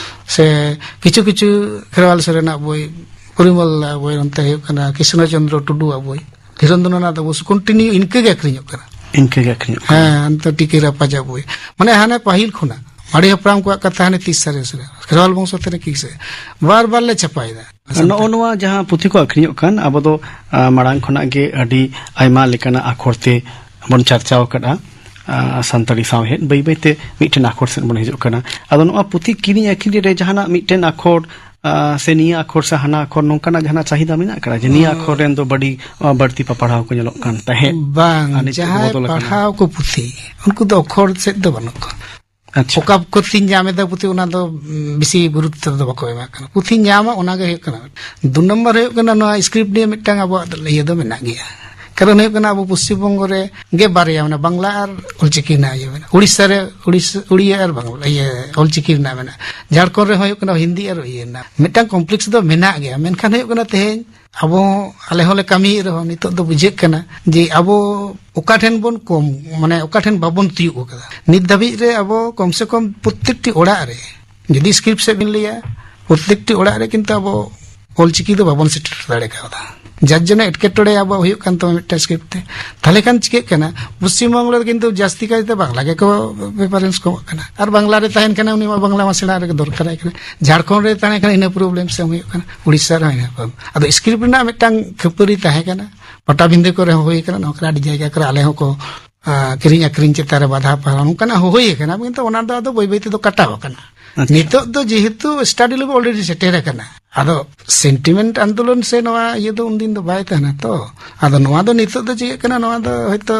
ᱥᱮ ᱠᱤᱪᱷᱩ ᱠᱤᱪᱷᱩ ᱠᱷᱮᱨᱣᱟᱞ ᱥᱚᱨᱮᱱᱟᱜ ᱵᱳᱭ, ᱯᱚᱨᱤᱢᱚᱞ ᱵᱳᱭ, ᱚᱱᱛᱮ ᱦᱩᱭᱩᱜ ᱠᱟᱱᱟ ᱠᱨᱤᱥᱱᱚ ᱪᱚᱱᱫᱨᱚ ᱴᱩᱰᱩᱣᱟᱜ ᱵᱳᱭ, ᱫᱷᱤᱨᱮᱱᱫᱨᱚᱱᱟᱛᱷ ᱫᱟᱥ, ᱠᱚᱱᱴᱤᱱᱤᱭᱩ ᱤᱱᱠᱟᱹ ᱜᱮ ᱟᱹᱠᱷᱨᱤᱧᱚᱜ ᱠᱟᱱᱟ᱾ ᱤᱱᱠᱟᱹ ᱜᱮ ᱟᱹᱠᱷᱨᱤᱧᱚᱜ ᱠᱟᱱᱟ᱾ ᱦᱮᱸ, ᱚᱱᱛᱮ ᱴᱤ ᱠᱮ ᱨᱟᱯᱟᱡᱟᱜ ᱵᱳᱭ, ᱢᱟᱱᱮ ᱦᱟᱱᱮ ᱯᱟᱹᱦᱤᱞ ᱠᱷᱚᱱᱟᱜ ᱢᱟᱨᱮ ᱦᱟᱯᱲᱟᱢ ᱠᱚᱣᱟᱜ ᱠᱟᱛᱷᱟ, ᱦᱟᱱᱮ ᱛᱤᱥ ᱥᱟᱞᱮ ᱥᱮ ᱠᱷᱮᱨᱣᱟᱞ ᱵᱚᱝᱥᱚ ᱛᱮ ᱠᱤᱥᱮ ᱵᱟᱨ ᱵᱟᱨ ᱞᱮ ᱪᱷᱟᱯᱟᱭᱮᱫᱟ᱾ ᱱᱚᱜᱼᱚ ᱱᱚᱣᱟ ᱡᱟᱦᱟᱸ ᱯᱩᱛᱷᱤ ᱠᱚ ᱟᱹᱠᱷᱨᱤᱧᱚᱜ ᱠᱟᱱ, ᱟᱵᱚ ᱫᱚ, ᱟ, ᱢᱟᱲᱟᱝ ᱠᱷᱚᱱᱟᱜ ᱜᱮ ᱟᱹᱰᱤ ᱟᱭᱢᱟ ᱞᱮᱠᱟᱱᱟᱜ ᱟᱠᱷᱚᱨ ᱛᱮ ᱵᱚᱱ ᱪᱟᱨᱪᱟᱣ ᱟᱠᱟᱫᱼᱟ᱾ ᱟ, ᱥᱟᱱᱛᱟᱲᱤ ᱥᱟᱶᱦᱮᱫ ᱵᱟᱹᱭ ᱵᱟᱹᱭ ᱛᱮ ᱢᱤᱫᱴᱮᱱ ᱟᱠᱷᱚᱨ ᱥᱮᱫ ᱵᱚᱱ ᱦᱤᱡᱩᱜ ᱠᱟᱱᱟ᱾ ᱟᱫᱚ ᱱᱚᱣᱟ ᱯᱩᱛᱷᱤ ᱠᱤᱨᱤᱧ ᱟᱹᱠᱷᱨᱤᱧ ᱨᱮ ᱡᱟᱦᱟᱱᱟᱜ ᱢᱤᱫᱴᱮᱱ ᱟᱠᱷᱚᱨ, ᱟ, ᱥᱮ ᱱᱤᱭᱟᱹ ᱟᱠᱷᱚᱨ ᱥᱮ ᱦᱟᱱᱟ ᱟᱠᱷᱚᱨ, ᱱᱚᱝᱠᱟᱱᱟᱜ ᱡᱟᱦᱟᱱᱟᱜ ᱪᱟᱦᱤᱫᱟ ᱢᱮᱱᱟᱜ ᱟᱠᱟᱫᱟ ᱡᱮ ᱱᱤᱭᱟᱹ ᱟᱠᱷᱚᱨ ᱨᱮᱱ ᱫᱚ ᱟᱹᱰᱤ, ᱟ, ᱵᱟᱹᱲᱛᱤ ᱯᱟᱯᱟᱲᱦᱟᱣ ᱠᱚ ᱧᱮᱞᱚᱜ ᱠᱟᱱ ᱛᱟᱦᱮᱸᱫ? ᱵᱟᱝ, ᱟᱨ ᱱᱤᱛᱚᱜ ᱡᱟᱦᱟᱸᱭ ᱵᱚᱫᱚᱞ ᱟᱠᱟᱱᱟ᱾ ᱯᱟᱲᱦᱟᱣ ᱠᱚ ᱯᱩᱛᱷᱤ, ᱩᱱᱠᱩ ᱫᱚ ᱟᱠᱷᱚᱨ ᱥᱮᱫ ᱫᱚ ᱵᱟᱹᱱᱩᱜ ᱠᱚᱣᱟ᱾ ᱟᱪᱪᱷᱟ᱾ ᱚᱠᱟ ᱠᱷᱚᱛᱤᱧ ᱧᱟᱢ ᱮᱫᱟ ᱯᱩᱛᱷᱤ, ᱚᱱᱟ ᱫᱚ, ᱩᱢ, ᱵᱮᱥᱤ ᱜᱩᱨᱩᱛᱛᱚ ᱫᱚ ᱵᱟᱠᱚ ᱮᱢᱟᱜ ᱠᱟᱱᱟ᱾ ᱯᱩᱛᱷᱤ ᱧᱟᱢᱟ, ᱚᱱᱟ ᱜᱮ ᱦᱩᱭᱩᱜ ᱠᱟᱱᱟ᱾ ᱫᱩ ᱱᱚᱢᱵᱚᱨ ᱦᱩᱭᱩᱜ ᱠᱟᱱᱟ, ᱱᱚᱣᱟ ᱥᱠᱨᱤᱯᱴ ᱱᱤᱭᱮ ᱢᱤᱫᱴᱟᱝ ᱟᱵᱚᱣᱟᱜ ᱤᱭᱟᱹ ᱫᱚ ᱢᱮᱱᱟᱜ ᱜᱮᱭᱟ᱾ ᱠᱟᱨᱚᱱ ᱦᱩᱭᱩᱜ ᱠᱟᱱᱟ, ᱟᱵᱚ ᱯᱚᱥᱪᱤᱢ ᱵᱚᱝᱜᱚ ᱨᱮ ᱜᱮ ᱵᱟᱨᱭᱟ ᱢᱮᱱᱟᱜᱼᱟ, ᱵᱟᱝᱞᱟ ᱟᱨ ᱚᱞᱪᱤᱠᱤ ᱨᱮᱱᱟᱜ ᱤᱭᱟᱹ ᱢᱮᱱᱟᱜᱼᱟ᱾ ᱩᱲᱤᱥᱥᱟ ᱨᱮ ᱩᱲᱤᱥ-, ᱩᱲᱤᱭᱟ ᱟᱨ ᱵᱟᱝᱞᱟ, ᱤᱭᱟᱹ, ᱚᱞᱪᱤᱠᱤ ᱨᱮᱱᱟᱜ ᱢᱮᱱᱟᱜᱼᱟ᱾ ᱡᱷᱟᱲᱠᱷᱚᱸᱰ ᱨᱮᱦᱚᱸ ᱦᱩᱭᱩᱜ ᱠᱟᱱᱟ, ᱦᱤᱱᱫᱤ ᱟᱨ ᱤᱭᱟᱹ ᱨᱮᱱᱟᱜ᱾ ᱢᱤᱫᱴᱟᱝ ᱠᱚᱢᱯᱞᱮᱠᱥ ᱫᱚ ᱢᱮᱱᱟᱜ ᱜᱮᱭᱟ, ᱢᱮᱱᱠᱷᱟᱱ ᱦᱩᱭᱩᱜ ᱠᱟᱱᱟ, ᱛᱮᱦᱮᱧ ᱟᱵᱚ, ᱟᱞᱮ ᱦᱚᱸᱞᱮ ᱠᱟᱹᱢᱤᱭᱮᱫ ᱨᱮᱦᱚᱸ, ᱱᱤᱛᱚᱜ ᱫᱚ ᱵᱩᱡᱷᱟᱹᱜ ᱠᱟᱱᱟ ᱡᱮ ᱟᱵᱚ ᱚᱠᱟ ᱴᱷᱮᱱ ᱵᱚᱱ ᱠᱚᱢ, ᱢᱟᱱᱮ ᱚᱠᱟ ᱴᱷᱮᱱ ᱵᱟᱵᱚᱱ ᱛᱤᱭᱳᱜ ᱟᱠᱟᱫᱟ᱾ ᱱᱤᱛ ᱫᱷᱟᱹᱵᱤᱡ ᱨᱮ ᱟᱵᱚ ᱠᱚᱢ ᱥᱮ ᱠᱚᱢ ᱯᱨᱚᱛᱛᱮᱠᱴᱤ ᱚᱲᱟᱜ ᱨᱮ, ᱡᱩᱫᱤ ᱥᱠᱨᱤᱯᱴ ᱥᱮᱫ ᱵᱤᱱ ᱞᱟᱹᱭᱟ, ᱯᱨᱚᱛᱛᱮᱠᱴᱤ ᱚᱲᱟᱜ ᱨᱮ ᱠᱤᱱᱛᱩ ᱟᱵᱚ ᱚᱞᱪᱤᱠᱤ ᱫᱚ ᱵᱟᱵᱚᱱ ᱥᱮᱴᱮᱨ ᱫᱟᱲᱮ ᱠᱟᱣᱫᱟ᱾ ᱡᱟᱨ ᱡᱚᱱᱱᱚ ᱮᱴᱠᱮᱴᱚᱬᱮ ᱟᱵᱚᱣᱟᱜ ᱦᱩᱭᱩᱜ ᱠᱟᱱ ᱛᱟᱵᱚᱱᱟ ᱢᱤᱫᱴᱟᱝ ᱥᱠᱨᱤᱯᱴ ᱛᱮ᱾ ᱛᱟᱦᱚᱞᱮ ᱠᱷᱟᱱ ᱪᱤᱠᱟᱹᱜ ᱠᱟᱱᱟ, ᱯᱚᱥᱪᱤᱢ ᱵᱚᱝᱜᱚ ᱨᱮ ᱠᱤᱱᱛᱩ ᱡᱟᱹᱥᱛᱤ ᱠᱟᱭᱛᱮ ᱵᱟᱝᱞᱟ ᱜᱮᱠᱚ ᱯᱨᱮᱯᱷᱟᱨᱮᱱᱥ ᱠᱚ ᱮᱢᱚᱜ ᱠᱟᱱᱟ, ᱟᱨ ᱵᱟᱝᱞᱟ ᱨᱮ ᱛᱟᱦᱮᱱ ᱠᱷᱟᱱ ᱩᱱᱤ ᱢᱟ ᱵᱟᱝᱞᱟ ᱢᱟ ᱥᱮᱬᱟ ᱨᱮᱜᱮ ᱫᱚᱨᱠᱟᱨᱟᱭ ᱠᱟᱱᱟ᱾ ᱡᱷᱟᱲᱠᱷᱚᱸᱰ ᱨᱮ ᱛᱟᱦᱮᱸ ᱠᱷᱟᱱ ᱤᱱᱟᱹ ᱯᱨᱚᱵᱞᱮᱢ ᱥᱮ ᱦᱩᱭᱩᱜ ᱠᱟᱱᱟ, ᱩᱲᱤᱥᱥᱟ ᱨᱮᱦᱚᱸ ᱤᱱᱟᱹ ᱯᱨᱚᱵᱞᱮᱢ᱾ ᱟᱫᱚ ᱥᱠᱨᱤᱯᱴ ᱨᱮᱱᱟᱜ ᱢᱤᱫᱴᱟᱝ ᱠᱷᱟᱹᱯᱟᱹᱨᱤ ᱛᱟᱦᱮᱸ ᱠᱟᱱᱟ, ᱯᱟᱴᱟᱵᱤᱸᱫᱟᱹ ᱠᱚᱨᱮ ᱦᱚᱸ ᱦᱩᱭ ᱠᱟᱱᱟ, ᱱᱚᱣᱟ ᱠᱚᱨᱮ ᱟᱹᱰᱤ ᱡᱟᱭᱜᱟ ᱠᱚᱨᱮ ᱟᱞᱮ ᱦᱚᱸᱠᱚ ᱟᱸ, ᱠᱤᱨᱤᱧ ᱟᱠᱷᱨᱤᱧ ᱪᱮᱛᱟᱱ ᱨᱮ ᱵᱟᱫᱷᱟ ᱯᱟᱲᱟᱣ, ᱚᱱᱠᱟᱱᱟᱜ ᱦᱚᱸ ᱦᱩᱭ ᱟᱠᱟᱱᱟ, ᱠᱤᱱᱛᱩ ᱚᱱᱟ ᱫᱚ ᱟᱫᱚ ᱵᱟᱹᱭ ᱵᱟᱹᱭ ᱛᱮᱫᱚ ᱠᱟᱴᱟᱣ ᱟᱠᱟᱱᱟ᱾ ᱟᱪᱪᱷᱟ᱾ ᱱᱤᱛᱚᱜ ᱫᱚ ᱡᱮᱦᱮᱛᱩ ᱥᱴᱟᱰᱤ ᱞᱮᱵᱮᱞ ᱚᱞᱨᱮᱰᱤ ᱥᱮᱴᱮᱨ ᱟᱠᱟᱱᱟ, ᱟᱫᱚ ᱥᱮᱱᱴᱤᱢᱮᱱᱴ ᱟᱱᱫᱳᱞᱚᱱ ᱥᱮ ᱱᱚᱣᱟ ᱤᱭᱟᱹ ᱫᱚ ᱩᱱᱫᱤᱱ ᱫᱚ ᱵᱟᱭ ᱛᱟᱦᱮᱱᱟ ᱛᱚ᱾ ᱟᱫᱚ ᱱᱚᱣᱟ ᱫᱚ ᱱᱤᱛᱚᱜ ᱫᱚ ᱪᱤᱠᱟᱹᱜ ᱠᱟᱱᱟ, ᱱᱚᱣᱟ ᱫᱚ ᱦᱚᱭᱛᱚ,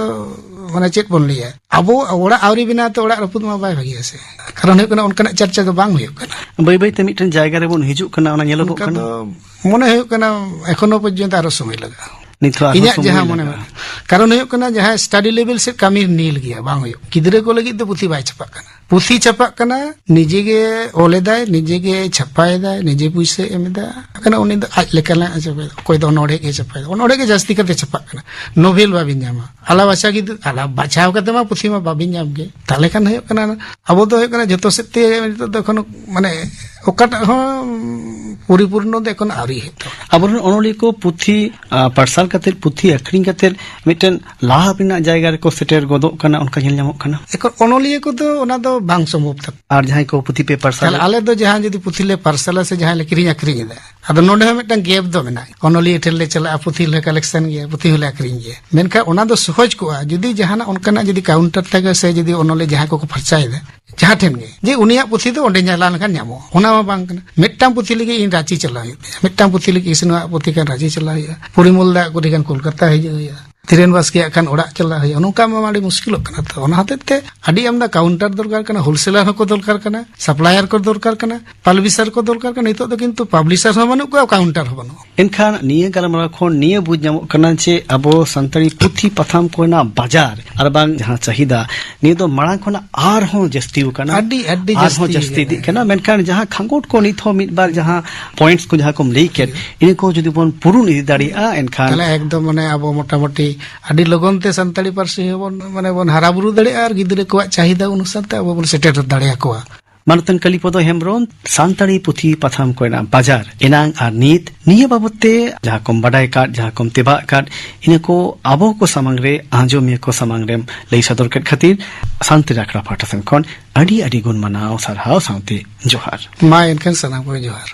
ᱢᱟᱱᱮ, ᱪᱮᱫ ᱵᱚᱱ ᱞᱟᱹᱭᱟ, ᱟᱵᱚ ᱚᱲᱟᱜ ᱟᱹᱣᱨᱤ ᱵᱮᱱᱟᱣ ᱛᱮ ᱚᱲᱟᱜ ᱨᱟᱹᱯᱩᱫ ᱢᱟ ᱵᱟᱭ ᱵᱷᱟᱹᱜᱤᱭᱟ ᱥᱮ᱾ ᱠᱟᱨᱚᱱ ᱦᱩᱭᱩᱜ ᱠᱟᱱᱟ, ᱚᱱᱠᱟᱱᱟᱜ ᱪᱟᱨᱪᱟ ᱫᱚ ᱵᱟᱝ ᱦᱩᱭᱩᱜ ᱠᱟᱱᱟ᱾ ᱵᱟᱹᱭ ᱵᱟᱹᱭ ᱛᱮ ᱢᱤᱫᱴᱮᱱ ᱡᱟᱭᱜᱟ ᱨᱮᱵᱚᱱ ᱦᱤᱡᱩᱜ ᱠᱟᱱᱟ, ᱚᱱᱟ ᱧᱮᱞᱚᱜᱚᱜ ᱚᱱᱠᱟ ᱠᱟᱱᱟ᱾ ᱫᱚ ᱢᱚᱱᱮ ᱦᱩᱭᱩᱜ ᱠᱟᱱᱟ, ᱮᱠᱷᱚᱱᱳ ᱯᱚᱨᱡᱚᱱᱛᱚ ᱟᱨᱚ ᱥᱚᱢᱚᱭ ᱞᱟᱜᱟᱜᱼᱟ᱾ ᱱᱤᱛ ᱦᱚᱸ ᱟᱨᱦᱚᱸ ᱤᱧᱟᱹᱜ ᱥᱚᱢᱚᱭ ᱡᱟᱦᱟᱸ ᱢᱚᱱᱮ ᱞᱟᱜᱟᱜᱼᱟ᱾ ᱢᱮᱱᱟᱜᱼᱟ, ᱠᱟᱨᱚᱱ ᱦᱩᱭᱩᱜ ᱠᱟᱱᱟ, ᱡᱟᱦᱟᱸᱭ ᱥᱴᱟᱰᱤ ᱞᱮᱵᱮᱞ ᱥᱮᱫ ᱠᱟᱹᱢᱤ ᱱᱤᱞ ᱜᱮᱭᱟ, ᱵᱟᱝ ᱦᱩᱭᱩᱜ, ᱜᱤᱫᱽᱨᱟᱹ ᱠᱚ ᱞᱟᱹᱜᱤᱫ ᱫᱚ ᱯᱩᱛᱷᱤ ᱵᱟᱭ ᱪᱷᱟᱯᱟᱜ ᱠᱟᱱᱟ᱾ ᱯᱩᱛᱷᱤ ᱪᱷᱟᱯᱟᱜ ᱠᱟᱱᱟ, ᱱᱤᱡᱮ ᱜᱮ ᱚᱞ ᱮᱫᱟᱭ, ᱱᱤᱡᱮ ᱜᱮ ᱪᱷᱟᱯᱟᱭᱮᱫᱟᱭ, ᱱᱤᱡᱮ ᱯᱩᱭᱥᱟᱹ ᱮᱢ ᱮᱫᱟ, ᱠᱟᱱᱟ ᱩᱱᱤ ᱫᱚ ᱟᱡ ᱞᱮᱠᱟᱱᱟᱜ ᱮ ᱪᱷᱟᱯᱟᱭᱮᱫᱟ᱾ ᱚᱠᱚᱭ ᱫᱚ ᱚᱱᱚᱬᱦᱮ ᱜᱮ ᱪᱷᱟᱯᱟᱭᱮᱫᱟ, ᱚᱱᱚᱬᱦᱮ ᱜᱮ ᱡᱟᱹᱥᱛᱤ ᱠᱟᱛᱮ ᱪᱷᱟᱯᱟᱜ ᱠᱟᱱᱟ, ᱱᱚᱵᱷᱮᱞ ᱵᱟᱵᱤᱱ ᱧᱟᱢᱟ᱾ ᱟᱞᱟ ᱵᱟᱪᱷᱟ ᱜᱤᱫᱽᱨᱟᱹ, ᱟᱞᱟ ᱵᱟᱪᱷᱟᱣ ᱠᱟᱛᱮ ᱢᱟ ᱯᱩᱛᱷᱤ ᱢᱟ ᱵᱟᱵᱤᱱ ᱧᱟᱢ ᱜᱮ᱾ ᱛᱟᱦᱞᱮ ᱠᱷᱟᱱ ᱦᱩᱭᱩᱜ ᱠᱟᱱᱟ, ᱟᱵᱚ ᱫᱚ ᱦᱩᱭᱩᱜ ᱠᱟᱱᱟ ᱡᱚᱛᱚ ᱥᱮᱫ ᱛᱮ ᱱᱤᱛᱚᱜ ᱫᱚ ᱮᱠᱷᱚᱱᱳ, ᱢᱟᱱᱮ, ᱚᱠᱟᱴᱟᱜ ᱦᱚᱸ ᱯᱚᱨᱤᱯᱩᱨᱱᱚ ᱫᱚ ᱮᱠᱷᱚᱱ ᱟᱹᱣᱨᱤ ᱦᱩᱭᱩᱜ ᱛᱟᱵᱚᱱᱟ᱾ ᱟᱵᱚᱨᱮᱱ ᱚᱱᱚᱞᱤᱭᱟᱹ ᱠᱚ ᱯᱩᱛᱷᱤ, ᱟ, ᱯᱟᱨᱥᱟᱞ ᱠᱟᱛᱮ, ᱯᱩᱛᱷᱤ ᱟᱹᱠᱷᱨᱤᱧ ᱠᱟᱛᱮ ᱢᱤᱫᱴᱮᱱ ᱞᱟᱵᱷ ᱨᱮᱱᱟᱜ ᱡᱟᱭᱜᱟ ᱨᱮᱠᱚ ᱥᱮᱴᱮᱨ ᱜᱚᱫᱚᱜ ᱠᱟᱱᱟ, ᱚᱱᱠᱟ ᱧᱮᱞ ᱧᱟᱢᱚᱜ ᱠᱟᱱᱟ᱾ ᱮᱠᱷᱚᱱ ᱚᱱᱚᱞᱤᱭᱟᱹ ᱠᱚᱫᱚ ᱚᱱᱟ ᱫᱚ ᱵᱟᱝ ᱥᱚᱢᱵᱷᱚᱵ ᱛᱟᱠᱚ᱾ ᱟᱨ ᱡᱟᱦᱟᱸᱭ ᱠᱚ ᱯᱩᱛᱷᱤ ᱯᱮ ᱯᱟᱨᱥᱟᱞ ᱛᱟᱦᱞᱮ ᱟᱞᱮ ᱫᱚ ᱡᱟᱦᱟᱸ ᱡᱩᱫᱤ ᱯᱩᱛᱷᱤ ᱞᱮ ᱯᱟᱨᱥᱟᱞᱟ ᱥᱮ ᱡᱟᱦᱟᱸᱭ ᱞᱮ ᱠᱤᱨᱤᱧ ᱟᱹᱠᱷᱨᱤᱧ ᱮᱫᱟ, ᱟᱫᱚ ᱱᱚᱰᱮ ᱦᱚᱸ ᱢᱤᱫᱴᱟᱝ ᱜᱮᱯ ᱫᱚ ᱢᱮᱱᱟᱜᱼᱟ᱾ ᱚᱱᱚᱞᱤᱭᱟᱹ ᱴᱷᱮᱱ ᱞᱮ ᱪᱟᱞᱟᱜᱼᱟ, ᱯᱩᱛᱷᱤ ᱦᱚᱸᱞᱮ ᱠᱟᱞᱮᱠᱥᱚᱱ ᱜᱮᱭᱟ, ᱯᱩᱛᱷᱤ ᱦᱚᱸᱞᱮ ᱟᱹᱠᱷᱨᱤᱧ ᱜᱮᱭᱟ᱾ ᱢᱮᱱᱠᱷᱟᱱ ᱚᱱᱟ ᱫᱚ ᱥᱚᱦᱚᱡᱽ ᱠᱚᱜᱼᱟ ᱡᱩᱫᱤ ᱡᱟᱦᱟᱱᱟᱜ ᱚᱱᱠᱟᱱᱟᱜ ᱡᱩᱫᱤ ᱠᱟᱣᱩᱱᱴᱟᱨ ᱛᱮᱜᱮ ᱥᱮ ᱡᱩᱫᱤ ᱚᱱᱚᱞᱤᱭᱟᱹ ᱡᱟᱦᱟᱸᱭ ᱠᱚᱠᱚ ᱯᱷᱟᱨᱪᱟᱭᱮᱫᱟ, ᱡᱟᱦᱟᱸ ᱴᱷᱮᱱ ᱜᱮ, ᱡᱮ ᱩᱱᱤᱭᱟᱜ ᱯᱩᱛᱷᱤ ᱫᱚ ᱚᱸᱰᱮ ᱪᱟᱞᱟᱣ ᱞᱮᱱᱠᱷᱟᱱ ᱧᱟᱢᱚᱜᱼᱟ᱾ ᱚᱱᱟ ᱢᱟ ᱵᱟᱝ ᱠᱟᱱᱟ᱾ ᱢᱤᱫᱴᱟᱝ ᱯᱩᱛᱷᱤ ᱞᱟᱹᱜᱤᱫ ᱤᱧ ᱨᱟᱸᱪᱤ ᱪᱟᱞᱟᱣ ᱦᱩᱭᱩᱜ ᱛᱤᱧᱟ, ᱢᱤᱫᱴᱟᱝ ᱯᱩᱛᱷᱤ ᱞᱟᱹᱜᱤᱫ ᱤᱥᱤᱱᱣᱟᱜ ᱯᱩᱛᱷᱤ ᱠᱷᱟᱱ ᱨᱟᱸᱪᱤ ᱪᱟᱞᱟᱣ ᱦᱩᱭᱩᱜᱼᱟ, ᱯᱚᱨᱤᱢᱚᱞ ᱫᱟ ᱟᱹᱜᱩ ᱞᱮᱠᱷᱟᱱ ᱠᱳᱞᱠᱟᱛᱟ ᱦᱤᱡᱩᱜ ᱦᱩᱭᱩᱜᱼᱟ, ᱫᱷᱤᱨᱮᱱ ᱵᱟᱥᱠᱮᱭᱟᱜ ᱠᱷᱟᱱ ᱚᱲᱟᱜ ᱪᱟᱞᱟᱜ ᱦᱩᱭᱩᱜᱼᱟ᱾ ᱱᱚᱝᱠᱟ ᱢᱟ ᱟᱹᱰᱤ ᱢᱩᱥᱠᱤᱞᱚᱜ ᱠᱟᱱᱟ᱾ ᱛᱚ, ᱚᱱᱟ ᱦᱚᱛᱮᱡ ᱛᱮ ᱟᱹᱰᱤ ᱟᱢᱫᱟ ᱠᱟᱣᱩᱱᱴᱟᱨ ᱫᱚᱨᱠᱟᱨ ᱠᱟᱱᱟ, ᱦᱳᱞᱥᱮᱞᱟᱨ ᱦᱚᱸᱠᱚ ᱫᱚᱨᱠᱟᱨ ᱠᱟᱱᱟ, ᱥᱟᱯᱞᱟᱭᱟᱨ ᱠᱚ ᱫᱚᱨᱠᱟᱨ ᱠᱟᱱᱟ, ᱯᱟᱵᱽᱞᱤᱥᱟᱨ ᱠᱚ ᱫᱚᱨᱠᱟᱨ ᱠᱟᱱᱟ᱾ ᱱᱤᱛᱚᱜ ᱫᱚ ᱠᱤᱱᱛᱩ ᱯᱟᱵᱽᱞᱤᱥᱟᱨ ᱦᱚᱸ ᱵᱟᱹᱱᱩᱜ ᱠᱚᱣᱟ, ᱠᱟᱣᱩᱱᱴᱟᱨ ᱦᱚᱸ ᱵᱟᱹᱱᱩᱜᱼᱟ᱾ ᱮᱱᱠᱷᱟᱱ ᱱᱤᱭᱟᱹ ᱜᱟᱞᱢᱟᱨᱟᱣ ᱠᱷᱚᱱ ᱱᱤᱭᱟᱹ ᱵᱩᱡᱽ ᱧᱟᱢᱚᱜ ᱠᱟᱱᱟ ᱡᱮ ᱟᱵᱚ ᱥᱟᱱᱛᱟᱲᱤ ᱯᱩᱛᱷᱤ ᱯᱟᱛᱷᱟᱢ ᱠᱚᱨᱮᱱᱟᱜ ᱵᱟᱡᱟᱨ ᱟᱨ ᱵᱟᱝ ᱡᱟᱦᱟᱸ ᱪᱟᱦᱤᱫᱟ, ᱱᱤᱭᱟᱹ ᱫᱚ ᱢᱟᱲᱟᱝ ᱠᱷᱚᱱᱟᱜ ᱟᱨᱦᱚᱸ ᱡᱟᱹᱥᱛᱤ ᱟᱠᱟᱱᱟ, ᱟᱹᱰᱤ, ᱟᱹᱰᱤ ᱟᱨᱦᱚᱸ ᱡᱟᱹᱥᱛᱤ ᱡᱟᱹᱥᱛᱤ ᱤᱫᱤᱜ ᱟᱠᱟᱱᱟ᱾ ᱠᱟᱱᱟ᱾ ᱢᱮᱱᱠᱷᱟᱱ ᱡᱟᱦᱟᱸ ᱠᱷᱟᱸᱜᱚᱴ ᱠᱚ ᱱᱤᱛ ᱦᱚᱸ ᱢᱤᱫ ᱵᱟᱨ ᱡᱟᱦᱟᱸ ᱯᱚᱭᱮᱱᱴᱥ ᱠᱚ ᱡᱟᱦᱟᱸ ᱠᱚᱢ ᱞᱟᱹᱭ ᱠᱮᱫ, ᱤᱱᱟᱹ ᱠᱚ ᱡᱩᱫᱤ ᱵᱚᱱ ᱯᱩᱨᱩᱱ ᱤᱫᱤ ᱫᱟᱲᱮᱭᱟᱜᱼᱟ, ᱮᱱᱠᱷᱟᱱ ᱛᱟᱦᱞᱮ ᱮᱠᱫᱚᱢ, ᱢᱟᱱᱮ, ᱟᱵᱚ ᱢᱚᱴᱟᱢᱩᱴᱤ ᱟᱹᱰᱤ ᱞᱚᱜᱚᱱ ᱛᱮ ᱥᱟᱱᱛᱟᱲᱤ ᱯᱟᱹᱨᱥᱤ ᱦᱚᱸᱵᱚᱱ, ᱢᱟᱱᱮ, ᱵᱚᱱ ᱦᱟᱨᱟ ᱵᱩᱨᱩ ᱫᱟᱲᱮᱭᱟᱜᱼᱟ ᱟᱨ ᱜᱤᱫᱽᱨᱟᱹ ᱠᱚᱣᱟᱜ ᱪᱟᱦᱤᱫᱟ ᱚᱱᱩᱥᱟᱨ ᱛᱮ ᱟᱵᱚ ᱵᱚᱱ ᱥᱮᱴᱮᱨ ᱫᱟᱲᱮᱭᱟᱠᱚᱣᱟ᱾ ᱢᱟᱱᱚᱛᱟᱱ ᱠᱟᱞᱤᱯᱚᱫᱚ ᱦᱮᱢᱵᱨᱚᱢ, ᱥᱟᱱᱛᱟᱲᱤ ᱯᱩᱛᱷᱤ ᱯᱟᱛᱷᱟᱢ ᱠᱚᱨᱮᱱᱟᱜ ᱵᱟᱡᱟᱨ ᱮᱱᱟᱝ ᱟᱨ ᱱᱤᱛ, ᱱᱤᱭᱟᱹ ᱵᱟᱵᱚᱛ ᱛᱮ ᱡᱟᱦᱟᱸ ᱠᱚᱢ ᱵᱟᱰᱟᱭ ᱟᱠᱟᱫ, ᱡᱟᱦᱟᱸ ᱠᱚᱢ ᱛᱮᱵᱟᱜ ᱟᱠᱟᱫ, ᱤᱱᱟᱹ ᱠᱚ ᱟᱵᱚ ᱠᱚ ᱥᱟᱢᱟᱝ ᱨᱮ, ᱟᱸᱡᱚᱢᱤᱭᱟᱹ ᱠᱚ ᱥᱟᱢᱟᱝ ᱨᱮᱢ ᱞᱟᱹᱭ ᱥᱚᱫᱚᱨ ᱠᱮᱫ ᱠᱷᱟᱹᱛᱤᱨ ᱥᱟᱱᱛᱟᱲᱤ ᱟᱠᱷᱲᱟ ᱯᱟᱦᱴᱟ ᱥᱮᱱ ᱠᱷᱚᱱ ᱟᱹᱰᱤ ᱟᱹᱰᱤ ᱜᱩᱱ ᱢᱟᱱᱟᱣ, ᱥᱟᱨᱦᱟᱣ ᱥᱟᱶᱛᱮ ᱡᱚᱦᱟᱨ᱾ ᱢᱟ ᱮᱱᱠᱷᱟᱱ ᱥᱟᱱᱟᱢ ᱠᱚᱜᱮ ᱡᱚᱦᱟᱨ᱾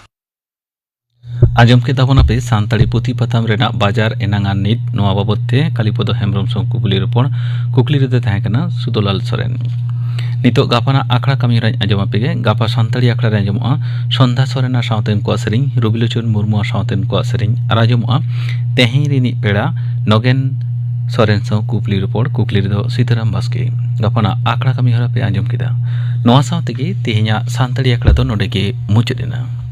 ᱟᱸᱡᱚᱢ ᱠᱮᱫ ᱛᱟᱵᱚᱱᱟᱯᱮ ᱥᱟᱱᱛᱟᱲᱤ ᱯᱩᱛᱷᱤ ᱯᱟᱛᱷᱟᱢ ᱨᱮᱱᱟᱜ ᱵᱟᱡᱟᱨ ᱮᱱᱟᱝ ᱟᱨ ᱱᱤᱛ᱾ ᱱᱚᱣᱟ ᱵᱟᱵᱚᱛ ᱛᱮ ᱠᱟᱞᱤᱯᱚᱫᱚ ᱦᱮᱢᱵᱨᱚᱢ ᱥᱟᱶ ᱠᱩᱠᱞᱤ ᱨᱚᱯᱚᱲ᱾ ᱠᱩᱠᱞᱤ ᱨᱮᱫᱚ ᱛᱟᱦᱮᱸ ᱠᱟᱱᱟ ᱥᱩᱫᱚᱞᱟᱞ ᱥᱚᱨᱮᱱ᱾ ᱱᱤᱛᱚᱜ ᱜᱟᱯᱟᱱᱟᱜ ᱟᱠᱷᱲᱟ ᱠᱟᱹᱢᱤ ᱦᱚᱨᱟᱧ ᱟᱸᱡᱚᱢ ᱟᱯᱮ ᱜᱮ᱾ ᱜᱟᱯᱟ ᱥᱟᱱᱛᱟᱲᱤ ᱟᱠᱷᱲᱟ ᱨᱮ ᱟᱸᱡᱚᱢᱚᱜᱼᱟ ᱥᱚᱱᱫᱷᱟ ᱥᱚᱨᱮᱱ ᱟᱨ ᱥᱟᱶᱛᱮᱱ ᱠᱚᱣᱟᱜ ᱥᱮᱨᱮᱧ, ᱨᱚᱵᱤᱞᱳᱪᱚᱱ ᱢᱩᱨᱢᱩ ᱟᱨ ᱥᱟᱶᱛᱮᱱ ᱠᱚᱣᱟᱜ ᱥᱮᱨᱮᱧ, ᱟᱨ ᱟᱸᱡᱚᱢᱚᱜᱼᱟ ᱛᱮᱦᱮᱧ ᱨᱤᱱᱤᱡ ᱯᱮᱲᱟ ᱱᱚᱜᱮᱱ ᱥᱚᱨᱮᱱ ᱥᱟᱶ ᱠᱩᱠᱞᱤ ᱨᱚᱯᱚᱲ᱾ ᱠᱩᱠᱞᱤ ᱨᱮᱫᱚ ᱥᱤᱛᱟᱨᱟᱢ ᱵᱟᱥᱠᱮ᱾ ᱜᱟᱯᱟᱱᱟᱜ ᱟᱠᱷᱲᱟ ᱠᱟᱹᱢᱤ ᱦᱚᱨᱟ ᱯᱮ ᱟᱸᱡᱚᱢ ᱠᱮᱫᱟ᱾ ᱱᱚᱣᱟ ᱥᱟᱶ ᱛᱮᱜᱮ ᱛᱮᱦᱮᱧᱟᱜ ᱥᱟᱱᱛᱟᱲᱤ ᱟᱠᱷᱲᱟ ᱫᱚ ᱱᱚᱰᱮ ᱜᱮ ᱢᱩᱪᱟᱹᱫ ᱮᱱᱟ᱾